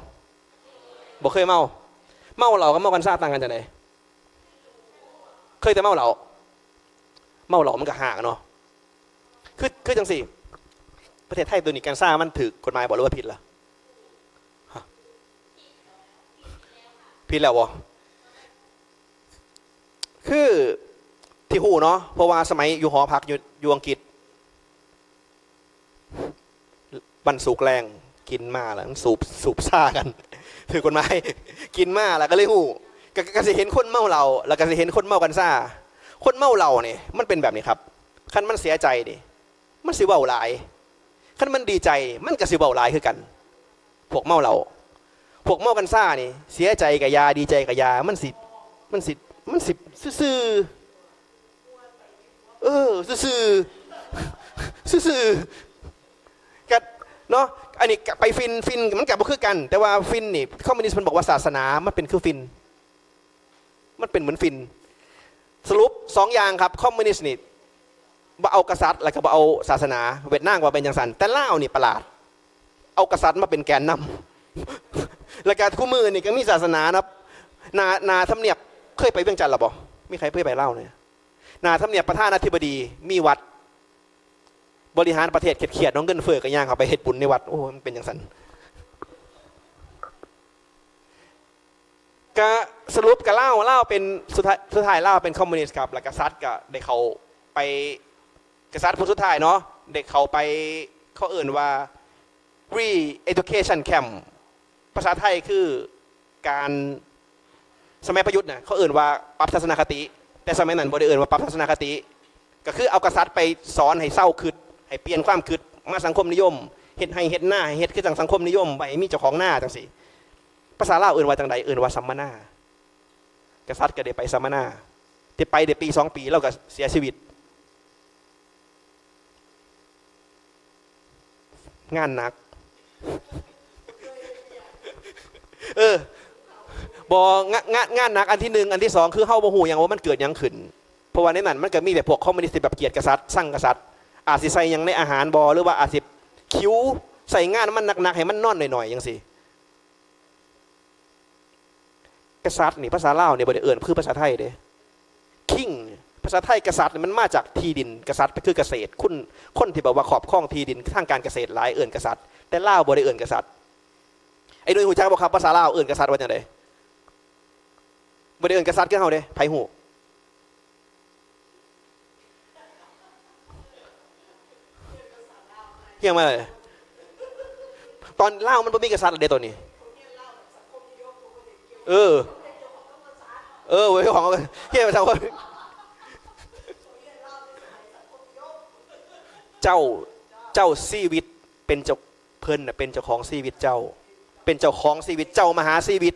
ບໍ່ເຄີຍເມົາ. ເມົາເຫຼົ້າກັບເມົາກັນຊາຕ່າງກັນຈັ່ງໃດ? ເຄີຍແຕ່ເມົາເຫຼົ້າ. ເມົາເຫຼົ້າມັນກໍຫ້າງເນາະ. ຄື, ຄືຈັ່ງຊີ້, ປະເທດໄທໂຕນີ້ກັນຊາມັນຖືກກົດໝາຍບໍ່ ຫຼືວ່າຜິດລະ? ຮະ? ຜິດແລ້ວບໍ່? ຄືທີ່ຮູ້ເນາະ, ເພາະວ່າສະໄໝຢູ່ຫໍພັກຢູ່, ຢູ່ອັງກິດ, ວັນສຸກແລງກິນມາແລ້ວ ມັນສູບ, ສູບຊາກັນ, ຖືກກົດໝາຍ, ກິນມາແລ້ວກໍເລີຍຮູ້. ກໍ, ກໍຊິເຫັນຄົນເມົາເຫຼົ້າ ແລ້ວກໍຊິເຫັນຄົນເມົາກັນຊາ. ຄົນເມົາເຫຼົ້ານີ້ມັນເປັນແບບນີ້ຄັບ, ຄັນມັນເສຍໃຈນີ້ ມັນຊິເວົ້າຫຼາຍ, ຄັນມັນດີໃຈ ມັນກໍຊິເວົ້າຫຼາຍຄືກັນ. ພວກເມົາເຫຼົ້າ, ພວກເມົາກັນຊານີ້ ເສຍໃຈກໍຢ່າ, ດີໃຈກໍຢ່າ, ມັນຊິ, ມັນຊິ, ມັນຊິຊື່ໆ. ເອີ, ຊື່ໆ, ຊື່ໆ. ກໍເນາະ, ອັນນີ້ກໍໄປຝິ່ນ, ຝິ່ນມັນກໍບໍ່ຄືກັນ. ແຕ່ວ່າຝິ່ນນີ້ ຄອມມູນິດເພິ່ນບອກວ່າສາສະໜາມັນເປັນຄືຝິ່ນ. ມັນເປັນເໝືອນຝິ່ນ. ສະຫຼຸບສອງຢ່າງຄັບ, ຄອມມູນິດນີ້ບໍ່ເອົາກະສັດ ແລ້ວກໍບໍ່ເອົາສາສະໜາ. ຫວຽດນາມກໍເປັນຈັ່ງຊັ້ນ, ແຕ່ລາວນີ້ປະຫຼາດ, ເອົາກະສັດມາເປັນແກນນຳ. ແລ້ວກໍຄູ່ມື້ນີ້ກໍມີສາສະໜານະ. ໜ້າ, ໜ້າທຳນຽບ, ເຄີຍໄປວຽງຈັນແລ້ວບໍ່? ມີໃຜເຄີຍໄປລາວແດ່? ໜ້າທຳນຽບປະທານາທິບໍດີມີວັດ. ບໍລິຫານປະເທດຄຽດໆເນາະ, ເງິນເຟີ້ກໍຍ່າງເຂົ້າໄປເຮັດບຸນໃນວັດ. ໂອ້, ມັນເປັນຈັ່ງຊັ້ນ. ກະສະຫຼຸບກະລາວ, ລາວເປັນ, ສຸດທ້າຍ, ສຸດທ້າຍລາວເປັນຄອມມູນິດຄັບ, ແລ້ວກະສັດກະໄດ້ເຂົ້າໄປ, ກະສັດຜູ້ສຸດທ້າຍເນາະ ໄດ້ເຂົ້າໄປ, ເຂົາເອີ້ນວ່າ re-education camp, ພາສາໄທຄືການ, ສະໄໝປະຍຸດນະ ເຂົາເອີ້ນວ່າປັບທັດສະນະຄະຕິ, ແຕ່ສະໄໝນັ້ນບໍ່ໄດ້ເອີ້ນວ່າປັບທັດສະນະຄະຕິ. ກໍຄືເອົາກະສັດໄປສອນໃຫ້ເຊົາຄິດ, ໃຫ້ປ່ຽນຄວາມຄິດມາສັງຄົມນິຍົມ, ເຮັດໄຮ່ເຮັດນາ, ໃຫ້ເຮັດຄືຈັ່ງສັງຄົມນິຍົມ, ໃຫ້ມີເຈົ້າຂອງນາຈັ່ງຊີ້. ພາສາລາວເອີ້ນວ່າຈັ່ງໃດ? ເອີ້ນວ່າສຳມະນາ. ກະສັດກໍໄດ້ໄປສຳມະນາ, ໄດ້ໄປໄດ້ປີສອງປີ ລາວກໍເສຍຊີວິດ. ງານໜັກ. ເອີ, ບໍ່, ງາ, ງາ, ງານໜັກອັນທີໜຶ່ງ, ອັນທີສອງ ຄືເຮົາບໍ່ຮູ້ຫຍັງວ່າມັນເກີດຫຍັງຂຶ້ນ. ເພາະວ່າໃນນັ້ນມັນກໍມີແຕ່ພວກຄອມມູນິດທີ່ແບບກຽດກະສັດ, ຊັງກະສັດ, ອາດຊິໃສ່ຫຍັງໃນອາຫານບໍ່ ຫຼືວ່າອາດຊິຄິວ ໃຊ້ງານມັນໜັກໆ ໃຫ້ມັນນອນໜ້ອຍໆ ຈັ່ງຊີ້. ກະສັດນີ້ ພາສາລາວນີ້ບໍ່ໄດ້ເອີ້ນຄືພາສາໄທເດ້. King ພາສາໄທກະສັດນີ້ມັນມາຈາກທີ່ດິນ, ກະສັດກໍຄືກະເສດ, ຄຸນ ຄົນທີ່ແບບວ່າຄອບຄອງທີ່ດິນທາງການກະເສດຫຼາຍເອີ້ນກະສັດ, ແຕ່ລາວບໍ່ໄດ້ເອີ້ນກະສັດ. ໄອ້ໜຸ່ຍຮູ້ຈັກບໍ່ຄັບ ພາສາລາວເອີ້ນກະສັດວ່າຈັ່ງໃດ? ບໍ່ໄດ້ເອີ້ນກະສັດຄືເຮົາເດ້. ໃຜຮູ້? ຮຽນມາເລີຍ. ຕອນລາວມັນບໍ່ມີກະສັດເດ້ຕອນນີ້. ເອີ ເອີ ເວົ້ຍ ຂອງ ຮຽນມາສາມຄົນ. ເຈົ້າ ເຈົ້າຊີວິດເປັນເຈົ້າ ເພິ່ນນະເປັນເຈົ້າຂອງຊີວິດເຈົ້າ, ເປັນເຈົ້າຂອງຊີວິດເຈົ້າ ມະຫາຊີວິດ.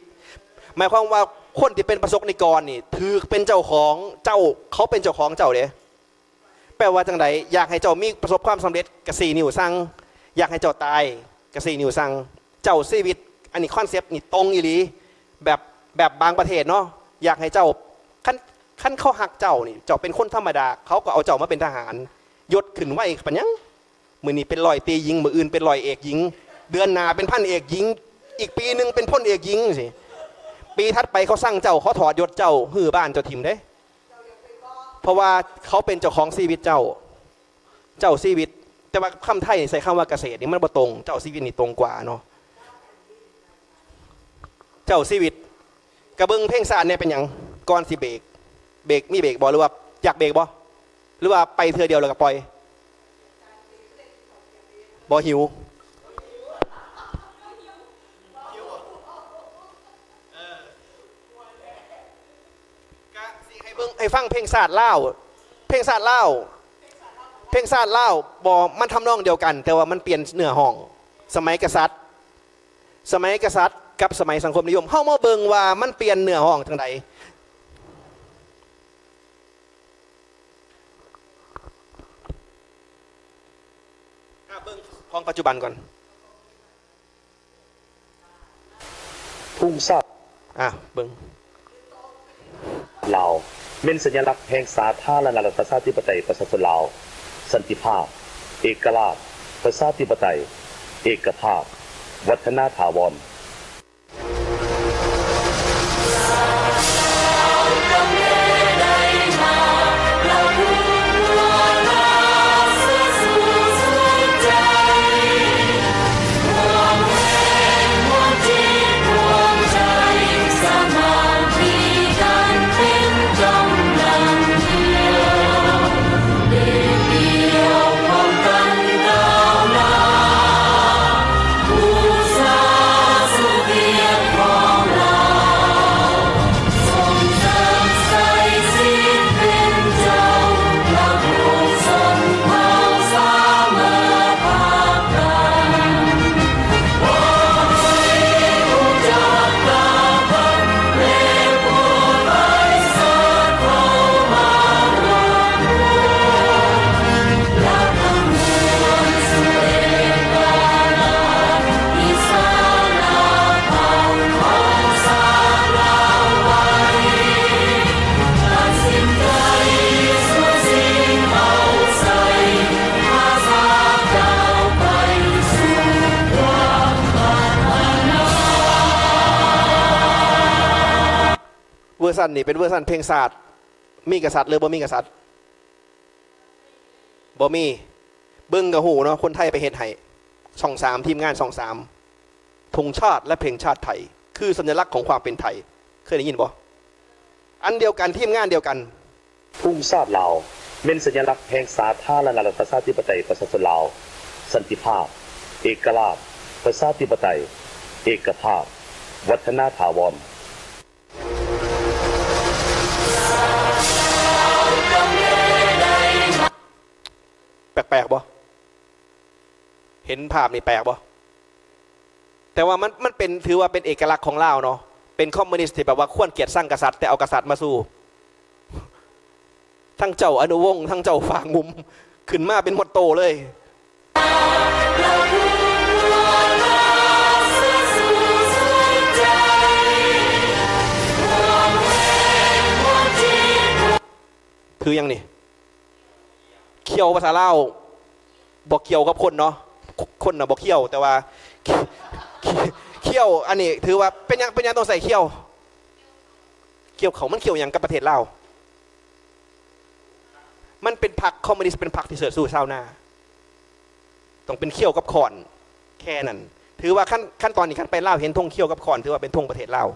ໝາຍຄວາມວ່າຄົນທີ່ເປັນປະສົບນິກອນນີ້ຖືກເປັນເຈົ້າຂອງເຈົ້າ, ເຂົາເປັນເຈົ້າຂອງເຈົ້າເດ້. ແປວ່າຈັ່ງໃດ? ຢາກໃຫ້ເຈົ້າມີປະສົບຄວາມສຳເລັດກະຊີ້ນິ້ວສັ່ງ, ຢາກໃຫ້ເຈົ້າຕາຍກະຊີ້ນິ້ວສັ່ງ. ເຈົ້າຊີວິດ, ອັນນີ້ຄອນເຊັບນີ້ຕົງອີ່ຫຼີ. ແບບ ແບບບາງປະເທດເນາະ, ຢາກໃຫ້ເຈົ້າ ຄັນ ຄັນເຂົາຮັກເຈົ້ານີ້ ເຈົ້າເປັນຄົນທຳມະດາ ເຂົາກໍເອົາເຈົ້າມາເປັນທະຫານ, ຍົດຂຶ້ນໄວປານຫຍັງ? ມື້ນີ້ເປັນຮ້ອຍຕີຍິງ, ມື້ອື່ນເປັນຮ້ອຍເອກຍິງ, ເດືອນໜ້າເປັນພັນເອກຍິງ, ອີກປີໜຶ່ງເປັນພົນເອກຍິງຊີ້. ປີຖັດໄປເຂົາຊັງເຈົ້າ, ເຂົາຖອດຍົດເຈົ້າ, ຮື້ບ້ານເຈົ້າຖິ້ມເດ້. ເພາະວ່າເຂົາເປັນເຈົ້າຂອງຊີວິດເຈົ້າ, ເຈົ້າຊີວິດ. ແຕ່ວ່າຄຳໄທໃຊ້ຄຳວ່າກະເສດນີ້ມັນບໍ່ຕົງ, ເຈົ້າຊີວິດນີ້ຕົງກວ່າເນາະ. ເຈົ້າຊີວິດ ກະເບິ່ງເພງຊາດແດ່ເປັນຫຍັງ? ກ່ອນຊິເບກ ເບກ ມີເບກບໍ່ ຫຼືວ່າຢາກເບກບໍ່ ຫຼືວ່າໄປເທື່ອດຽວແລ້ວກໍປ່ອຍ? ບໍ່ຫິວ? ກະຊິໃຫ້ເບິ່ງ ໃຫ້ຟັງເພງຊາດລາວ ເພງຊາດລາວ ເພງຊາດລາວ ບໍ່ ມັນທຳນອງດຽວກັນ ແຕ່ວ່າມັນປ່ຽນເນື້ອຮ້ອງ. ສະໄໝກະສັດ ສະໄໝກະສັດກັບສະໄໝສັງຄົມນິຍົມ ເຮົາມາເບິ່ງວ່າມັນປ່ຽນເນື້ອຮ້ອງຈັ່ງໃດ. ອາ ເບິ່ງຂອງປັດຈຸບັນກ່ອນ. ທຸງຊາດ ອາ ເບິ່ງ. ລາວ ແມ່ນສັນຍະລັກແຫ່ງສາທາລະນະລັດປະຊາທິປະໄຕປະຊາຊົນລາວ, ສັນຕິພາບ, ເອກະລາດ, ປະຊາທິປະໄຕ, ເອກະພາບ, ວັດທະນາຖາວອນ. ເວີຊັນນີ້ເປັນເວີຊັນເພງຊາດ ມີກະສັດ ຫຼື ບໍ່ມີກະສັດ? ບໍ່ມີ. ເບິ່ງກໍຮູ້ເນາະ ຄົນໄທໄປເຮັດໃຫ້. ຊ່ອງສາມ ທີມງານຊ່ອງສາມ ທຸງຊາດ ແລະ ເພງຊາດໄທ ຄືສັນຍະລັກຂອງຄວາມເປັນໄທ. ເຄີຍໄດ້ຍິນບໍ່? ອັນດຽວກັນ ທີມງານດຽວກັນ. ທຸງຊາດລາວ ແມ່ນສັນຍະລັກແຫ່ງສາທາລະນະລັດປະຊາທິປະໄຕປະຊາຊົນລາວ, ສັນຕິພາບ, ເອກະລາດ, ປະຊາທິປະໄຕ, ເອກະພາບ, ວັດທະນາຖາວອນ. ແປກໆບໍ່? ເຫັນພາບນີ້ແປກບໍ່? ແຕ່ວ່າມັນ ມັນເປັນ ຖືວ່າເປັນເອກະລັກຂອງລາວເນາະ. ເປັນຄອມມູນິດທີ່ແບບວ່າຄວນກຽດຊັງກະສັດ ແຕ່ເອົາກະສັດມາສູ້. ທັງເຈົ້າອະນຸວົງ ທັງເຈົ້າຝາງງຸມ ຂຶ້ນມາເປັນໂມໂຕເລີຍ. ຄືຫຍັງນີ້? ຂ້ຽວພາສາລາວບໍ່ກ່ຽວກັບຄົນເນາະ. ຄົນນະບໍ່ຂ້ຽວ ແຕ່ວ່າ ຂ້ຽວ ອັນນີ້ຖືວ່າເປັນຫຍັງ ເປັນຫຍັງຕ້ອງໃສ່ຂ້ຽວ ຂ້ຽວເຂົ້າ ມັນຂ້ຽວຫຍັງກັບປະເທດລາວ? ມັນເປັນພັກຄອມມູນິດ ເປັນພັກທີ່ເຊີດຊູຊາວນາ ຕ້ອງເປັນຂ້ຽວກັບຄ້ອນ ແຄ່ນັ້ນ. ຖືວ່າຂັ້ນ ຂັ້ນຕອນນີ້ ຄັນໄປລາວເຫັນທົງຂ້ຽວກັບຄ້ອນ ຖືວ່າເປັນທົງປະເທດລາວ.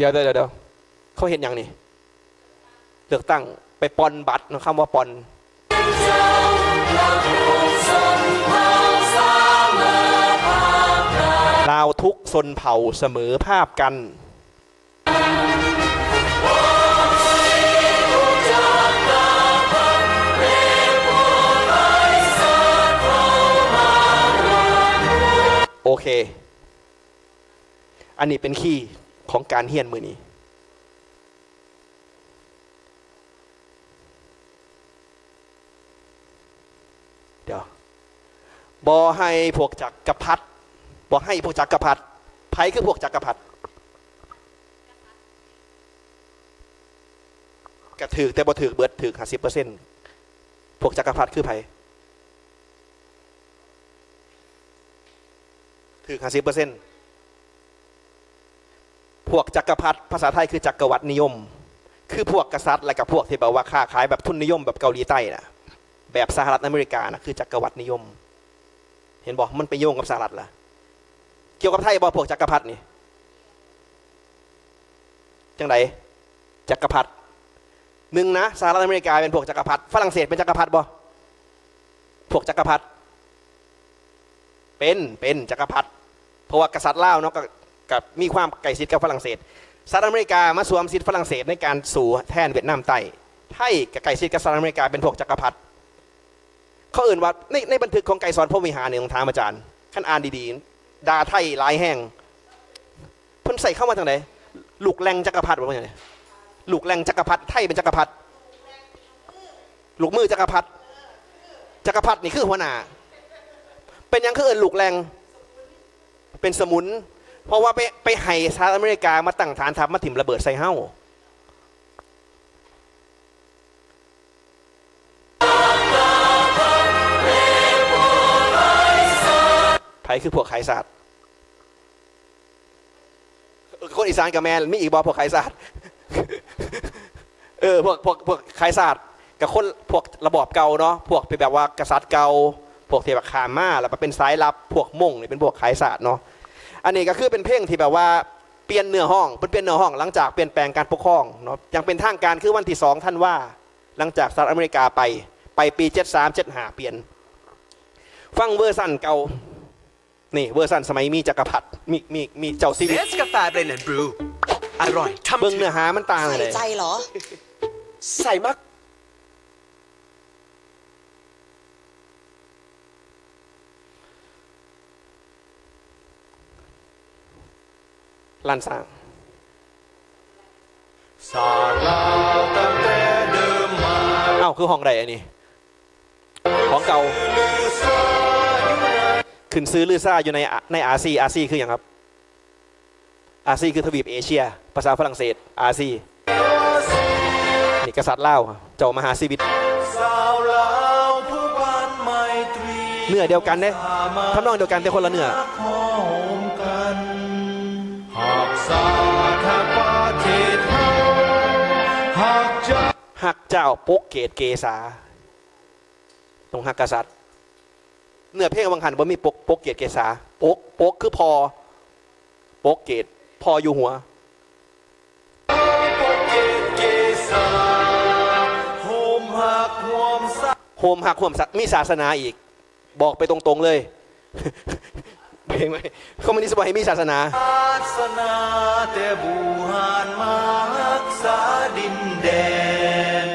ດຽວໆໆ ເຂົາເຮັດຫຍັງນີ້? ເລືອກຕັ້ງ ໄປປ່ອນບັດເນາະ ຄຳວ່າປ່ອນ. ລາວທຸກຊົນເຜົ່າສະເໝີພາບກັນ. ໂອເຄ ອັນນີ້ເປັນຄີຂອງການຮຽນມື້ນີ້. ດຽວ ບໍ່ໃຫ້ພວກຈັກກະພັດ ບໍ່ໃຫ້ພວກຈັກກະພັດ. ໃຜຄືພວກຈັກກະພັດ? ກະຖືກ ແຕ່ບໍ່ຖືກເບິດ ຖືກຫ້າສິບເປີເຊັນ. ພວກຈັກກະພັດຄືໃຜ? ຖືກຫ້າສິບເປີເຊັນ. ພວກຈັກກະພັດ ພາສາໄທຄືຈັກກະວັດນິຍົມ ຄືພວກກະສັດ ແລະກະພວກທີ່ແບບວ່າຄ້າຂາຍແບບທຶນນິຍົມແບບເກົາຫຼີໃຕ້ນະ ແບບສະຫະລັດອາເມລິການະ ຄືຈັກກະວັດນິຍົມ. ເຫັນບໍ່? ມັນໄປໂຍງກັບສະຫະລັດລະ. ກ່ຽວກັບໄທບໍ່ ພວກຈັກກະພັດນີ້? ຈັ່ງໃດ? ຈັກກະພັດ ໜຶ່ງນະ ສະຫະລັດອາເມລິກາເປັນພວກຈັກກະພັດ. ຝຣັ່ງເສດເປັນຈັກກະພັດບໍ່? ພວກຈັກກະພັດ ເປັນ ເປັນຈັກກະພັດ ເພາະວ່າກະສັດລາວເນາະ ກະ ກະມີຄວາມໃກ້ຊິດກັບຝຣັ່ງເສດ. ສະຫະລັດອາເມລິກາມາສວມສິດຝຣັ່ງເສດໃນການສູ້ແທນຫວຽດນາມໃຕ້. ໄທກະໃກ້ຊິດກັບສະຫະລັດອາເມລິກາ ເປັນພວກຈັກກະພັດ. ເຂົາເອີ້ນວ່າ ໃນ ໃນບັນທຶກຂອງໄກສອນ ພົມວິຫານນີ້ ຕ້ອງຖາມອາຈານ ຄັນອ່ານດີໆ ດ່າໄທຫຼາຍແຮງ. ເພິ່ນໃຊ້ຄຳວ່າຈັ່ງໃດ? ລູກແຫຼ່ງຈັກກະພັດ ບໍ່ແມ່ນຫຍັງເດ ລູກແຫຼ່ງຈັກກະພັດ. ໄທເປັນຈັກກະພັດ ລູກມືຈັກກະພັດ. ຈັກກະພັດນີ້ຄືຫົວໜ້າ. ເປັນຫຍັງຄືເອີ້ນລູກແຫຼ່ງ? ເປັນສະໝຸນ ເພາະວ່າໄປ ໄປໃຫ້ສະຫະລັດອາເມລິກາມາຕັ້ງຖານທັບ ມາຖິ້ມລະເບີດໃສ່ເຮົາ. ໃຜຄືພວກຂາຍຊາດ? ເອີ ຄົນອີສານກະແມ່ນ. ມີອີກບໍ່ພວກຂາຍຊາດ? ເອີ ພວກ ພວກ ພວກຂາຍຊາດ ກະຄົນ ພວກລະບອບເກົ່າເນາະ ພວກທີ່ແບບວ່າກະສັດເກົ່າ ພວກທີ່ແບບຂ້າມມາ ແລ້ວມາເປັນສາຍລັບ. ພວກມົ້ງນີ້ເປັນພວກຂາຍຊາດເນາະ. ອັນນີ້ກະຄືເປັນເພງທີ່ແບບວ່າປ່ຽນເນື້ອຮ້ອງ ເພິ່ນປ່ຽນເນື້ອຮ້ອງຫຼັງຈາກປ່ຽນແປງການປົກຄອງເນາະ ຢ່າງເປັນທາງການຄືວັນທີສອງທັນວາ ຫຼັງຈາກສະຫະລັດອາເມລິກາໄປ ໄປປີເຈັດສາມ ເຈັດຫ້າ ປ່ຽນ. ຟັງເວີຊັນເກົ່າ ນີ້ເວີຊັນສະໄໝມີຈັກກະພັດ ມີ ມີ ມີເຈົ້າຊີວິດ. Nescafe Blend and Brew ອະຮ່ອຍທຳ ເບິ່ງເນື້ອຫາມັນຕ່າງໃດ. ໃສ່ໃຈເຫຼືອ? ໃສ່ມາກ. ລ້ານຊ້າງ. ເອົ້າ ຄືຫ້ອງໃດອັນນີ້? ຂອງເກົ່າ. ຂຶ້ນຊື່ລືຊາຢູ່ໃນ ໃນອາຊີ. ອາຊີຄືຫຍັງຄັບ? ອາຊີຄືທະວີບເອເຊຍ ພາສາຝຣັ່ງເສດ ອາຊີ. ນີ້ກະສັດລາວ ເຈົ້າມະຫາຊີວິດ. ເນື້ອດຽວກັນເດ້ ທຳນອງດຽວກັນ ແຕ່ຄົນລະເນື້ອ. ຮັກເຈົ້າປົກເກດເກສາ ຕ້ອງຮັກກະສັດ. ເນື້ອເພງວ່າງຫັ້ນບໍ່ມີປົກ ປົກເກດເກສາ. ປົກ ປົກຄືພໍ່ ປົກເກດ ພໍ່ຢູ່ຫົວ. ໂຮມຮັກຮ່ວມສາ ມີສາສະໜາອີກ ບອກໄປຕົງໆເລີຍ. ເພງໃໝ່ ຄອມມູນິດບໍ່ໃຫ້ມີສາສະໜາ. ສາສະໜາ ແຕ່ບູຮານມາຮັກສາດິນແດນ.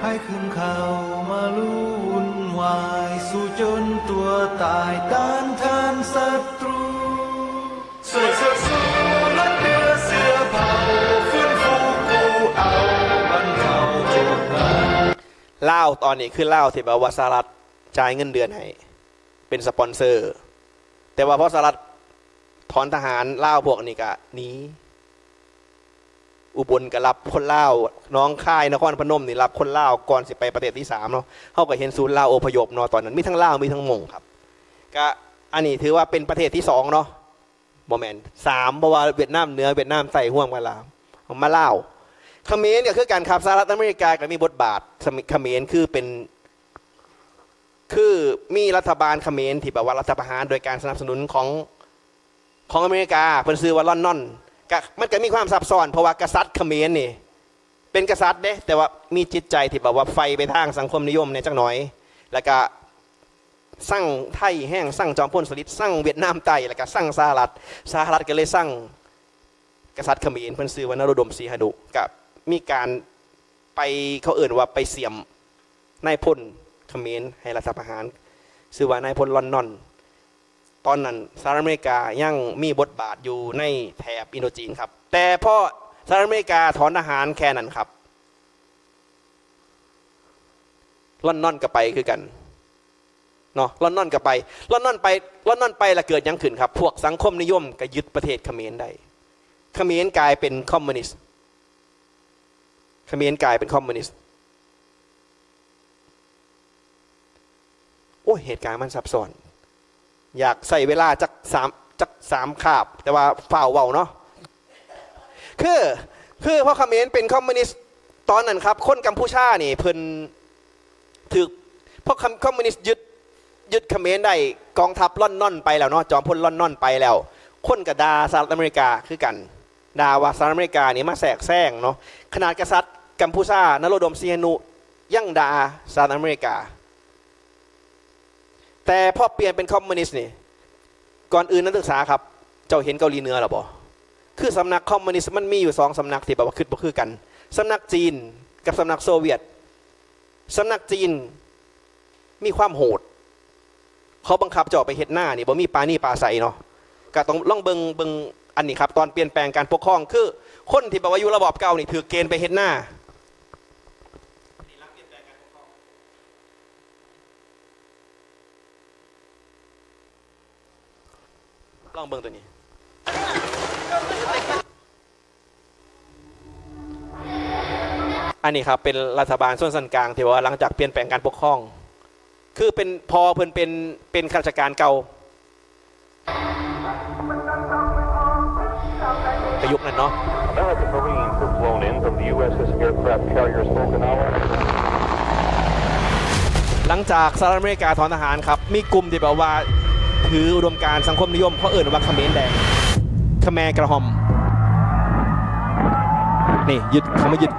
ໃຜຂຶ້ນເຂົ້າມາລຸ້ນວາຍສູ່ເຈົ້າ. ລາວຕອນນີ້ຄືລາວທີ່ແບບວ່າສະຫະລັດຈ່າຍເງິນເດືອນໃຫ້ ເປັນສະປອນເຊີ ແຕ່ວ່າພໍສະຫະລັດຖອນທະຫານ ລາວພວກນີ້ກະໜີ. ອຸບົນກະຮັບຄົນລາວ, ໜອງຄາຍ, ນະຄອນພະນົມນີ້ຮັບຄົນລາວກ່ອນຊິໄປປະເທດທີສາມເນາະ. ເຮົາກະເຫັນສູນລາວອົບພະຍົບເນາະ, ຕອນນັ້ນມີທັງລາວ ມີທັງມົ້ງຄັບ. ກະອັນນີ້ຖືວ່າເປັນປະເທດທີສອງເນາະ. ບໍ່ແມ່ນ ສາມ ເພາະວ່າຫວຽດນາມເໜືອ ຫວຽດນາມໃຕ້ຮ່ວມກັນລະ ມາລາວ. ຂະເໝນກະຄືກັນຄັບ, ສະຫະລັດອາເມລິກາກະມີບົດບາດ. ຂະເໝນຄືເປັນ ຄືມີລັດຖະບານຂະເໝນທີ່ແບບວ່າລັດຖະປະຫານໂດຍການສະໜັບສະໜູນຂອງ ຂອງອາເມລິກາ, ເພິ່ນຊື່ວ່າລອນນອນ. ກະ ມັນກະມີຄວາມຊັບຊ້ອນ ເພາະວ່າກະສັດຂະເໝນນີ້ ເປັນກະສັດເດ້ ແຕ່ວ່າມີຈິດໃຈທີ່ແບບວ່າໃຝ່ໄປທາງສັງຄົມນິຍົມແດ່ຈັກໜ້ອຍ ແລ້ວກະຊັງໄທແຮງ, ຊັງຈອມພົນສະລິດ, ຊັງຫວຽດນາມໃຕ້ ແລ້ວກະຊັງສະຫະລັດ. ສະຫະລັດກະເລີຍຊັງກະສັດຂະເໝນ ເພິ່ນຊື່ວ່ານະໂຣດົມ ສີຫະນຸ. ກະມີການໄປ ເຂົາເອີ້ນວ່າໄປສຽມນາຍພົນຂະເໝນໃຫ້ລັດຖະປະຫານ ຊື່ວ່ານາຍພົນລອນນອນ. ຕອນນັ້ນສະຫະລັດອາເມລິກາຍັງມີບົດບາດຢູ່ໃນແຖບອິນໂດຈີນຄັບ, ແຕ່ພໍສະຫະລັດອາເມລິກາຖອນທະຫານແຄ່ນັ້ນຄັບ ລອນນອນກະໄປຄືກັນເນາະ. ລອນນອນກະໄປ ລອນນອນໄປ ລອນນອນໄປລະເກີດຫຍັງຂຶ້ນຄັບ? ພວກສັງຄົມນິຍົມກະຍຶດປະເທດຂະເໝນໄດ້. ຂະເໝນກາຍເປັນຄອມມູນິດ ຂະເໝນກາຍເປັນຄອມມູນິດ. ໂອ້ຍ ເຫດການມັນຊັບຊ້ອນ ຢາກໃຊ້ເວລາຈັກສາມ ຈັກສາມຄາບ ແຕ່ວ່າຟ້າວເວົ້າເນາະ. ຄື ຄືພໍຂະເໝນເປັນຄອມມູນິດຕອນນັ້ນຄັບ ຄົນກຳປູຊານີ້ເພິ່ນຖືກ ພໍຄອມ ຄອມມູນິດຍຶດ ຍຶດຂະເໝນໄດ້ ກອງທັບລອນນອນໄປແລ້ວເນາະ, ຈອມພົນລອນນອນໄປແລ້ວ ຄົນກະດ່າສະຫະລັດອາເມລິກາຄືກັນ. ດ່າວ່າສະຫະລັດອາເມລິການີ້ມາແຊກແຊງເນາະ. ຂະໜາດກະສັດກຳປູຊາ ນະໂຣດົມ ສີຫະນຸ ຍັງດ່າສະຫະລັດອາເມລິກາ. ແຕ່ພໍປ່ຽນເປັນຄອມມູນິດນີ້ ກ່ອນອື່ນນັກສຶກສາຄັບ ເຈົ້າເຫັນເກົາຫຼີເໜືອແລ້ວບໍ່? ຄືສຳນັກຄອມມູນິດມັນມີຢູ່ສອງສຳນັກທີ່ແບບວ່າຄິດບໍ່ຄືກັນ, ສຳນັກຈີນກັບສຳນັກໂຊວຽດ. ສຳນັກຈີນມີຄວາມໂຫດ ເຂົາບັງຄັບເຈົ້າໄປເຮັດນານີ້ ບໍ່ມີປານີປາໄສເນາະ. ກະຕ້ອງລອງເບິ່ງ ເບິ່ງອັນນີ້ຄັບ ຕອນປ່ຽນແປງການປົກຄອງ ຄືຄົນທີ່ແບບວ່າຢູ່ລະບອບເກົ່ານີ້ຖືກເກນໄປເຮັດນາ. ລອງເບິ່ງໂຕນີ້. ອັນນີ້ຄັບ ເປັນລັດຖະບານຊົນຊັ້ນກາງທີ່ວ່າຫຼັງຈາກປ່ຽນແປງການປົກຄອງ ຄືເປັນ ພໍ່ເພິ່ນເປັນ ເປັນຂ້າລາຊະການເກົ່າ ກະຍຸກນັ້ນເນາະ. American Marines were flown in from the USS aircraft carriers Okinawa. ຫຼັງຈາກສະຫະລັດອາເມລິກາຖອນທະຫານຄັບ ມີກຸ່ມທີ່ແບບວ່າຖືອຸດົມການສັງຄົມນິຍົມ ເຂົາເອີ້ນວ່າຂະເໝນແດງ ຂະແມກະຮອມ ນີ້ ຍຶດ ເຂົາມາຍຶດ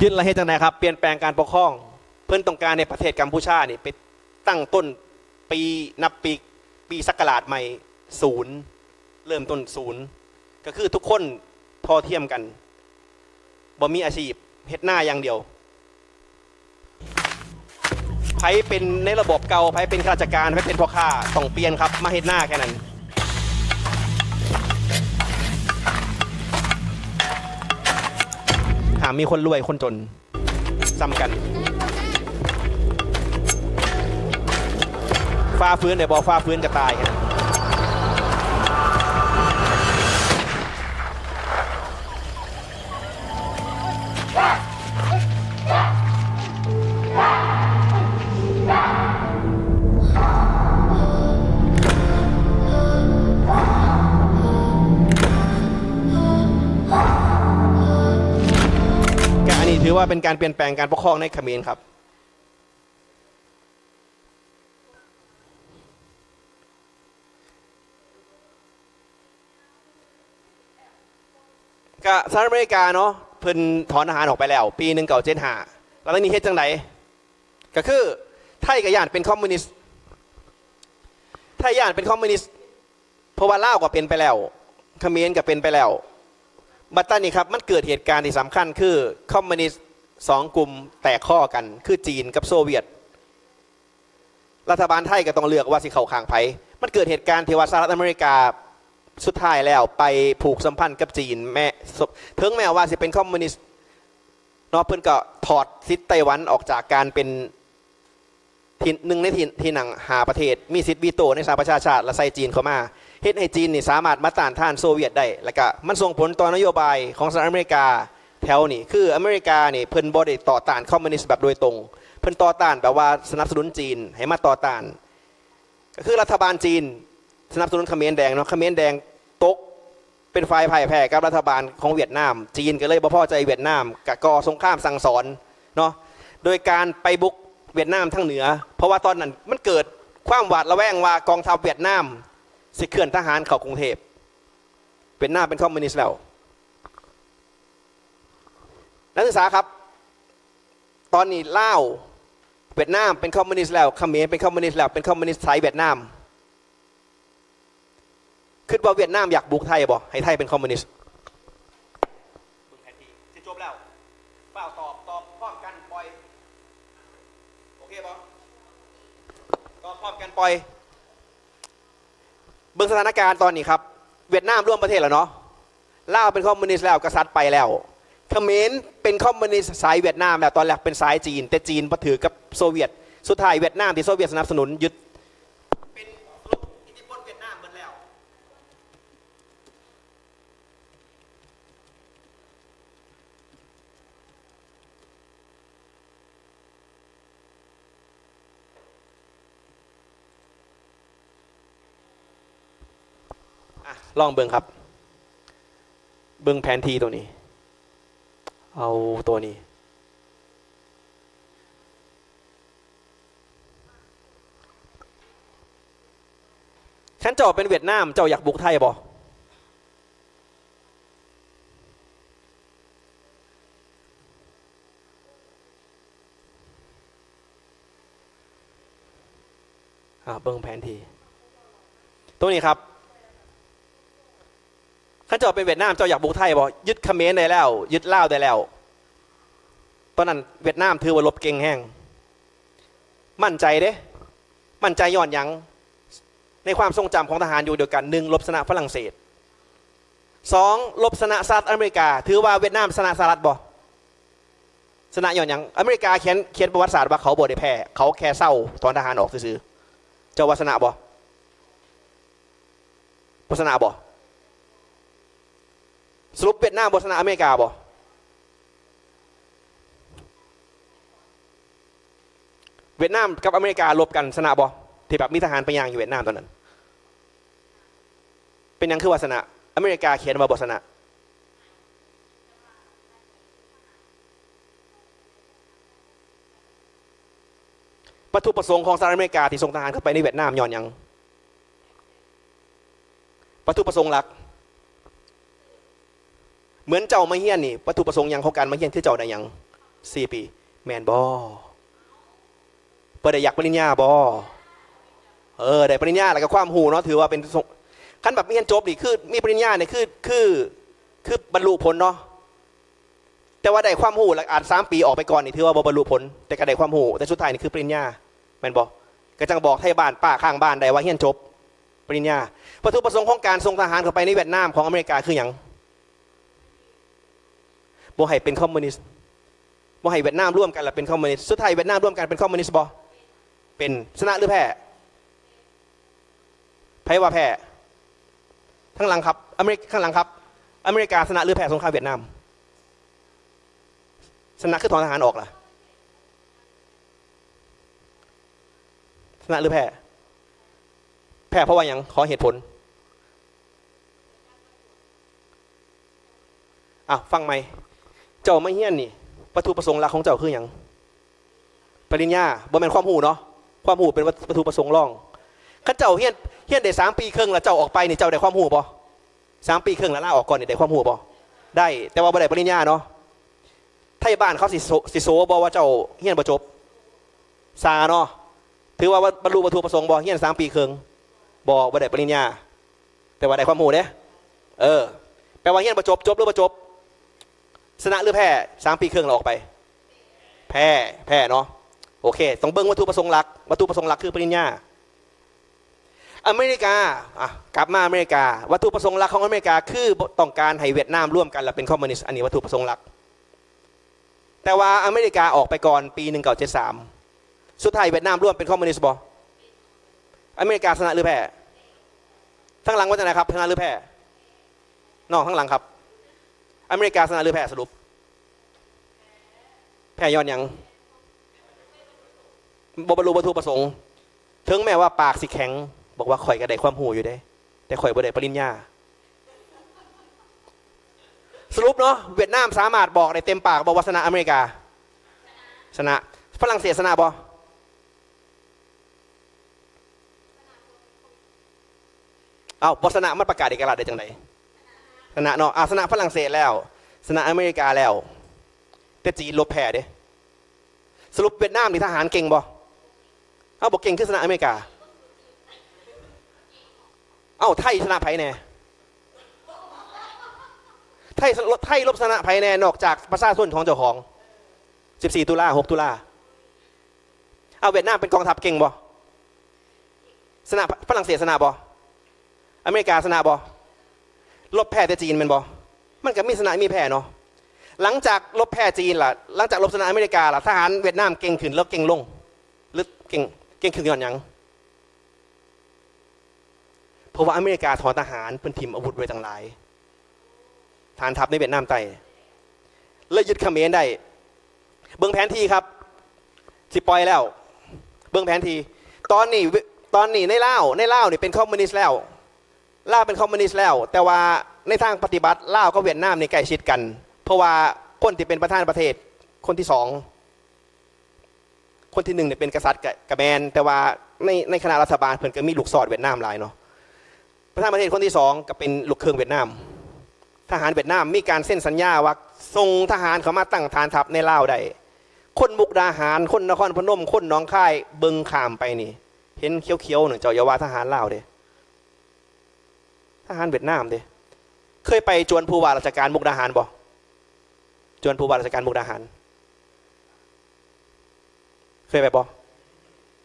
ຍຶດແລ້ວເຮັດຈັ່ງໃດຄັບ? ປ່ຽນແປງການປົກຄອງ. ເພິ່ນຕ້ອງການໃຫ້ປະເທດກຳປູຊານີ້ໄປຕັ້ງຕົ້ນປີ ນັບປີ ປີສັກກະລາດໃໝ່ສູນ ເລີ່ມຕົ້ນສູນ ກະຄືທຸກຄົນທໍ່ທຽມກັນ ບໍ່ມີອາຊີບ ເຮັດນາຢ່າງດຽວ. ໃຜເປັນໃນລະບອບເກົ່າ ໃຜເປັນຂ້າລາຊະການ ໃຜເປັນພໍ່ຄ້າ ຕ້ອງປ່ຽນຄັບ ມາເຮັດນາແຄ່ນັ້ນ. ຫ້າມມີຄົນລວຍຄົນຈົນ ສ່ຳກັນ. ຝ່າຝືນໄດ້ບໍ່? ຝ່າຝືນກະຕາຍ. ກະອັນນີ້ຖືວ່າເປັນການປ່ຽນແປງການປົກຄອງໃນຂະເໝນຄັບ. ກະສະຫະລັດອາເມລິກາເນາະ ເພິ່ນຖອນທະຫານອອກໄປແລ້ວ ປີໜຶ່ງເກົ້າເຈັດຫ້າ ແລ້ວບາດນີ້ເຮັດຈັ່ງໃດ? ກະຄືໄທກະຢ້ານເປັນຄອມມູນິດ ໄທຢ້ານເປັນຄອມມູນິດ ເພາະວ່າລາວກະເປັນໄປແລ້ວ ຂະເໝນກະເປັນໄປແລ້ວ. ບາດຕານີ້ຄັບ ມັນເກີດເຫດການທີ່ສຳຄັນ ຄືຄອມມູນິດສອງກຸ່ມແຕກຄໍກັນ ຄືຈີນກັບໂຊວຽດ. ລັດຖະບານໄທກະຕ້ອງເລືອກວ່າຊິເຂົ້າຂ້າງໃຜ. ມັນເກີດເຫດການທີ່ວ່າສະຫະລັດອາເມລິກາ ສຸດທ້າຍແລ້ວໄປຜູກສຳພັນກັບຈີນ ແມ້ ເຖິງແມ້ວ່າຊິເປັນຄອມມູນິດເນາະ ເພິ່ນກໍຖອດສິດໄຕ້ຫວັນອອກຈາກການເປັນ ທີ່ ໜຶ່ງໃນທີ່ ທີ່ນັ່ງຫ້າປະເທດ ມີສິດວີໂຕໃນສະຫະປະຊາຊາດ ແລະ ໃສ່ຈີນເຂົ້າມາ ເຮັດໃຫ້ຈີນນີ້ສາມາດມາຕ້ານທານໂຊວຽດໄດ້ ແລ້ວກະມັນສົ່ງຜົນຕໍ່ນະໂຍບາຍຂອງສະຫະລັດອາເມລິກາແຖວນີ້ ຄືອາເມລິການີ້ເພິ່ນບໍ່ໄດ້ຕໍ່ຕ້ານຄອມມູນິດແບບໂດຍຕົງ ເພິ່ນຕໍ່ຕ້ານແບບວ່າສະໜັບສະໜູນຈີນໃຫ້ມາຕໍ່ຕ້ານ ກໍຄືລັດຖະບານຈີນສະໜັບສະໜູນຂະເໝນແດງເນາະ ຂະເໝນແດງຕົກ ເປັນຝ່າຍພ່າຍແພ້ກັບລັດຖະບານຂອງຫວຽດນາມ ຈີນກໍເລີຍບໍ່ພໍໃຈຫວຽດນາມ ກະກໍ່ສົງຄາມສັ່ງສອນເນາະ ໂດຍການໄປບຸກຫວຽດນາມທາງເໜືອ ເພາະວ່າຕອນນັ້ນມັນເກີດຄວາມຫວາດລະແວງວ່າກອງທັບຫວຽດນາມຊິເຄື່ອນທະຫານເຂົ້າກຸງເທບ ຫວຽດນາມເປັນຄອມມູນິດແລ້ວ. ນັກສຶກສາຄັບ ຕອນນີ້ລາວ ຫວຽດນາມເປັນຄອມມູນິດແລ້ວ ຂະເໝນເປັນຄອມມູນິດແລ້ວ ເປັນຄອມມູນິດສາຍຫວຽດນາມ ຄິດວ່າຫວຽດນາມຢາກບຸກໄທບໍ່? ໃຫ້ໄທເປັນຄອມມູນິດ ເບິ່ງແຜນທີ່ ຊິຈົບແລ້ວ ຟ້າວຕອບ ຕອບພ້ອມກັນ ປ່ອຍ ໂອເຄບໍ່? ຕອບພ້ອມກັນ ປ່ອຍ. ເບິ່ງສະຖານະການຕອນນີ້ຄັບ ຫວຽດນາມລວມປະເທດແລ້ວເນາະ ລາວເປັນຄອມມູນິດແລ້ວ ກະສັດໄປແລ້ວ ຂະເໝນເປັນຄອມມູນິດສາຍຫວຽດນາມແລ້ວ ຕອນແລກເປັນສາຍຈີນ ແຕ່ຈີນບໍ່ຖືກກັບໂຊວຽດ ສຸດທ້າຍຫວຽດນາມທີ່ໂຊວຽດສະໜັບສະໜູນຍຶດ ເປັນລົບອິດທິພົນຫວຽດນາມເບິດແລ້ວ. ອະ ລອງເບິ່ງຄັບ ເບິ່ງແຜນທີ່ໂຕນີ້ ເອົາໂຕນີ້ ຄັນເຈົ້າເປັນຫວຽດນາມ ເຈົ້າຢາກບຸກໄທບໍ່? ອາ ເບິ່ງແຜນທີ່ ໂຕນີ້ຄັບ ຄັນເຈົ້າເປັນຫວຽດນາມ ເຈົ້າຢາກບຸກໄທບໍ່? ຍຶດຂະເໝນໄດ້ແລ້ວ ຍຶດລາວໄດ້ແລ້ວ ຕອນນັ້ນຫວຽດນາມຖືວ່າລົບເກັ່ງແຮງ ໝັ້ນໃຈເດ້ ໝັ້ນໃຈຍ້ອນຫຍັງ? ໃນຄວາມຊົງຈຳຂອງທະຫານຍຸກດຽວກັນ ໜຶ່ງ ລົບຊະນະຝຣັ່ງເສດ ສອງ ລົບຊະນະສະຫະລັດອາເມລິກາ ຖືວ່າຫວຽດນາມຊະນະສະຫະລັດບໍ່? ຊະນະຍ້ອນຫຍັງ? ອາເມລິກາຂຽນ ຂຽນປະຫວັດສາດວ່າເຂົາບໍ່ໄດ້ແພ້ ເຂົາແຄ່ເຊົາຖອນທະຫານອອກຊື່ໆ ເຈົ້າວ່າຊະນະບໍ່? ບໍ່ຊະນະບໍ່? ສະຫຼຸບຫວຽດນາມບໍ່ຊະນະອາເມລິກາບໍ່? ຫວຽດນາມກັບອາເມລິກາລົບກັນຊະນະບໍ່? ທີ່ແບບມີທະຫານໄປຍ່າງຢູ່ຫວຽດນາມຕອນນັ້ນ ເປັນຫຍັງຄືວ່າຊະນະ? ອາເມລິກາຂຽນວ່າບໍ່ຊະນະ. ວັດຖຸປະສົງຂອງສະຫະລັດອາເມລິກາທີ່ສົ່ງທະຫານເຂົ້າໄປໃນຫວຽດນາມຍ້ອນຫຍັງ? ວັດຖຸປະສົງຫຼັກ ເໝືອນເຈົ້າມາຮຽນນີ້ ວັດຖຸປະສົງຫຍັງຂອງການມາຮຽນ ຄືເຈົ້າໄດ້ຫຍັງ ສີ່ປີ ແມ່ນບໍ່? ບໍ່ໄດ້ຢາກປະລິນຍາບໍ່? ເອີ ໄດ້ປະລິນຍາ ແລ້ວກໍຄວາມຮູ້ເນາະ ຖືວ່າເປັນ ຄັນແບບຮຽນຈົບນີ້ ຄືມີປະລິນຍານີ້ ຄື ຄື ຄືບັນລຸຜົນເນາະ ແຕ່ວ່າໄດ້ຄວາມຮູ້ ແລ້ວອາດສາມປີອອກໄປກ່ອນນີ້ ຖືວ່າບໍ່ບັນລຸຜົນ ແຕ່ກໍໄດ້ຄວາມຮູ້ ແຕ່ສຸດທ້າຍນີ້ຄືປະລິນຍາ ແມ່ນບໍ່? ກໍຈັ່ງບອກໄທບ້ານ ປ້າຂ້າງບ້ານໄດ້ວ່າຮຽນຈົບປະລິນຍາ. ວັດຖຸປະສົງຂອງການສົ່ງທະຫານເຂົ້າໄປໃນຫວຽດນາມຂອງອາເມລິກາຄືຫຍັງ? ບໍ່ໃຫ້ເປັນຄອມມູນິດ ບໍ່ໃຫ້ຫວຽດນາມລວມກັນແລ້ວເປັນຄອມມູນິດ. ສຸດທ້າຍຫວຽດນາມລວມກັນເປັນຄອມມູນິດບໍ່? ເປັນ. ຊະນະຫຼືແພ້? ໃຜວ່າແພ້? ທາງຫຼັງຄັບ ອາເມລິ ທາງຫຼັງຄັບ ອາເມລິກາຊະນະຫຼືແພ້ສົງຄາມຫວຽດນາມ? ຊະນະ ຄືຖອນທະຫານອອກລະ? ຊະນະຫຼືແພ້? ແພ້ເພາະວ່າຫຍັງ? ຂໍເຫດຜົນ. ອາ ຟັງໃໝ່ ເຈົ້າມາຮຽນນີ້ ວັດຖຸປະສົງຫຼັກຂອງເຈົ້າຄືຫຍັງ? ປະລິນຍາ ບໍ່ແມ່ນຄວາມຮູ້ເນາະ ຄວາມຮູ້ເປັນວັດ ວັດຖຸປະສົງລອງ. ຄັນເຈົ້າຮຽນ ຮຽນໄດ້ສາມປີເຄິ່ງ ແລ້ວເຈົ້າອອກໄປນີ້ ເຈົ້າໄດ້ຄວາມຮູ້ບໍ່? ສາມປີເຄິ່ງ ແລ້ວລາອອກກ່ອນນີ້ ໄດ້ຄວາມຮູ້ບໍ່? ໄດ້ ແຕ່ວ່າບໍ່ໄດ້ປະລິນຍາເນາະ. ໄທບ້ານເຂົາຊິໂສ ຊິໂສບໍ່ວ່າເຈົ້າຮຽນບໍ່ຈົບ? ຊ່າເນາະ ຖືວ່າບັນລຸວັດຖຸປະສົງບໍ່? ຮຽນສາມປີເຄິ່ງ ບໍ່ ບໍ່ໄດ້ປະລິນຍາ ແຕ່ວ່າໄດ້ຄວາມຮູ້ເດ້. ເອີ ແປວ່າຮຽນບໍ່ຈົບ ຈົບຫຼືບໍ່ຈົບ? ຊະນະຫຼືແພ້? ສາມປີເຄິ່ງແລ້ວອອກໄປ ແພ້ ແພ້ເນາະ. ໂອເຄ ຕ້ອງເບິ່ງວັດຖຸປະສົງຫຼັກ ວັດຖຸປະສົງຫຼັກຄືປະລິນຍາ. ອາເມລິກາ ອ່ະ ກັບມາອາເມລິກາ ວັດຖຸປະສົງຫຼັກຂອງອາເມລິກາຄືຕ້ອງການໃຫ້ຫວຽດນາມລວມກັນ ແລະ ເປັນຄອມມູນິດ ອັນນີ້ວັດຖຸປະສົງຫຼັກ. ແຕ່ວ່າອາເມລິກາອອກໄປກ່ອນປີໜຶ່ງເກົ້າເຈັດສາມ ສຸດທ້າຍຫວຽດນາມລວມເປັນຄອມມູນິດບໍ່? ອາເມລິກາຊະນະຫຼືແພ້? ທາງຫຼັງວ່າຈັ່ງໃດຄັບ? ຊະນະຫຼືແພ້? ນ້ອງທາງຫຼັງຄັບ ອາເມລິກາຊະນະຫຼືແພ້ສະຫຼຸບ? ແພ້ຍ້ອນຫຍັງ? ບໍ່ບັນລຸວັດຖຸປະສົງ. ເຖິງແມ້ວ່າປາກຊິແຂງ ບອກວ່າຂ້ອຍກໍໄດ້ຄວາມຮູ້ຢູ່ເດ້ ແຕ່ຂ້ອຍບໍ່ໄດ້ປະລິນຍາ. ສະຫຼຸບເນາະ ຫວຽດນາມສາມາດບອກໄດ້ເຕັມປາກບໍ່ວ່າຊະນະອາເມລິກາ? ຊະນະ. ຝຣັ່ງເສດຊະນະບໍ່? ເອົ້າ ບໍ່ຊະນະມັນປະກາດເອກະລາດໄດ້ຈັ່ງໃດ? ຊະນະເນາະ ອາ ຊະນະຝຣັ່ງເສດແລ້ວ ຊະນະອາເມລິກາແລ້ວ ແຕ່ຈີນລົບແພ້ເດ້. ສະຫຼຸບຫວຽດນາມນີ້ທະຫານເກັ່ງບໍ່? ເອົ້າ ບໍ່ເກັ່ງຄືຊະນະອາເມລິກາ. ເອົ້າ ໄທຊະນະໃຜແດ່? ໄທ ໄທລົບຊະນະໃຜແດ່ ນອກຈາກປະຊາຊົນຂອງເຈົ້າຂອງ? ສິບສີ່ຕຸລາ ຫົກຕຸລາ. ເອົາ ຫວຽດນາມເປັນກອງທັບເກັ່ງບໍ່? ຊະນະ ຝຣັ່ງເສດຊະນະບໍ່? ອາເມລິກາຊະນະບໍ່? ລົບແພ້ແຕ່ຈີນແມ່ນບໍ່? ມັນກໍມີຊະນະມີແພ້ເນາະ. ຫຼັງຈາກລົບແພ້ຈີນລະ ຫຼັງຈາກລົບຊະນະອາເມລິກາລະ ທະຫານຫວຽດນາມເກັ່ງຂຶ້ນ ຫຼືເກັ່ງລົງ? ຫຼືເກັ່ງ ເກັ່ງຂຶ້ນຍ້ອນຫຍັງ? ເພາະວ່າອາເມລິກາຖອນທະຫານ ເພິ່ນຖິ້ມອາວຸດໄວ້ຕັ້ງຫຼາຍ ຖານທັບໃນຫວຽດນາມໃຕ້ ແລະ ຍຶດຂະເໝນໄດ້. ເບິ່ງແຜນທີ່ຄັບ ຊິປ່ອຍແລ້ວ ເບິ່ງແຜນທີ່ ຕອນນີ້ ຕອນນີ້ໃນລາວ ໃນລາວນີ້ເປັນຄອມມູນິດແລ້ວ ລາວເປັນຄອມມູນິດແລ້ວ ແຕ່ວ່າໃນທາງປະຕິບັດ ລາວກັບຫວຽດນາມນີ້ໃກ້ຊິດກັນ ເພາະວ່າຄົນທີ່ເປັນປະທານປະເທດຄົນທີສອງ ຄົນທີໜຶ່ງນີ້ເປັນກະສັດກະ ກະແມ່ນ ແຕ່ວ່າໃນ ໃນຄະນະລັດຖະບານເພິ່ນກໍມີລູກຊອດຫວຽດນາມຫຼາຍເນາະ. ປະທານປະເທດຄົນທີສອງກໍເປັນລູກເຄິ່ງຫວຽດນາມ. ທະຫານຫວຽດນາມມີການເຊັນສັນຍາວ່າສົ່ງທະຫານເຂົ້າມາຕັ້ງຖານທັບໃນລາວໄດ້. ຄົນມຸກດາຫານ, ຄົນນະຄອນພະນົມ, ຄົນໜອງຄາຍ ເບິ່ງຂ້າມໄປນີ້ ເຫັນຂຽວໆນັ້ນ ເຈົ້າຢ່າວ່າທະຫານລາວເດ້. ທະຫານຫວຽດນາມເດ້. ເຄີຍໄປຈວນຜູ້ວ່າລາຊະການມຸກດາຫານບໍ່? ຈວນຜູ້ວ່າລາຊະການມຸກດາຫານ ເຄີຍໄປບໍ່?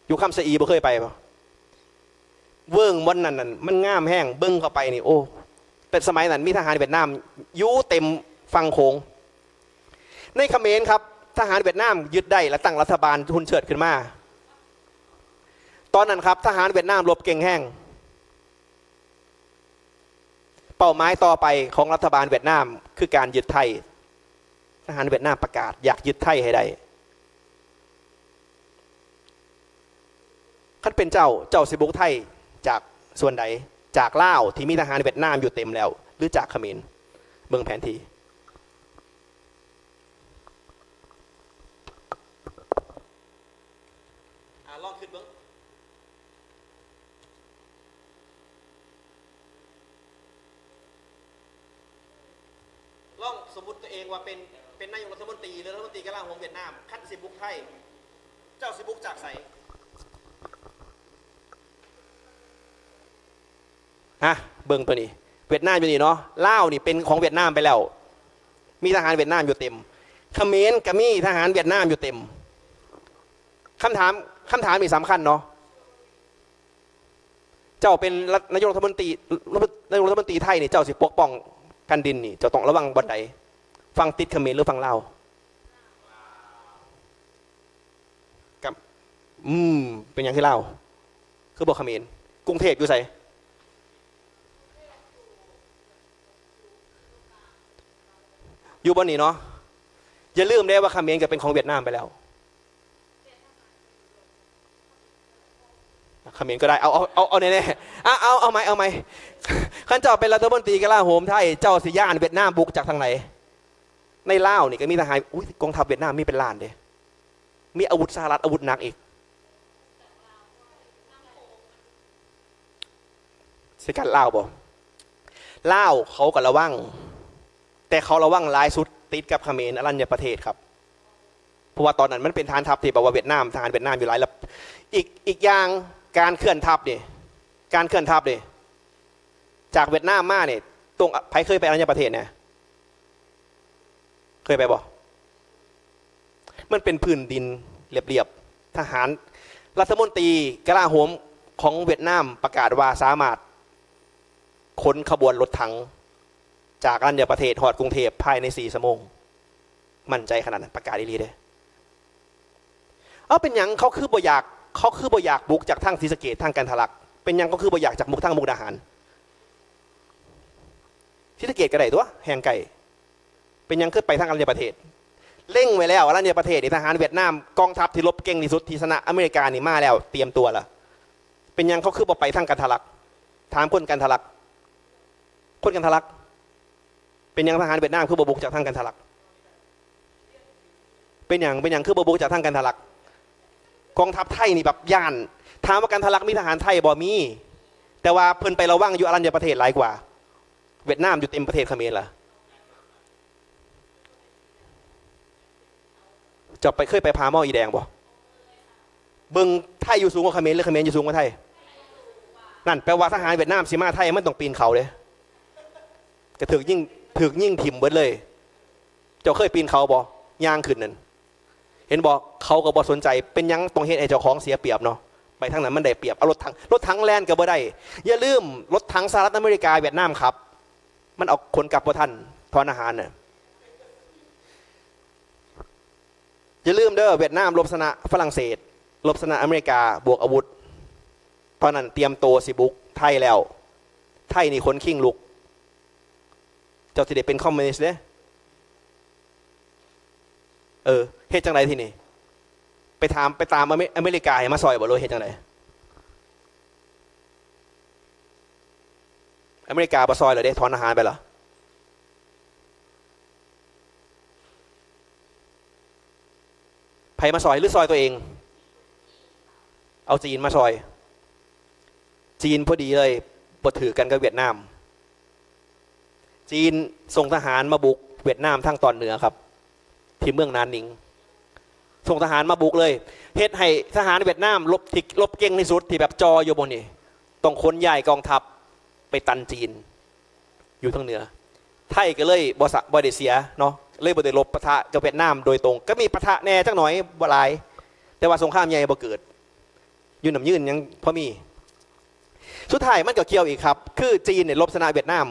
ຢູ່ຄຳສະອີບໍ່ເຄີຍໄປບໍ່? ເວີ້ງບ່ອນນັ້ນນັ້ນ ມັນງາມແຮງ ເບິ່ງເຂົ້າໄປນີ້ ໂອ້ ແຕ່ສະໄໝນັ້ນມີທະຫານຫວຽດນາມຢູ່ເຕັມຝັ່ງໂຂງ. ໃນຂະເໝນຄັບ ທະຫານຫວຽດນາມຍຶດໄດ້ ແລະ ຕັ້ງລັດຖະບານຮຸນເຊີດຂຶ້ນມາ. ຕອນນັ້ນຄັບ ທະຫານຫວຽດນາມລົບເກັ່ງແຮງ. ເປົ້າໝາຍຕໍ່ໄປຂອງລັດຖະບານຫວຽດນາມ ຄືການຍຶດໄທ. ທະຫານຫວຽດນາມປະກາດຢາກຍຶດໄທໃຫ້ໄດ້. ຄັນເປັນເຈົ້າ, ເຈົ້າຊິບຸກໄທຈາກສ່ວນໃດ? ຈາກລາວທີ່ມີທະຫານຫວຽດນາມຢູ່ເຕັມແລ້ວ ຫຼື ຈາກຂະເໝນ? ເບິ່ງແຜນທີ່. ອາ ລອງຄິດເບິ່ງ. ລອງສົມມຸດຕົວເອງວ່າເປັນ, ເປັນນາຍົກລັດຖະມົນຕີ ຫຼື ລັດຖະມົນຕີກະລາໂຫມຫວຽດນາມ, ຄັນຊິບຸກໄທ, ເຈົ້າຊິບຸກຈາກໃສ? ຮະ, ເບິ່ງຕົວນີ້, ຫວຽດນາມຢູ່ນີ້ເນາະ, ລາວນີ້ເປັນຂອງຫວຽດນາມໄປແລ້ວ, ມີທະຫານຫວຽດນາມຢູ່ເຕັມ, ຂະເໝນກໍມີທະຫານຫວຽດນາມຢູ່ເຕັມ. ຄຳຖາມ, ຄຳຖາມນີ້ສຳຄັນເນາະ. ເຈົ້າເປັນລັດ, ນາຍົກລັດຖະມົນຕີ, ນາຍົກລັດຖະມົນຕີໄທນີ້, ເຈົ້າຊິປົກປ້ອງແຜ່ນດິນນີ້, ເຈົ້າຕ້ອງລະວັງບ່ອນໃດ? ຝັ່ງຕິດຂະເໝນ ຫຼື ຝັ່ງລາວ? ກັບ, ອືມ, ເປັນຫຍັງຄືລາວ? ຄືບໍ່ຂະເໝນ? ກຸງເທບຢູ່ໃສ? ຢູ່ບ່ອນນີ້ເນາະ. ຢ່າລືມເດ້ວ່າຂະເໝນກໍເປັນຂອງຫວຽດນາມໄປແລ້ວ. ຂະເໝນກໍໄດ້ ເອົາ ເອົາ ເອົາ ເອົາແນ່ໆ ເອົາ ເອົາ ເອົາໃໝ່ ເອົາໃໝ່ ຄັນເຈົ້າເປັນລັດຖະມົນຕີກະລາໂຫມໄທ ເຈົ້າຊິຢ້ານຫວຽດນາມບຸກຈາກທາງໃດ? ໃນລາວນີ້ກໍມີທະຫານ ອຸ້ຍ ກອງທັບຫວຽດນາມມີເປັນລ້ານເດ້ ມີອາວຸດສະຫະລັດ ອາວຸດໜັກອີກ ຊິກັດລາວບໍ່? ລາວເຂົາກໍລະວັງ ແຕ່ເຂົາລະວັງຫຼາຍສຸດຕິດກັບຂະເໝນອະລັນຍະປະເທດຄັບ. ເພາະວ່າຕອນນັ້ນມັນເປັນຖານທັບທີ່ແບບວ່າຫວຽດນາມ ທະຫານຫວຽດນາມຢູ່ຫຼາຍ ແລ້ວອີກ, ອີກຢ່າງການເຄື່ອນທັບນີ້ ການເຄື່ອນທັບນີ້ ຈາກຫວຽດນາມມານີ້ ຕົງ ໃຜເຄີຍໄປອະລັນຍະປະເທດແດ່? ເຄີຍໄປບໍ່? ມັນເປັນພື້ນດິນລຽບໆ ທະຫານ ລັດຖະມົນຕີກະລາໂຫມ ຂອງຫວຽດນາມປະກາດວ່າສາມາດຂົນຂະບວນລົດຖັງຈາກອະລັນຍະປະເທດຮອດກຸງເທບພາຍໃນສີ່ຊົ່ວໂມງ. ໝັ້ນໃຈຂະໜາດນັ້ນ, ປະກາດອີ່ຫຼີເດ້. ເອົາ ເປັນຫຍັງເຂົາຄືບໍ່ຢາກ, ເຂົາຄືບໍ່ຢາກບຸກຈາກທາງສີສະເກດ, ທາງກັນທະລັກ? ເປັນຫຍັງເຂົາຄືບໍ່ຢາກຈາກມຸກ, ທາງມຸກດາຫານ? ສີສະເກດກໍໄດ້ຕົວະ, ແຮ່ງໃກ້. ເປັນຫຍັງຄືໄປທາງອະລັນຍະປະເທດ? ເລັງໄວ້ແລ້ວ, ອະລັນຍະປະເທດນີ້ ທະຫານຫວຽດນາມ, ກອງທັບທີ່ລົບເກັ່ງທີ່ສຸດ, ທີ່ຊະນະອາເມລິການີ້ມາແລ້ວ, ຕຽມຕົວລະ. ເປັນຫຍັງເຂົາຄືບໍ່ໄປທາງກັນທະລັກ? ຖາມຄົນກັນທະລັກ, ຄົນກັນທະລັກ. ເປັນຫຍັງທະຫານຫວຽດນາມຄືບໍ່ບຸກຈາກທາງກັນທະລັກ? ເປັນຫຍັງ, ເປັນຫຍັງຄືບໍ່ບຸກຈາກທາງກັນທະລັກ? ກອງທັບໄທນີ້ແບບຢ້ານ. ຖາມວ່າກັນທະລັກມີທະຫານໄທບໍ່? ມີ. ແຕ່ວ່າເພິ່ນໄປລະວັງຢູ່ອະລັນຍະປະເທດຫຼາຍກວ່າ. ຫວຽດນາມຢູ່ເຕັມປະເທດຂະເໝນລະ. ເຈົ້າໄປ, ເຄີຍໄປຜາໝໍອີແດງບໍ່? ເບິ່ງ, ໄທຢູ່ສູງກວ່າຂະເໝນ ຫຼື ຂະເໝນຢູ່ສູງກວ່າໄທ? ນັ້ນແປວ່າທະຫານຫວຽດນາມຊິມາໄທ ມັນຕ້ອງປີນເຂົາເດ້. ກະຖືກຍິງ, ຖືກຍິງຖິ້ມເບິດເລີຍ. ເຈົ້າເຄີຍປີນເຂົາບໍ່? ຍ່າງຂຶ້ນນັ້ນ. ເຫັນບໍ່? ເຂົາກໍບໍ່ສົນໃຈ. ເປັນຫຍັງຕ້ອງເຮັດໃຫ້ເຈົ້າຂອງເສຍປຽບເນາະ? ໄປທາງນັ້ນມັນໄດ້ປຽບ. ເອົາລົດຖັງ, ລົດຖັງແລ່ນກໍບໍ່ໄດ້. ຢ່າລືມ, ລົດຖັງສະຫະລັດອາເມລິກາ ຫວຽດນາມຂັບ. ມັນເອົາຂົນກັບບໍ່ທັນ, ທອນອາຫານນະ. ຢ່າລືມເດີ, ຫວຽດນາມລົບຊະນະຝຣັ່ງເສດ, ລົບຊະນະອາເມລິກາບວກອາວຸດ. ຕອນນັ້ນຕຽມໂຕຊິບຸກໄທແລ້ວ. ໄທນີ້ຂົນຄີງລຸກ. ເຈົ້າຊິໄດ້ເປັນຄອມມູນິດເດ້. ເອີ, ເຮັດຈັ່ງໃດທີນີ້? ໄປຖາມ, ໄປຕາມອາເມ, ອາເມລິກາໃຫ້ມາຊ່ອຍບໍ່ ຫຼືເຮັດຈັ່ງໃດ? ອາເມລິກາບໍ່ຊ່ອຍແລ້ວເດ້, ຖອນທະຫານໄປລະ. ໃຜມາຊ່ອຍ ຫຼື ຊ່ອຍຕົວເອງ? ເອົາຈີນມາຊ່ອຍ. ຈີນພໍດີເລີຍ, ບໍ່ຖືກກັນກັບຫວຽດນາມ. ຈີນສົ່ງທະຫານມາບຸກຫວຽດນາມທາງຕອນເໜືອຄັບ, ທີ່ເມືອງນານໜິງ. ສົ່ງທະຫານມາບຸກເລີຍ, ເຮັດໃຫ້ທະຫານຫວຽດນາມລົບ, ທີ່ລົບເກັ່ງທີ່ສຸດ, ທີ່ແບບຈໍ່ຢູ່ໝ່ອງນີ້, ຕ້ອງຂົນຍ້າຍກອງທັບໄປຕັນຈີນ ຢູ່ທາງເໜືອ. ໄທກໍເລີຍບໍ່ສະ, ບໍ່ໄດ້ເສຍເນາະ, ເລີຍບໍ່ໄດ້ລົບປະທະກັບຫວຽດນາມໂດຍຕົງ. ກໍມີປະທະແດ່ຈັກໜ້ອຍ, ບໍ່ຫຼາຍ, ແຕ່ວ່າສົງຄາມໃຫຍ່ບໍ່ເກີດ. ຢູ່ນ້ຳຍືນຍັງພໍມີ. ສຸດທ້າຍມັນກໍກ່ຽວອີກຄັບ, ຄືຈີນນີ້ລົບຊະນະຫວຽດນາມ.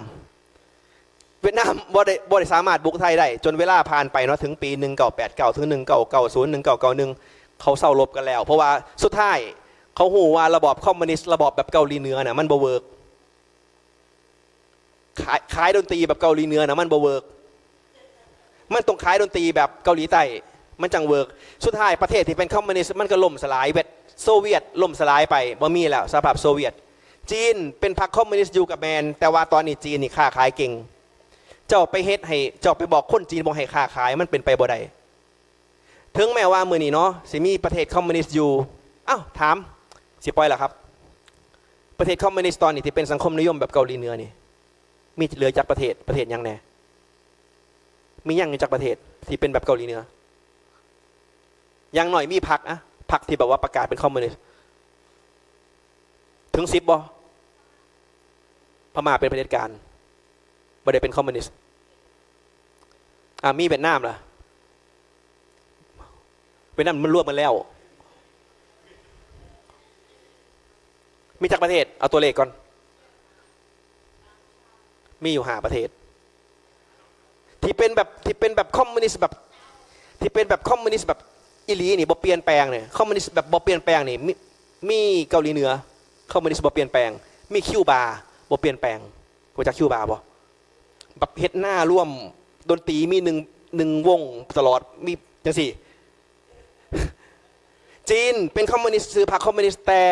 ຫວຽດນາມບໍ່ໄດ້, ບໍ່ໄດ້ສາມາດບຸກໄທໄດ້, ຈົນເວລາຜ່ານໄປເນາະ, ເຖິງປີໜຶ່ງເກົ້າແປດເກົ້າ ເຖິງໜຶ່ງເກົ້າເກົ້າສູນ ໜຶ່ງເກົ້າເກົ້າໜຶ່ງ ເຂົາເຊົາລົບກັນແລ້ວ. ເພາະວ່າສຸດທ້າຍເຂົາຮູ້ວ່າລະບອບຄອມມູນິດ, ລະບອບແບບເກົາຫຼີເໜືອນະ ມັນບໍ່ເວີກ. ຂາຍ, ຂາຍດົນຕີແບບເກົາຫຼີເໜືອນະ ມັນບໍ່ເວີກ. ມັນຕ້ອງຂາຍດົນຕີແບບເກົາຫຼີໃຕ້ ມັນຈັ່ງເວີກ. ສຸດທ້າຍປະເທດທີ່ເປັນຄອມມູນິດມັນກໍລົ້ມສະຫຼາຍ, ຫວຽດ, ໂຊວຽດລົ້ມສະຫຼາຍໄປ, ບໍ່ມີແລ້ວສະຫະພາບໂຊວຽດ. ຈີນເປັນພັກຄອມມູນິດຢູ່ກໍແມ່ນ, ແຕ່ວ່າຕອນນີ້ຈີນນີ້ຄ້າຂາຍເກັ່ງ. ເຈົ້າໄປເຮັດໃຫ້, ເຈົ້າໄປບອກຄົນຈີນບໍ່ໃຫ້ຄ້າຂາຍ, ມັນເປັນໄປບໍ່ໄດ້. ເຖິງແມ້ວ່າມື້ນີ້ເນາະ ຊິມີປະເທດຄອມມູນິດຢູ່, ອ້າວ ຖາມ, ຊິປ່ອຍລະຄັບ. ປະເທດຄອມມູນິດຕອນນີ້ທີ່ເປັນສັງຄົມນິຍົມແບບເກົາຫຼີເໜືອນີ້ ມີເຫຼືອຈັກປະເທດ? ປະເທດຫຍັງແດ່? ມີຍັງຢູ່ຈັກປະເທດທີ່ເປັນແບບເກົາຫຼີເໜືອ? ຢ່າງໜ້ອຍມີພັກ, ພັກທີ່ແບບວ່າປະກາດເປັນຄອມມູນິດ ເຖິງສິບບໍ່? ພະມ້າເປັນຜະເດັດການ, ບໍ່ໄດ້ເປັນຄອມມູນິດ. ອາ ມີຫວຽດນາມລະ? ຫວຽດນາມມັນລວມກັນແລ້ວ. ມີຈັກປະເທດ? ເອົາຕົວເລກກ່ອນ. ມີຢູ່ຫ້າປະເທດ ທີ່ເປັນແບບ, ທີ່ເປັນແບບຄອມມູນິດແບບ, ທີ່ເປັນແບບຄອມມູນິດແບບອີ່ຫຼີນີ້ ບໍ່ປ່ຽນແປງນີ້. ຄອມມູນິດແບບບໍ່ປ່ຽນແປງນີ້ ມີ, ມີເກົາຫຼີເໜືອ, ຄອມມູນິດບໍ່ປ່ຽນແປງ. ມີຄິວບາ ບໍ່ປ່ຽນແປງ. ຮູ້ຈັກຄິວບາບໍ່? ແບບເຮັດໜ້າລວມ, ດົນຕີມີໜຶ່ງ, ໜຶ່ງວົງຕະຫຼອດ, ມີຈັ່ງຊີ້. ຈີນເປັນຄອມມູນິດ, ຊື່ພັກຄອມມູນິດ, ແຕ່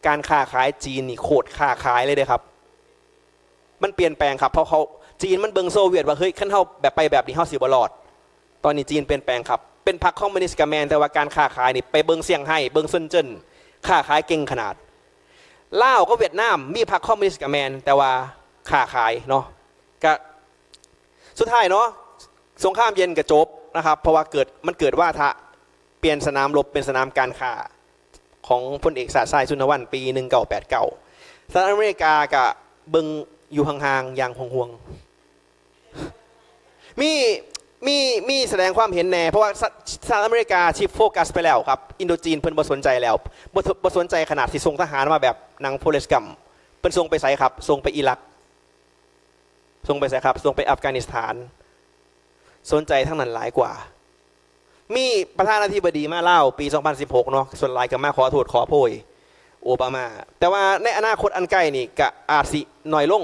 ການຄ້າຂາຍຈີນນີ້ໂຄດຄ້າຂາຍເລີຍເດ້ຄັບ. ມັນປ່ຽນແປງຄັບ, ເພາະເຂົາ, ຈີນມັນເບິ່ງໂຊວຽດວ່າ, ເຮີ້ຍ, ຄັນເຮົາແບບໄປແບບນີ້ ເຮົາຊິບໍ່ລອດ. ຕອນນີ້ຈີນປ່ຽນແປງຄັບ, ເປັນພັກຄອມມູນິດກະແມ່ນ, ແຕ່ວ່າການຄ້າຂາຍນີ້ ໄປເບິ່ງຊຽງໄຮ້, ເບິ່ງເຊິນເຈິນ, ຄ້າຂາຍເກັ່ງຂະໜາດ. ລາວກັບຫວຽດນາມມີພັກຄອມມູນິດກະແມ່ນ, ແຕ່ວ່າຄ້າຂາຍເນາະ, ກະ ສຸດທ້າຍເນາະ, ສົງຄາມເຢັນກໍຈົບນະຄັບ, ເພາະວ່າເກີດ, ມັນເກີດວາທະປ່ຽນສະໜາມລົບເປັນສະໜາມການຄ້າ ຂອງພົນເອກຊາດຊາຍ ຊຸນນະວັນ ປີໜຶ່ງເກົ້າແປດເກົ້າ. ສະຫະລັດອາເມລິກາກໍເບິ່ງຢູ່ຫ່າງໆຢ່າງຫ່ວງໆ. ມີ ມີ ມີສະແດງຄວາມເຫັນແດ່ ເພາະວ່າສະ ສະຫະລັດອາເມລິກາຊິໂຟກັສໄປແລ້ວກັບອິນໂດຈີນ ເພິ່ນບໍ່ສົນໃຈແລ້ວ ບໍ່ ບໍ່ສົນໃຈຂະໜາດຊິສົ່ງທະຫານມາແບບໜັງ Forrest Gump ເພິ່ນສົ່ງໄປໃສຄັບ? ສົ່ງໄປອີຣັກ ສົ່ງໄປໃສຄັບ? ສົ່ງໄປອັຟການິສຖານ ສົນໃຈທາງນັ້ນຫຼາຍກວ່າ. ມີປະທານາທິບໍດີມາລາວປີສອງພັນສິບຫົກເນາະ ສ່ວນຫຼາຍກໍມາຂໍໂທດຂໍໂພຍໂອບາມາ ແຕ່ວ່າໃນອະນາຄົດອັນໃກ້ນີ້ກໍອາດຊິໜ້ອຍລົງ.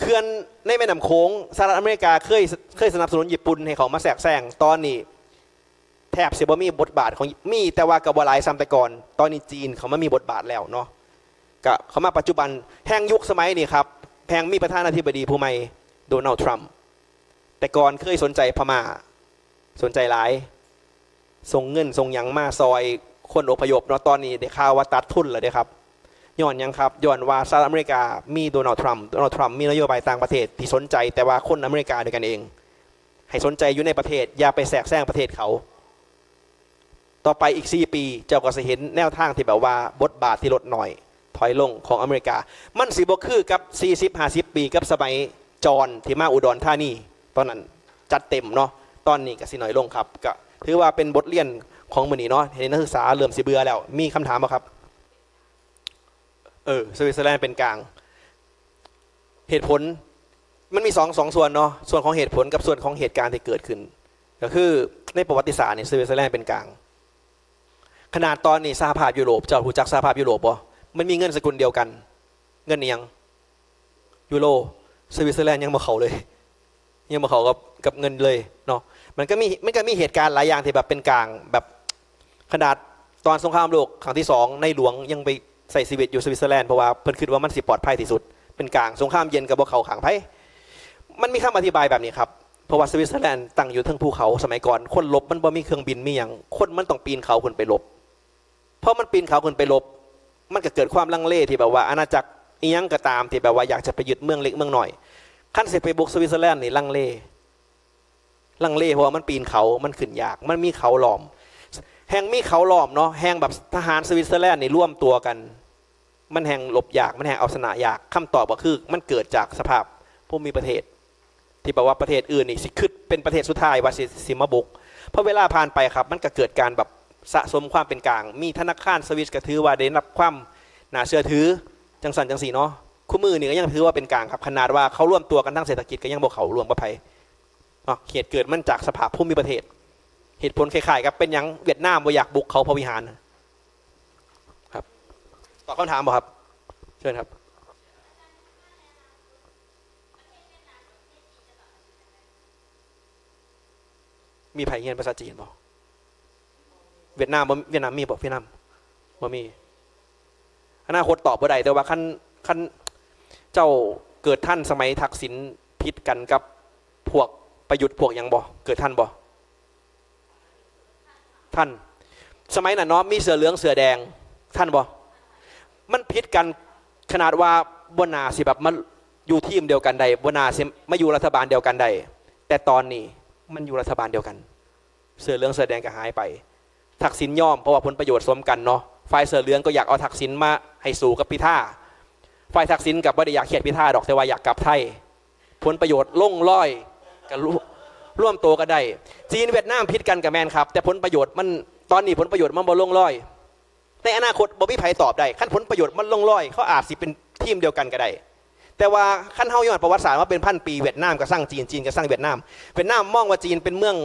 ເຂື່ອນໃນແມ່ນ້ຳໂຂງ ສະຫະລັດອາເມລິກາເຄີຍ ເຄີຍສະໜັບສະໜູນຍີ່ປຸ່ນໃຫ້ເຂົ້າມາແຊກແຊງ ຕອນນີ້ແທບຊິບໍ່ມີບົດບາດຂອງ ມີ ແຕ່ວ່າກໍບໍ່ຫຼາຍສ່ຳແຕ່ກ່ອນ. ຕອນນີ້ຈີນເຂົ້າມາມີບົດບາດແລ້ວເນາະ ກໍເຂົ້າມາປັດຈຸບັນ ແຮ່ງຍຸກສະໄໝນີ້ຄັບ ແຮ່ງມີປະທານາທິບໍດີຜູ້ໃໝ່ ໂດນັລ ທຣຳ. ແຕ່ກ່ອນເຄີຍສົນໃຈພະມ້າ ສົນໃຈຫຼາຍ ສົ່ງເງິນສົ່ງຫຍັງມາຊ່ອຍຄົນອົບພະຍົບເນາະ ຕອນນີ້ໄດ້ຂ່າວວ່າຕັດທຶນແລ້ວເດ້ຄັບ. ຍ້ອນຫຍັງຄັບ? ຍ້ອນວ່າສະຫະລັດອາເມລິກາມີໂດນັລ ທຣຳ ໂດນັລ ທຣຳມີນະໂຍບາຍຕ່າງປະເທດທີ່ສົນໃຈແຕ່ວ່າຄົນອາເມລິກາດ້ວຍກັນເອງ ໃຫ້ສົນໃຈຢູ່ໃນປະເທດ ຢ່າໄປແຊກແຊງປະເທດເຂົາ. ຕໍ່ໄປອີກສີ່ປີ ເຈົ້າກໍຊິເຫັນແນວທາງທີ່ແບບວ່າບົດບາດທີ່ລົດໜ້ອຍ ຖອຍລົງຂອງອາເມລິກາ ມັນຊິບໍ່ຄືກັບສີ່ສິບຫ້າສິບປີ ກັບສະໄໝຈອນທີ່ມາອຸດອນທານີ ຕອນນັ້ນຈັດເຕັມເນາະ ຕອນນີ້ກໍຊິໜ້ອຍລົງຄັບ. ກໍຖືວ່າເປັນບົດຮຽນຂອງມື້ນີ້ເນາະ ເຫັນນັກສຶກສາເລີ່ມຊິເບື່ອແລ້ວ. ມີຄຳຖາມບໍ່ຄັບ? ເອີ ສະວິດເຊີແລນເປັນກາງ ເຫດຜົນ ມັນມີສອງ ສອງສ່ວນເນາະ ສ່ວນຂອງເຫດຜົນກັບສ່ວນຂອງເຫດການທີ່ເກີດຂຶ້ນ ກໍຄືໃນປະຫວັດຕິສາດນີ້ ສະວິດເຊີແລນເປັນກາງ. ຂະໜາດຕອນນີ້ສະຫະພາບຢູໂຣບ ເຈົ້າຮູ້ຈັກສະຫະພາບຢູໂຣບບໍ່? ມັນມີເງິນສະກຸນດຽວກັນ ເງິນອີ່ຫຍັງ? ຢູໂຣ. ສະວິດເຊີແລນຍັງບໍ່ເຂົ້າເລີຍ ຍັງບໍ່ເຂົ້າກັບ ກັບເງິນເລີຍເນາະ. ມັນກໍມີ ມັນກໍມີເຫດການຫຼາຍຢ່າງທີ່ແບບເປັນກາງ ແບບຂະໜາດຕອນສົງຄາມໂລກຄັ້ງທີສອງ ໃນຫຼວງຍັງໄປໃຊ້ຊີວິດຢູ່ສະວິດເຊີແລນ ເພາະວ່າເພິ່ນຄິດວ່າມັນຊິປອດໄພທີ່ສຸດ ເປັນກາງ. ສົງຄາມເຢັນກໍບໍ່ເຂົ້າຂ້າງໃຜ. ມັນມີຄຳອະທິບາຍແບບນີ້ຄັບ ເພາະວ່າສະວິດເຊີແລນຕັ້ງຢູ່ເທິງພູເຂົາ ສະໄໝກ່ອນຄົນລົບມັນບໍ່ມີເຄື່ອງບິນມີຫຍັງ ຄົນມັນຕ້ອງປີນເຂົາຂຶ້ນໄປລົບ. ພໍມັນປີນເຂົາຂຶ້ນໄປລົບ ມັນກໍເກີດຄວາມລັງເລທີ່ແບບວ່າອານາຈັກອີ່ຫຍັງກໍຕາມທີ່ແບບວ່າຢາກຈະໄປຍຶດເມືອງເລັກເມືອງນ້ອຍ ຄັນຊິໄປບຸກສະວິດເຊີແລນນີ້ລັງເລ ລັງເລ ເພາະວ່າມັນປີນເຂົາ ມັນຂຶ້ນຍາກ ມັນມີເຂົາລ້ອມ ແຮ່ງມີເຂົາລ້ອມເນາະ ແຮ່ງແບບທະຫານສະວິດເຊີແລນນີ້ລວມຕົວກັນ ມັນແຮ່ງລົບຍາກ ມັນແຮ່ງເອົາຊະນະຍາກ. ຄຳຕອບກໍຄືມັນເກີດຈາກສະພາບພູມິປະເທດ ທີ່ແບບວ່າປະເທດອື່ນນີ້ຊິຄຶດເປັນປະເທດສຸດທ້າຍວ່າຊິ ຊິມາບຸກ. ພໍເວລາຜ່ານໄປຄັບ ມັນກໍເກີດການແບບສະສົມຄວາມເປັນກາງ ມີທະນາຄານສະວິດກໍຖືວ່າໄດ້ຮັບຄວາມໜ້າເຊື່ອຖື ຈັ່ງຊັ້ນຈັ່ງຊີ້ເນາະ. ຄູ່ມື້ນີ້ກໍຍັງຖືວ່າເປັນກາງຄັບ ຂະໜາດວ່າເຂົາລວມຕົວກັນທາງເສດຖະກິດກໍຍັງບໍ່ເຂົ້າຮ່ວມກັບໃຜເນາະ. ເຫດເກີດມັນຈາກສະພາບພູມິປະເທດ. ເຫດຜົນຄ້າຍໆກັບເປັນຫຍັງຫວຽດນາມບໍ່ຢາກບຸກເຂົາພະວິຫານ. ຄັບ ຕອບຄຳຖາມບໍ່ຄັບ? ເຊີນຄັບ. ມີໃຜຮຽນພາສາຈີນບໍ່? ຫວຽດນາມບໍ່? ຫວຽດນາມມີບໍ່? ຫວຽດນາມບໍ່ມີ. ອະນາຄົດຕອບບໍ່ໄດ້ ແຕ່ວ່າຄັນ ຄັນເຈົ້າເກີດທັນສະໄໝທັກສິນຜິດກັນກັບພວກປະຍຸດພວກຫຍັງບໍ່? ເກີດທັນບໍ່? ທັນ. ສະໄໝນັ້ນເນາະ ມີເສື້ອເຫຼືອງເສື້ອແດງ ທັນບໍ່? ມັນຜິດກັນຂະໜາດວ່າບໍ່ໜ້າຊິແບບມາຢູ່ທີມດຽວກັນໄດ້ ບໍ່ໜ້າຊິມາຢູ່ລັດຖະບານດຽວກັນໄດ້ ແຕ່ຕອນນີ້ມັນຢູ່ລັດຖະບານດຽວກັນ ເສື້ອເຫຼືອງເສື້ອແດງກໍຫາຍໄປ. ທັກສິນຍອມ ເພາະວ່າຜົນປະໂຫຍດສົມກັນເນາະ ຝ່າຍເສື້ອເຫຼືອງກໍຢາກເອົາທັກສິນມາໃຫ້ສູ້ກັບພິທາ ຝ່າຍທັກສິນກໍບໍ່ໄດ້ຢາກຄຽດພິທາດອກ ແຕ່ວ່າຢາກກັບໄທ. ຜົນປະໂຫຍດລົງລອຍ ກໍລວມ ລວມໂຕກັນໄດ້. ຈີນຫວຽດນາມຜິດກັນກໍແມ່ນຄັບ ແຕ່ຜົນປະໂຫຍດມັນ ຕອນນີ້ຜົນປະໂຫຍດມັນບໍ່ລົງລອຍ. ໃນອະນາຄົດບໍ່ມີໃຜຕອບໄດ້ ຄັນຜົນປະໂຫຍດມັນລົງລອຍ ເຂົາອາດຊິເປັນທີມດຽວກັນກໍໄດ້. ແຕ່ວ່າຄັນເຮົາຍ້ອນປະຫວັດສາດມາເປັນພັນປີ ຫວຽດນາມກໍຊັງຈີນ ຈີນກໍຊັງຫວຽດນາມ. ຫວຽດນາມມອງວ່າຈີນເປັນເມືອງ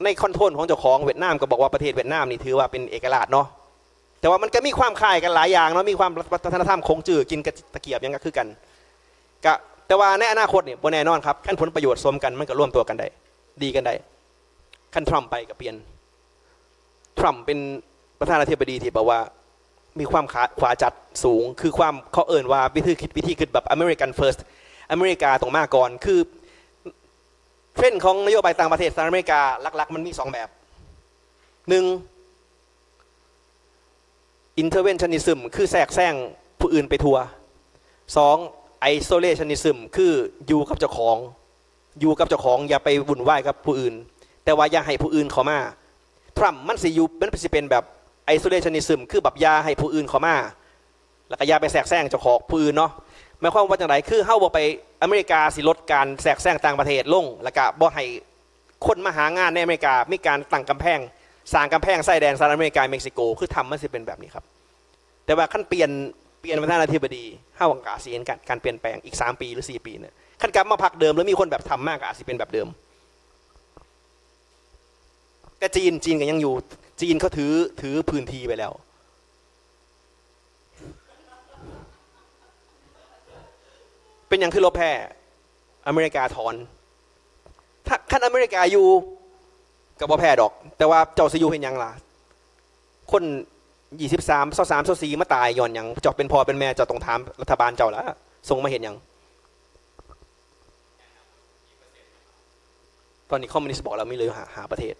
ໃນຄອນໂທຣນຂອງເຈົ້າຂອງ. ຫວຽດນາມກໍບອກວ່າປະເທດຫວຽດນາມນີ້ຖືວ່າເປັນເອກະລາດເນາະ. ແຕ່ວ່າມັນກໍມີຄວາມຄ້າຍກັນຫຼາຍຢ່າງເນາະ ມີຄວາມວັດທະນະທຳ ຂົງຈື້ ກິນກະ ຕະກຽບຫຍັງກໍຄືກັນ. ກະ ແຕ່ວ່າໃນອະນາຄົດນີ້ບໍ່ແນ່ນອນຄັບ ຄັນຜົນປະໂຫຍດສົມກັນ ມັນກໍລວມຕົວກັນໄດ້ ດີກັນໄດ້. ຄັນທຣຳໄປກໍປ່ຽນ. ທຣຳເປັນປະທານາທິບໍດີທີ່ແບບວ່າມີຄວາມຂາ ຂວາຈັດສູງ ຄືຄວາມ ເຂົາເອີ້ນວ່າວິທີຄິດ ວິທີຄິດແບບ American First ອາເມລິກາຕ້ອງມາກ່ອນ. ຄືເທຣນຂອງນະໂຍບາຍຕ່າງປະເທດສະຫະລັດອາເມລິກາ ຫຼັກໆມັນມີສອງແບບ. ໜຶ່ງ interventionism ຄືແຊກແຊງຜູ້ອື່ນໄປທົ່ວ. ສອງ isolationism ຄືຢູ່ກັບເຈົ້າຂອງ ຢູ່ກັບເຈົ້າຂອງ ຢ່າໄປວຸ່ນວາຍກັບຜູ້ອື່ນ ແຕ່ວ່າຢ່າໃຫ້ຜູ້ອື່ນເຂົ້າມາ. ທຣຳມັນຊິຢູ່ ມັນຊິເປັນແບບ isolationism ຄືແບບຢ່າໃຫ້ຜູ້ອື່ນເຂົ້າມາ ແລ້ວກໍຢ່າໄປແຊກແຊງເຈົ້າຂອງຜູ້ອື່ນເນາະ. ໝາຍຄວາມວ່າຈັ່ງໃດ? ຄືເຮົາບໍ່ໄປ ອາເມລິກາຊິລົດການແຊກແຊງຕ່າງປະເທດລົງ ແລ້ວກໍບໍ່ໃຫ້ ຄົນມາຫາງານໃນອາເມລິກາ ມີການຕັ້ງກຳແພງ ສ້າງກຳແພງຊາຍແດນສະຫະລັດອາເມລິກາ ເມັກຊິໂກ ຄືຖ້ຳມັນຊິເປັນແບບນີ້ຄັບ. ແຕ່ວ່າຄັນປ່ຽນ ປ່ຽນປະທານາທິບໍດີ ເຮົາກໍອາດຊິເຫັນການ ການປ່ຽນແປງອີກສາມປີ ຫຼື ສີ່ປີນະ. ຄັນກັບມາພັກເດີມ ຫຼື ມີຄົນແບບຖ້ຳມາ ກໍອາດຊິເປັນແບບເດີມ. ແຕ່ຈີນ ຈີນກໍຍັງຢູ່ ຈີນເຂົາຖື ຖືພື້ນທີ່ໄວ້ແລ້ວ. ເປັນຫຍັງຄືລົບແພ້? ອາເມລິກາຖອນ. ຖ້າ ຄັນອາເມລິກາຢູ່ ກໍບໍ່ແພ້ດອກ ແຕ່ວ່າເຈົ້າຊິຢູ່ເຮັດຫຍັງລະ? ຄົນ ຊາວສາມ ຊາວສີ່ ມາຕາຍຍ້ອນຫຍັງ? ເຈົ້າເປັນພໍ່ເປັນແມ່ ເຈົ້າຕ້ອງຖາມລັດຖະບານເຈົ້າລະ ສົ່ງມາເຮັດຫຍັງ? ຕອນນີ້ຄອມມູນິດບອກແລ້ວ ມີເຫຼືອຢູ່ຫ້າ ຫ້າປະເທດ.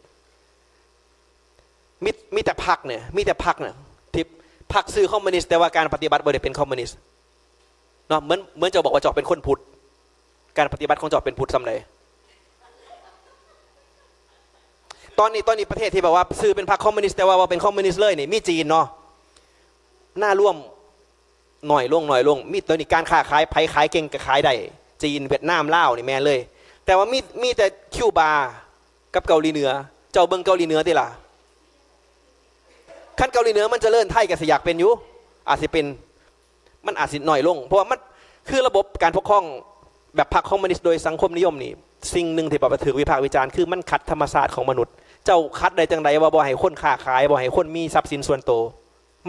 ມີ ມີແຕ່ພັກນີ້ ມີແຕ່ພັກນີ້ທີ່ ພັກຊື່ຄອມມູນິດ ແຕ່ວ່າການປະຕິບັດບໍ່ໄດ້ເປັນຄອມມູນິດເນາະ. ເໝືອນ ເໝືອນເຈົ້າບອກວ່າເຈົ້າເປັນຄົນພຸດ ການປະຕິບັດຂອງເຈົ້າເປັນພຸດສ່ຳໃດ? ຕອນນີ້ ຕອນນີ້ປະເທດທີ່ແບບວ່າຊື່ເປັນພັກຄອມມູນິດ ແຕ່ວ່າບໍ່ເປັນຄອມມູນິດເລີຍນີ້ ມີຈີນເນາະ ໜ້າລວມ ໜ້ອຍລົງ ໜ້ອຍລົງ. ມີ ຕອນນີ້ການຄ້າຂາຍ ໃຜຂາຍເກັ່ງກໍຂາຍໄດ້ ຈີນ ຫວຽດນາມ ລາວ ນີ້ແມ່ນເລີຍ. ແຕ່ວ່າມີ ມີແຕ່ຄິວບາກັບເກົາຫຼີເໜືອ. ເຈົ້າເບິ່ງເກົາຫຼີເໜືອຕິລະ? ຄັນເກົາຫຼີເໜືອມັນຈະເລີນ ໄທກໍຊິຢາກເປັນຢູ່ ອາດຊິເປັນ ມັນອາດຊິໜ້ອຍລົງ ເພາະວ່າມັນ ຄືລະບົບການປົກຄອງແບບພັກຄອມມູນິດໂດຍສັງຄົມນິຍົມນີ້ ສິ່ງໜຶ່ງທີ່ແບບວ່າຖືກວິພາກວິຈານ ຄືມັນຂັດທຳມະຊາດຂອງມະນຸດ. ເຈົ້າຂັດໄດ້ຈັ່ງໃດວ່າບໍ່ໃຫ້ຄົນຄ້າຂາຍ ບໍ່ໃຫ້ຄົນມີຊັບສິນສ່ວນໂຕ?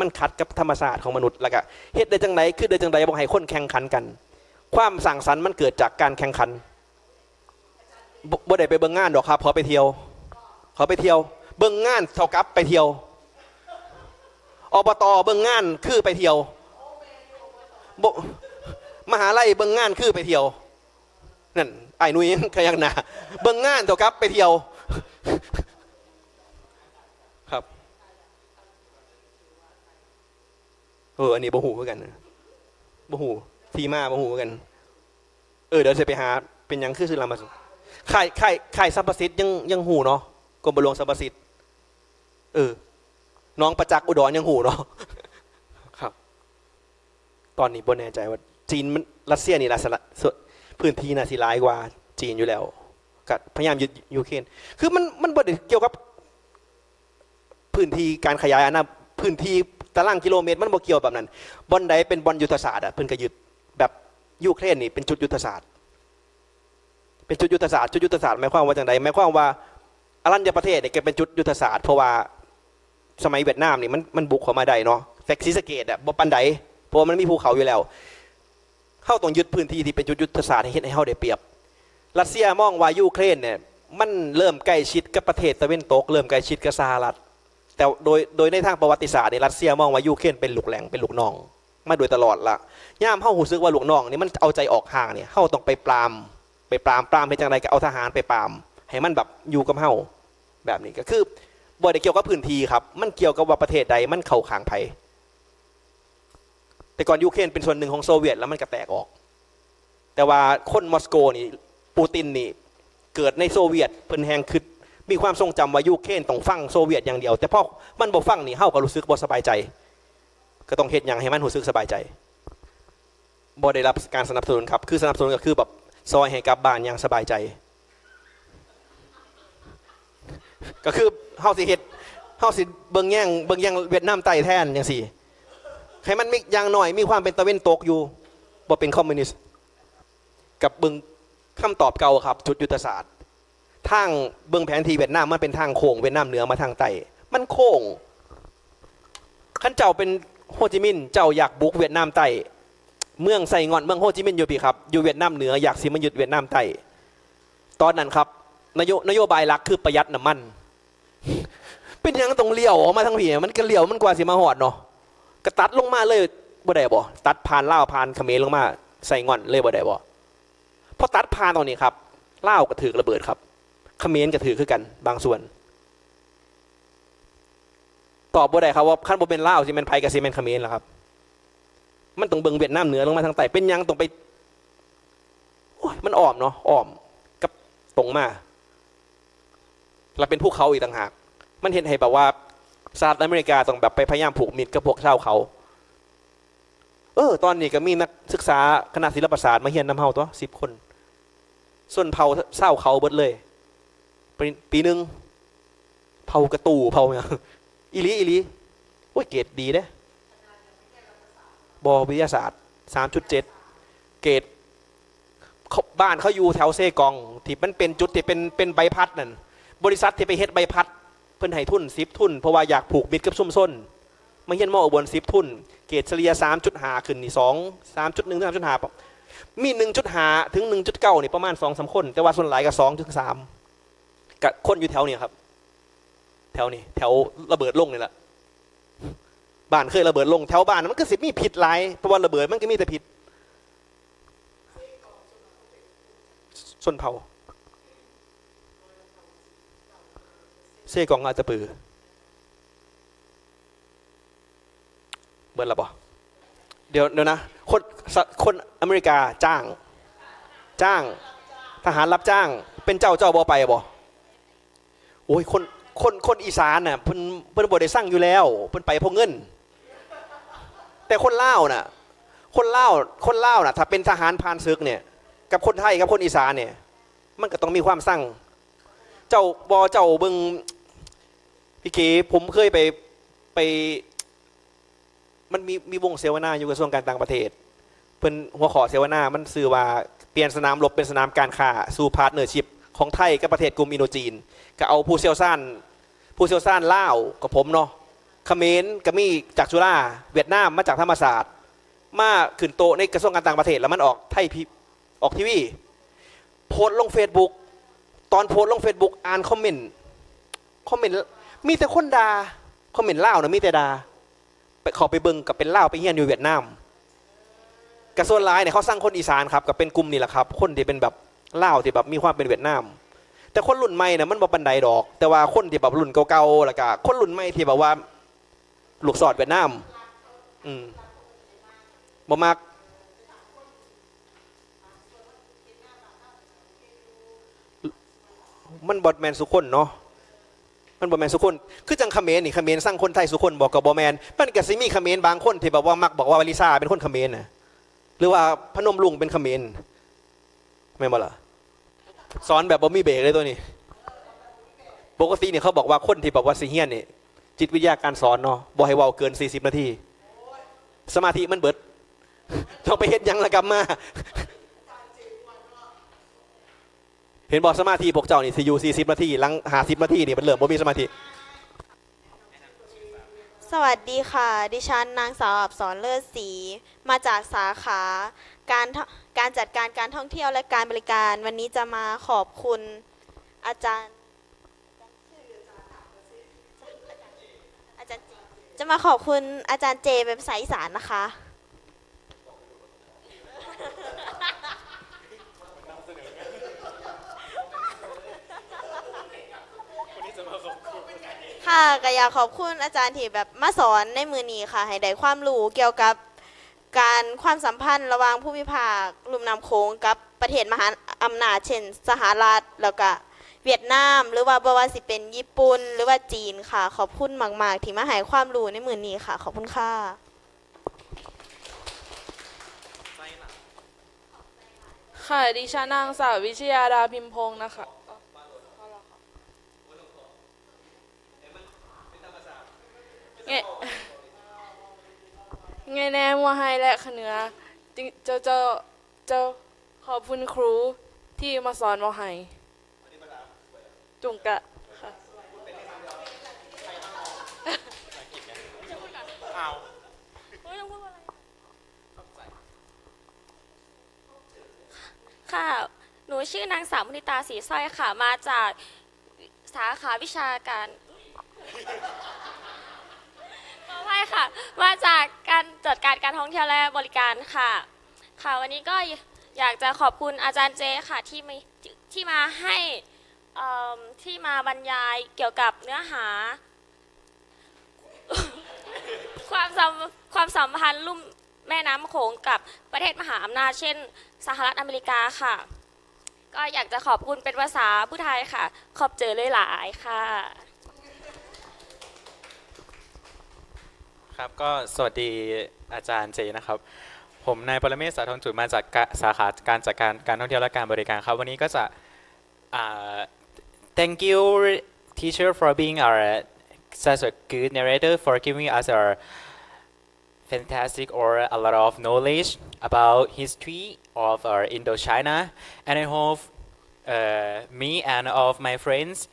ມັນຂັດກັບທຳມະຊາດຂອງມະນຸດ ແລ້ວກະເຮັດໄດ້ຈັ່ງໃດ ຄິດໄດ້ຈັ່ງໃດບໍ່ໃຫ້ຄົນແຂ່ງຂັນກັນ? ຄວາມສ້າງສັນມັນເກີດຈາກການແຂ່ງຂັນ. ບໍ່ ບໍ່ໄດ້ໄປເບິ່ງງານດອກຄັບ ຂໍໄປທ່ຽວ ຂໍໄປທ່ຽວ. ເບິ່ງງານເທົ່າກັບໄປທ່ຽວ. ອບຕ ເບິ່ງງານຄືໄປທ່ຽວ. ບໍ່ ມະຫາໄລເບິ່ງງານຄືໄປທ່ຽວ. ນັ້ນ ອ້າຍໜຸ່ຍຍັງຂະຍັກໜ້າ. ເບິ່ງງານເທົ່າກັບໄປທ່ຽວ. ຄັບ. ເອີ ອັນນີ້ບໍ່ຮູ້ຄືກັນ ບໍ່ຮູ້ທີ່ມາ ບໍ່ຮູ້ຄືກັນ. ເອີ ດຽວຊິໄປຫາ ເປັນຫຍັງຄືຊື່ລາມາ ຄ້າຍ ຄ້າຍ ຄ້າຍສຳປະສິດ ຍັງ ຍັງຮູ້ເນາະ ກົມບັງຫຼວງສຳປະສິດ. ເອີ ໜອງປະຈັກ ອຸດອນ ຍັງຮູ້ເນາະ. ຄັບ. ຕອນນີ້ບໍ່ແນ່ໃຈວ່າຈີນມັນ ຣັດເຊຍນີ້ລະ ສະ ລະ ສະ ພື້ນທີ່ໜ້າຊິຫຼາຍກວ່າຈີນຢູ່ແລ້ວ ກໍພະຍາຍາມຍຶດຢູເຄຣນ. ຄືມັນ ມັນບໍ່ໄດ້ກ່ຽວກັບພື້ນທີ່ການຂະຫຍາຍອານາ ພື້ນທີ່ຕາລາງກິໂລເມດ ມັນບໍ່ກ່ຽວແບບນັ້ນ. ບ່ອນໃດເປັນບ່ອນຍຸດທະສາດອະ ເພິ່ນກໍຍຶດ. ແບບຢູເຄຣນນີ້ເປັນຈຸດຍຸດທະສາດ. ເປັນຈຸດຍຸດທະສາດ. ຈຸດຍຸດທະສາດໝາຍຄວາມວ່າຈັ່ງໃດ? ໝາຍຄວາມວ່າອະລັນຍະປະເທດນີ້ກໍເປັນຈຸດຍຸດທະສາດ ເພາະວ່າສະໄໝຫວຽດນາມນີ້ມັນ ມັນບຸກເຂົ້າມາໄດ້ເນາະ ແຕ່ສີສະເກດອະບໍ່ປານໃດ ເພາະວ່າມັນມີພູເຂົາຢູ່ແລ້ວ. ເຮົາຕ້ອງຍຶດພື້ນທີ່ທີ່ເປັນຈຸດຍຸດທະສາດ ໃຫ້ເຮັດໃຫ້ເຮົາໄດ້ປຽບ. ຣັດເຊຍມອງວ່າຢູເຄຣນນີ້ມັນເລີ່ມໃກ້ຊິດກັບປະເທດຕາເວັນຕົກ ເລີ່ມໃກ້ຊິດກັບສະຫະລັດ. ແຕ່ໂດຍ ໂດຍໃນທາງປະຫວັດຕິສາດນີ້ ຣັດເຊຍມອງວ່າຢູເຄຣນເປັນລູກແຫຼງ ເປັນລູກນ້ອງມາໂດຍຕະຫຼອດລະ. ຍາມເຮົາຮູ້ສຶກວ່າລູກນ້ອງນີ້ມັນເອົາໃຈອອກຫ່າງນີ້ ເຮົາຕ້ອງໄປປາມ ໄປປາມ ປາມເຮັດຈັ່ງໃດ? ກໍເອົາທະຫານໄປປາມ ໃຫ້ມັນແບບຢູ່ກັບເຮົາ. ແບບນີ້ກໍຄືບໍ່ໄດ້ກ່ຽວກັບພື້ນທີ່ຄັບ ມັນກ່ຽວກັບວ່າປະເທດໃດມັນເຂົ້າຂ້າງໃຜ. ແຕ່ກ່ອນຢູເຄຣນເປັນສ່ວນໜຶ່ງຂອງໂຊວຽດ ແລ້ວມັນກໍແຕກອອກ. ແຕ່ວ່າຄົນມອສໂກນີ້ ປູຕິນນີ້ ເກີດໃນໂຊວຽດ ເພິ່ນແຮ່ງຄິດ ມີຄວາມຊົງຈຳວ່າຢູເຄຣນຕ້ອງຟັງໂຊວຽດຢ່າງດຽວ. ແຕ່ພໍມັນບໍ່ຟັງນີ້ ເຮົາກໍຮູ້ສຶກບໍ່ສະບາຍໃຈ. ກໍຕ້ອງເຮັດຫຍັງໃຫ້ມັນຮູ້ສຶກສະບາຍໃຈ. ບໍ່ໄດ້ຮັບການສະໜັບສະໜູນຄັບ ຄືສະໜັບສະໜູນກໍຄືແບບຊ່ອຍໃຫ້ກັບບ້ານຢ່າງສະບາຍໃຈ. ກໍຄືເຮົາຊິເຮັດ ເຮົາຊິເບິ່ງແຍງ ເບິ່ງແຍງຫວຽດນາມໃຕ້ແທນຈັ່ງຊີ້ ໃຫ້ມັນມີ ຢ່າງໜ້ອຍມີຄວາມເປັນຕາເວັນຕົກຢູ່ ບໍ່ເປັນຄອມມູນິດ. ກັບເບິ່ງຄຳຕອບເກົ່າຄັບ ຈຸດຍຸດທະສາດ. ທາງເບິ່ງແຜນທີ່ຫວຽດນາມ ມັນເປັນທາງໂຄ້ງ ຫວຽດນາມເໜືອມາທາງໃຕ້ ມັນໂຄ້ງ. ຄັນເຈົ້າເປັນໂຮຈິມິນ ເຈົ້າຢາກບຸກຫວຽດນາມໃຕ້ ເມືອງໄຊງ່ອນ ເມືອງໂຮຈິມິນຢູ່ພີ້ຄັບ ຢູ່ຫວຽດນາມເໜືອ ຢາກຊິມາຍຶດຫວຽດນາມໃຕ້. ຕອນນັ້ນຄັບ ນະໂຍ ນະໂຍບາຍຫຼັກຄືປະຢັດນ້ຳມັນ. ເປັນຫຍັງຕ້ອງລ້ຽວອອກມາທາງພີ້? ມັນກໍລ້ຽວ ມັນກວ່າຊິມາຮອດເນາະ. ກໍຕັດລົງມາເລີຍບໍ່ໄດ້ບໍ? ຕັດຜ່ານລາວ ຜ່ານຂະເໝນລົງມາໄຊງ່ອນເລີຍບໍ່ໄດ້ບໍ? ພໍຕັດຜ່ານຕອງນີ້ຄັບ ລາວກໍຖືກລະເບີດຄັບ ຂະເໝນກໍຖືກຄືກັນບາງສ່ວນ. ຕອບບໍ່ໄດ້ຄັບວ່າ ຄັນບໍ່ແມ່ນລາວ ຊິແມ່ນໃຜ ກໍຊິແມ່ນຂະເໝນລະຄັບ. ມັນຕ້ອງເບິ່ງຫວຽດນາມເໜືອລົງມາທາງໃຕ້. ເປັນຫຍັງຕ້ອງໄປ ໂອ້ຍ ມັນອ້ອມເນາະ ອ້ອມກັບຕົງມາ ແລ້ວເປັນພູເຂົາອີກຕ່າງຫາກ. ມັນເຮັດໃຫ້ແບບວ່າສະຫະລັດອາເມລິກາຕ້ອງແບບໄປພະຍາຍາມຜູກມິດກັບພວກຊາວເຂົາ. ເອີ ຕອນນີ້ກໍມີນັກສຶກສາຄະນະສິລະປະສາດມາຮຽນນຳເຮົາຕົວະ ສິບຄົນ ຊົນເຜົ່າຊາວເຂົາເບິດເລີຍ. ປີ ປີໜຶ່ງ ເຜົາກະຕູ້ ເຜົາຫຍັງ ອີ່ຫຼີ ອີ່ຫຼີ. ໂອ້ຍ ເກຣດດີເດ້. ບໍ່ ວິທະຍາສາດ ສາມຈຸດເຈັດ ເກຣດ. ເຂົາ ບ້ານເຂົາຢູ່ແຖວເຊກອງ ທີ່ມັນເປັນຈຸດທີ່ເປັນ ເປັນໃບພັດນັ້ນ. ບໍລິສັດທີ່ໄປເຮັດໃບພັດ ເພິ່ນໃຫ້ທຶນສິບທຶນ ເພາະວ່າຢາກຜູກມິດກັບຊຸມຊົນ. ມາຮຽນ ມ ອຸບົນ ສິບທຶນ ເກຣດສະເລ່ຍ ສາມຈຸດຫ້າ ຂຶ້ນນີ້ ສອງ ສາມຈຸດໜຶ່ງ ສາມຈຸດຫ້າ ມີ ໜຶ່ງຈຸດຫ້າ ເຖິງ ໜຶ່ງຈຸດເກົ້າ ນີ້ປະມານ ສອງສາມ ຄົນ ແຕ່ວ່າສ່ວນຫຼາຍກໍ ສອງເຖິງສາມ ກະຄົນຢູ່ແຖວນີ້ຄັບ ແຖວນີ້ ແຖວລະເບີດລົງນີ້ລະ. ບ້ານເຄີຍລະເບີດລົງ ແຖວບ້ານມັນກໍຊິມີພິດຫຼາຍ ເພາະວ່າລະເບີດມັນກໍມີແຕ່ພິດ. ຊົນເຜົ່າ ເຊກອງ ອາດຕະປື. ເບິດລະບໍ່? ດຽວ ດຽວນະ ຄົນ ສະ ຄົນອາເມລິກາຈ້າງ ຈ້າງ ທະຫານຮັບຈ້າງ ເປັນເຈົ້າ ເຈົ້າບໍ່ໄປບໍ່? ໂອ້ຍ ຄົນ ຄົນ ຄົນອີສານນະ ເພິ່ນ ເພິ່ນບໍ່ໄດ້ຊັງຢູ່ແລ້ວ ເພິ່ນໄປເພາະເງິນ. ແຕ່ຄົນລາວນະ ຄົນລາວ ຄົນລາວນະ ຖ້າເປັນທະຫານຜ່ານສຶກນີ້ ກັບຄົນໄທ ກັບຄົນອີສານນີ້ ມັນກໍຕ້ອງມີຄວາມຊັງ. ເຈົ້າບໍ່ ເຈົ້າເບິ່ງ ພີ່ເກ ຜົມເຄີຍໄປ ໄປ ມັນມີ ມີວົງເສວະນາຢູ່ກະຊວງການຕ່າງປະເທດ ເພິ່ນ ຫົວຂໍ້ເສວະນາມັນຊື່ວ່າ ປ່ຽນສະໜາມລົບເປັນສະໜາມການຄ້າ ສູ່ພາດເນີຊິບຂອງໄທກັບປະເທດກຸ່ມອິນໂດຈີນ. ກະເອົາຜູ້ຊ່ຽວຊານ ຜູ້ຊ່ຽວຊານລາວກັບຜົມເນາະ ຂະເໝນກະມີຈາກຈຸລາ ຫວຽດນາມມາຈາກທຳມະສາດ ມາຂຶ້ນໂຕະໃນກະຊວງການຕ່າງປະເທດ ແລ້ວມັນອອກໄທພີ ອອກທີວີ ໂພສລົງເຟສບຸກ. ຕອນໂພສລົງເຟສບຸກ ອ່ານຄອມເມັນ ຄອມເມັນມີແຕ່ຄົນດ່າ ຄອມເມັນລາວນະມີແຕ່ດ່າ. ໄປ ເຂົ້າໄປເບິ່ງ ກໍເປັນລາວໄປຮຽນຢູ່ຫວຽດນາມ. ກະສ່ວນຫຼາຍນີ້ເຂົາຊັງຄົນອີສານຄັບ ກໍເປັນກຸ່ມນີ້ລະຄັບ ຄົນທີ່ເປັນແບບລາວທີ່ແບບມີຄວາມເປັນຫວຽດນາມ. ແຕ່ຄົນລຸ້ນໃໝ່ນະມັນບໍ່ປານໃດດອກ ແຕ່ວ່າຄົນທີ່ແບບລຸ້ນເກົ່າໆ ແລ້ວກະຄົນລຸ້ນໃໝ່ທີ່ແບບວ່າລູກຊອດຫວຽດນາມ ອືມ ບໍ່ມັກ. ມັນບໍ່ແມ່ນສູ່ຄົນເນາະ ມັນບໍ່ແມ່ນສູ່ຄົນ. ຄືຈັ່ງຂະເໝນນີ້ ຂະເໝນຊັງຄົນໄທສູ່ຄົນບໍ່? ກໍບໍ່ແມ່ນ. ມັນກໍຊິມີຂະເໝນບາງຄົນທີ່ແບບວ່າມັກບອກວ່າລິຊາເປັນຄົນຂະເໝນນະ ຫຼືວ່າພະນົມລຸງເປັນຂະເໝນ ແມ່ນບໍ່ລະ? ສອນແບບບໍ່ມີເບຣກເລີຍໂຕນີ້. ປົກກະຕິນີ້ເຂົາບອກວ່າຄົນທີ່ແບບວ່າຊິຮຽນນີ້ ຈິດວິທະຍາການສອນເນາະ ບໍ່ໃຫ້ເວົ້າເກີນສີ່ສິບນາທີ ສະມາທິມັນເບິດ ຕ້ອງໄປເຮັດຫຍັງລະກັບມາ. ເຫັນບໍ່ ສະມາທິພວກເຈົ້ານີ້ຊິຢູ່ສີ່ສິບນາທີ ຫຼັງຫ້າສິບນາທີນີ້ມັນເລີ່ມບໍ່ມີສະມາທິ. ສະຫວັດດີຄ່ະ ດິສັນນາງສາວ ອັບສອນ ເລີດສີ ມາຈາກສາຂາການ ການຈັດການການທ່ອງທ່ຽວ ແລະ ການບໍລິການ. ວັນນີ້ຈະມາຂອບຄຸນອາຈານ ອາຈານເຈ ຈະມາຂອບຄຸນອາຈານເຈເປັນພາສາອີສານນະຄະ. ຄ່ະ ກໍຢາກຂອບຄຸນອາຈານທີ່ແບບມາສອນໃນມື້ນີ້ຄ່ະ ໃຫ້ໄດ້ຄວາມຮູ້ກ່ຽວກັບ ການ ຄວາມສຳພັນລະຫວ່າງພູມິພາກລຸ່ມນ້ຳໂຂງກັບປະເທດມະຫາອຳນາດ ເຊັ່ນ ສະຫະລັດ ແລ້ວກະຫວຽດນາມ ຫຼືວ່າບໍ່ວ່າຊິເປັນຍີ່ປຸ່ນ ຫຼືວ່າຈີນຄ່ະ. ຂອບຄຸນມາກໆ ທີ່ມາໃຫ້ຄວາມຮູ້ໃນມື້ນີ້ຄ່ະ. ຂອບຄຸນຄ່ະ. ຄ່ະ ດິສັນນາງສາວ ວິທະຍາດາ ພິມພົງ ນະຄະ. ແງະ ແງະແນມວໍ່ໄຮ ແລະ ຂະເໜືອ. ເຈົ້າ ເຈົ້າ ເຈົ້າ ຂອບຄຸນຄູທີ່ມາສອນວໍ່ໄຮ. ຈຸງກະ ຄ່ະ. ຄ່ະ ໜູຊື່ນາງສາວ ມຸນິຕາ ສີສ້ອຍ ຄ່ະ ມາຈາກສາຂາວິຊາການ ຂໍອະໄພຄ່ະ ມາຈາກການຈັດການການທ່ອງທ່ຽວ ແລະ ບໍລິການຄ່ະ. ຄ່ະ ວັນນີ້ກໍຢາກຈະຂອບຄຸນອາຈານເຈຄ່ະ ທີ່ມາ ທີ່ມາໃຫ້ ເອີ່ມ ທີ່ມາບັນຍາຍກ່ຽວກັບເນື້ອຫາ ຄວາມສຳ ຄວາມສຳພັນລຸ່ມແມ່ນ້ຳໂຂງກັບປະເທດມະຫາອຳນາດ ເຊັ່ນ ສະຫະລັດອາເມລິກາຄ່ະ. ກໍຢາກຈະຂອບຄຸນເປັນພາສາຜູ້ໄທຄ່ະ. ຂອບໃຈຫຼາຍໆຄ່ະ. ครับ ก็สวัสดีอาจารย์เจนะครับ ผมนายปรเมศ สาทองจุด มาจากกะ สาขาการจัดการการท่องเที่ยวและการบริการครับ วันนี้ก็จะ อ่า Thank you, teacher, for being our such a good narrator, for giving us a fantastic or a lot of knowledge about history of our Indochina. And I hope uh, me and all of my friends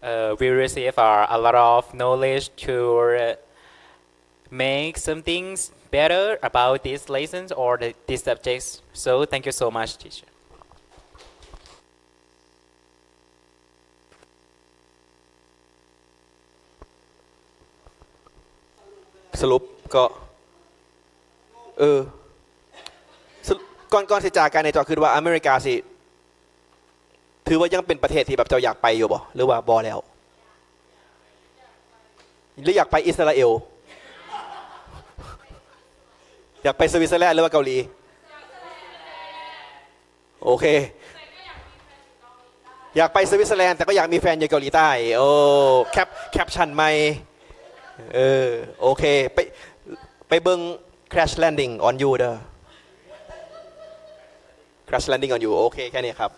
uh, will receive uh, a lot of knowledge to uh, make some things better about these lessons or the, these subjects. So thank you so much, teacher. สรุปก็ เออ สรุป ก่อน ก่อนสิจากกันเนี่ย เจ้าคิดว่าอเมริกาสิ ถือว่ายังเป็นประเทศที่แบบเจ้าอยากไปอยู่บ่ หรือว่าบ่แล้ว หรืออยากไปอิสราเอล อยากไปสวิตเซอร์แลนด์หรือว่าเกาหลี โอเค อยากไปสวิตเซอร์แลนด์ แต่ก็อยากมีแฟนอยู่เกาหลีใต้ โอ้ แคป แคปชั่นใหม่ เออ โอเค ไป ไปเบิ่ง Crash Landing on You เด้อ Crash Landing on You โอเค แค่นี้ครับ